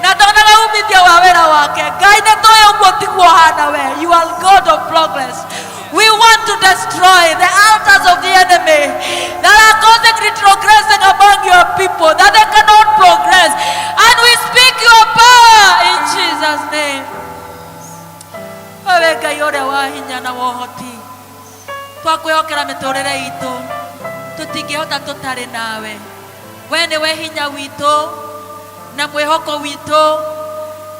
na ndonaga umithio wa wĩra wake Ngai, nĩ tũĩ ũguo tiguo ũhana we. You are God of progress. We want to destroy the altars of the enemy that are causing retrogressing among your people, that they cannot progress. And we speak your power in Jesus' name. Wewe Ngai ũrĩa wa hinya na wa ũhoti, twakwĩhokera mĩtũrĩre itũ, tũtingĩhota tũtarĩ nawe. We nĩwe hinya witũ na mwĩhoko witũ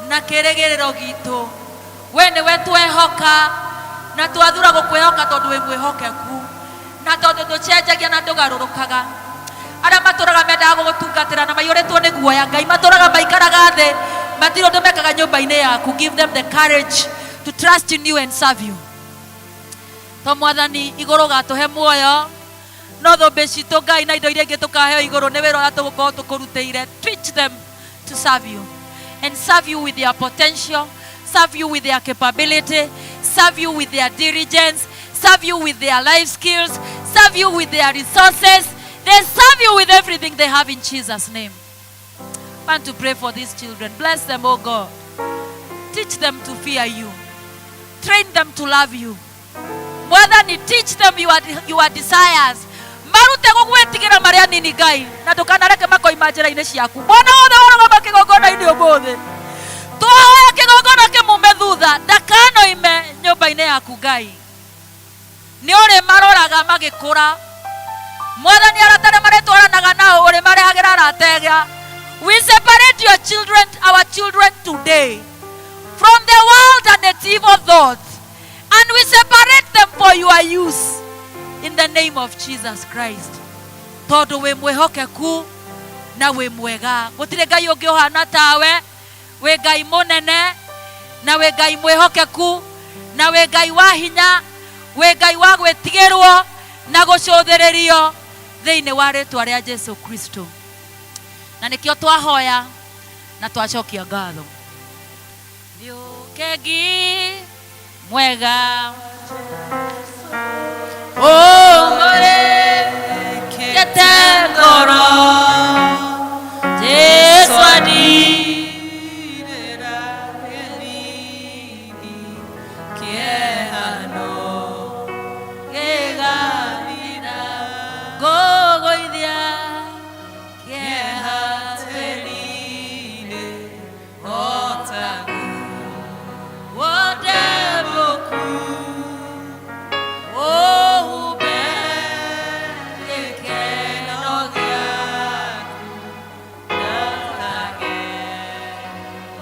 na kĩrĩgĩrĩro gitũ. We nĩwe twehoka na twathura gũkwĩhoka tondũ wĩ mwĩhokeku na tondũ ndũcenjagia na ndũgarũrũkaga. Arĩa matũraga mendaga gũgũtungatĩra na maiyũrĩtwo nĩ guoya Ngai, matũraga maikaraga thĩ matirĩ ũndũ mekaga nyũmba-inĩ yaku. Give them the courage to trust in you and serve you. To Mwathani igũrũ ũgatũhe muoyo, no thũmbĩ citũ Ngai na indo iria ingĩ tũkaheo igũrũ nĩ wĩra ũrĩa tũgũkorwo tũkũrutĩire. Teach them to serve you and serve you with their potential, serve you with their capability, serve you with their diligence, serve you with their life skills, serve you with their resources. They serve you with everything they have in Jesus' name. I want to pray for these children. Bless them, oh God. Teach them to fear you. Train them to love you. Mwathani, teach them your desires. Marute gũgwĩtigĩra marĩ anini Ngai, na ndũkanareke makoima njĩra-inĩ ciaku. Mwana wothe warũgama kĩgongona-inĩ ũmũthĩ, twahoya kĩgongona kĩmume thutha, ndakanoime nyũmba-inĩ yaku Ngai. Nĩ ũrĩmaroraga magĩkũra. Mwathani, arata arĩa marĩtwaranaga nao ũrĩmarehagĩra arata ega. We separate your children, our children today from the world and its evil thoughts, and we separate them for your use in the name of Jesus Christ. Tondũ wĩ mwĩhokeku na wĩ mwega, gũtirĩ Ngai ũngĩ ũhana tawe. Wĩ Ngai mũnene na wĩ Ngai mwĩhokeku na wĩ Ngai wa hinya, wĩ Ngai wa gwĩtigĩrwo na gũcũthĩrĩrio thĩinĩ wa rĩtwa rĩa Jesu Kristo. Na nĩkĩo twahoya na twacokia ngatho. Nĩ ũkengi mwega ũngũrĩkĩte ngoro, Jesu andirĩra gĩthimi kĩehano gĩgathira, ngũgũithia kĩeha tĩri-inĩ o taguo ndemũku, ũhumbe gĩkeno gĩaku ndakage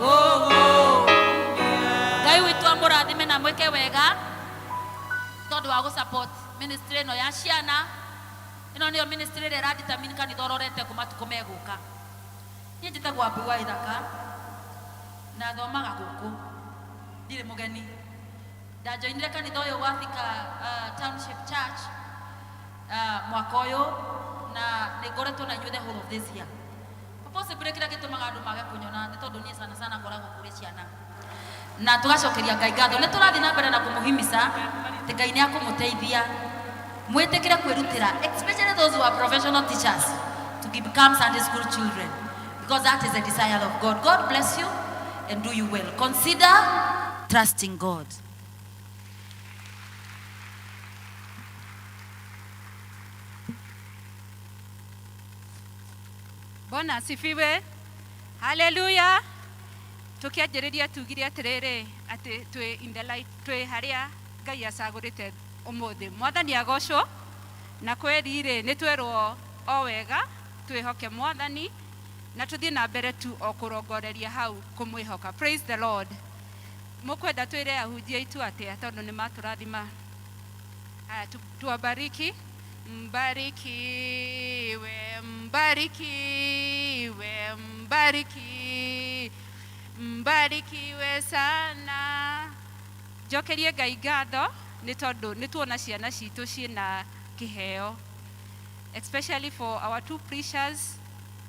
gũgũkumia. Ngai witũ amũrathime na mwĩke wega tondũ wa gũ support ministry ĩno ya ciana. Ĩno nĩyo ministry ĩrĩa ĩradetermine kanitha ũrorete kũ matukũ megũka. Niĩ njĩtagwo Wambui wa Ithaka na thomaga gũkũ, ndirĩ mũgeni. Ndajoinire kanitha ũyũ wa Thika Township Church mwaka ũyũ, na nĩ ngoretwo na inyuĩ the whole of this year. Possibly kĩrĩa gĩtũmaga andũ mage kũnyona nĩ tondũ niĩ sana sana ngoragwo kũrĩ ciana. Na tũgacokeria Ngai ngatho. Nĩ tũrathiĩ na mbere na kũmũhimisa atĩ Ngai nĩ akũmũteithia mwĩtĩkĩre kwĩrutĩra, especially those who are professional teachers, to become Sunday school children, because that is the desire of God. God bless you and do you well. Consider trusting God. Bwana asifiwe. Haleluya. Tukianjĩrĩria tugire atĩrĩrĩ, atĩ twĩ in the light, twĩ harĩa Ngai acagũrĩte ũmũthĩ. Mwathani agocwo. Na kweri rĩ, nĩ twerwo o wega twĩhoke Mwathani na tũthiĩ na mbere tu o kũrongoreria hau kũmwĩhoka. Praise the Lord. Mũkwenda twĩre ahunjia aitũ atĩa tondũ nĩ matũrathima? Haya, tuwabariki. Mbarikiwe, mbarikiwe, mbariki, mbarikiwe sana. Njokerie Ngai ngatho nĩ tondũ nĩ tuona ciana citũ ciĩna kĩheo, especially for our two preachers.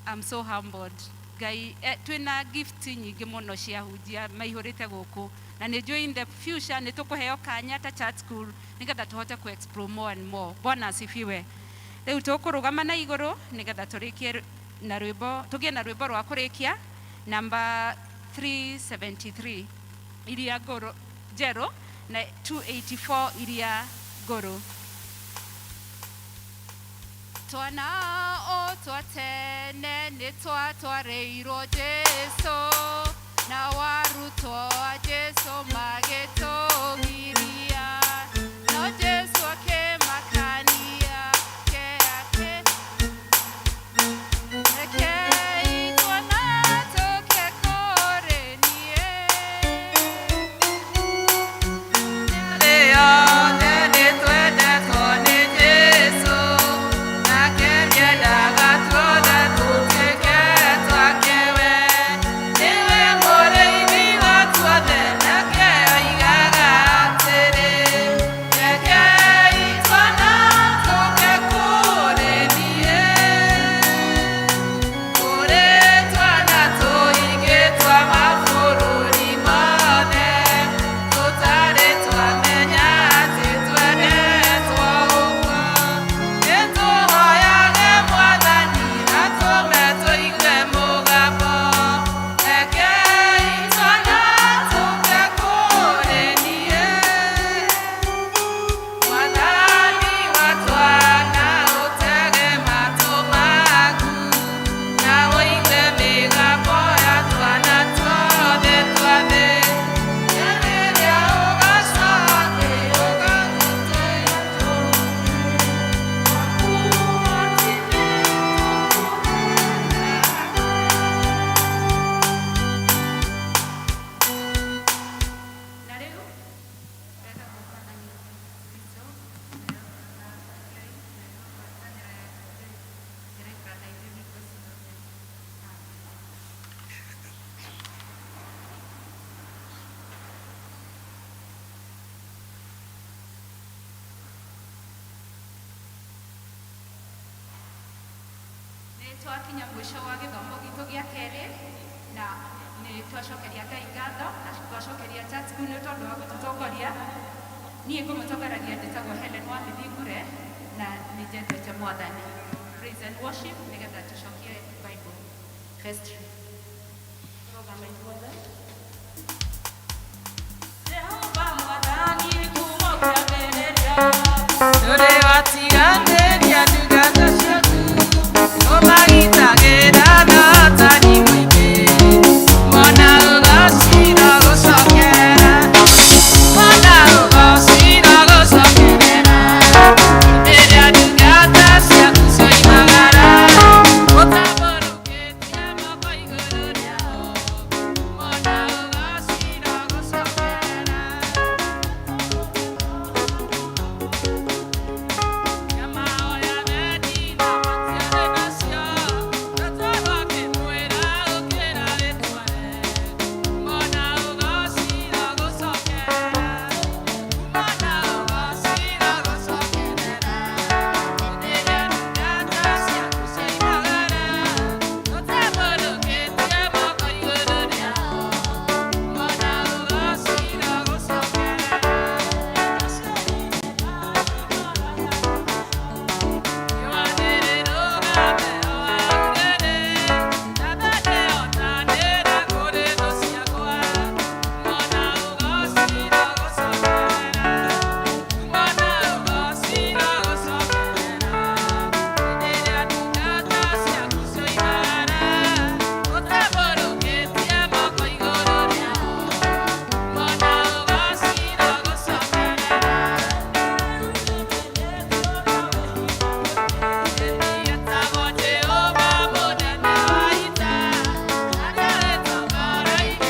I'm so humbled. Ngai twĩna gift nyingĩ mũno cia hunjia maihũrĩte gũkũ, na nĩ njũĩ in the future nĩ tũkũheo kanya ta church school nĩgetha tũhote ku explore more and more. Bwana asifiwe. Rĩu tũkũrũgama na igũrũ nĩgetha tũrĩkie na rwĩmbo, tũgĩe na rwĩmbo rwa kũrĩkia, namba 373 iria ngũrũ njerũ na 284 iria ngũrũ. Twana o twa tene nĩ twatwarĩirwo Jesu, na warutwo a Jesu magĩtũgiria, no Jesu akĩmakania ke ake, rekei twana tũke kũrĩ niĩ. Thĩ yothe nĩ twendetwo nĩ Jesũ, nake nĩendaga tuothe tũtuĩke twake we. Nĩwe mũrĩithi wa tuothe, nake oigaga atĩrĩ. Twakinya mũico wa gĩthomo gitũ gĩa kerĩ na nĩ twacokeria Ngai ngatho na twacokeria church school nĩ tondũ wa gũtũtongoria. Niĩ ngũmũtongoragia njĩtagwo Helen wa Mithingure na nĩ njendete Mwathani. Praise and worship nĩgetha tũcokie Bible vestry. Rũgama ithuothe.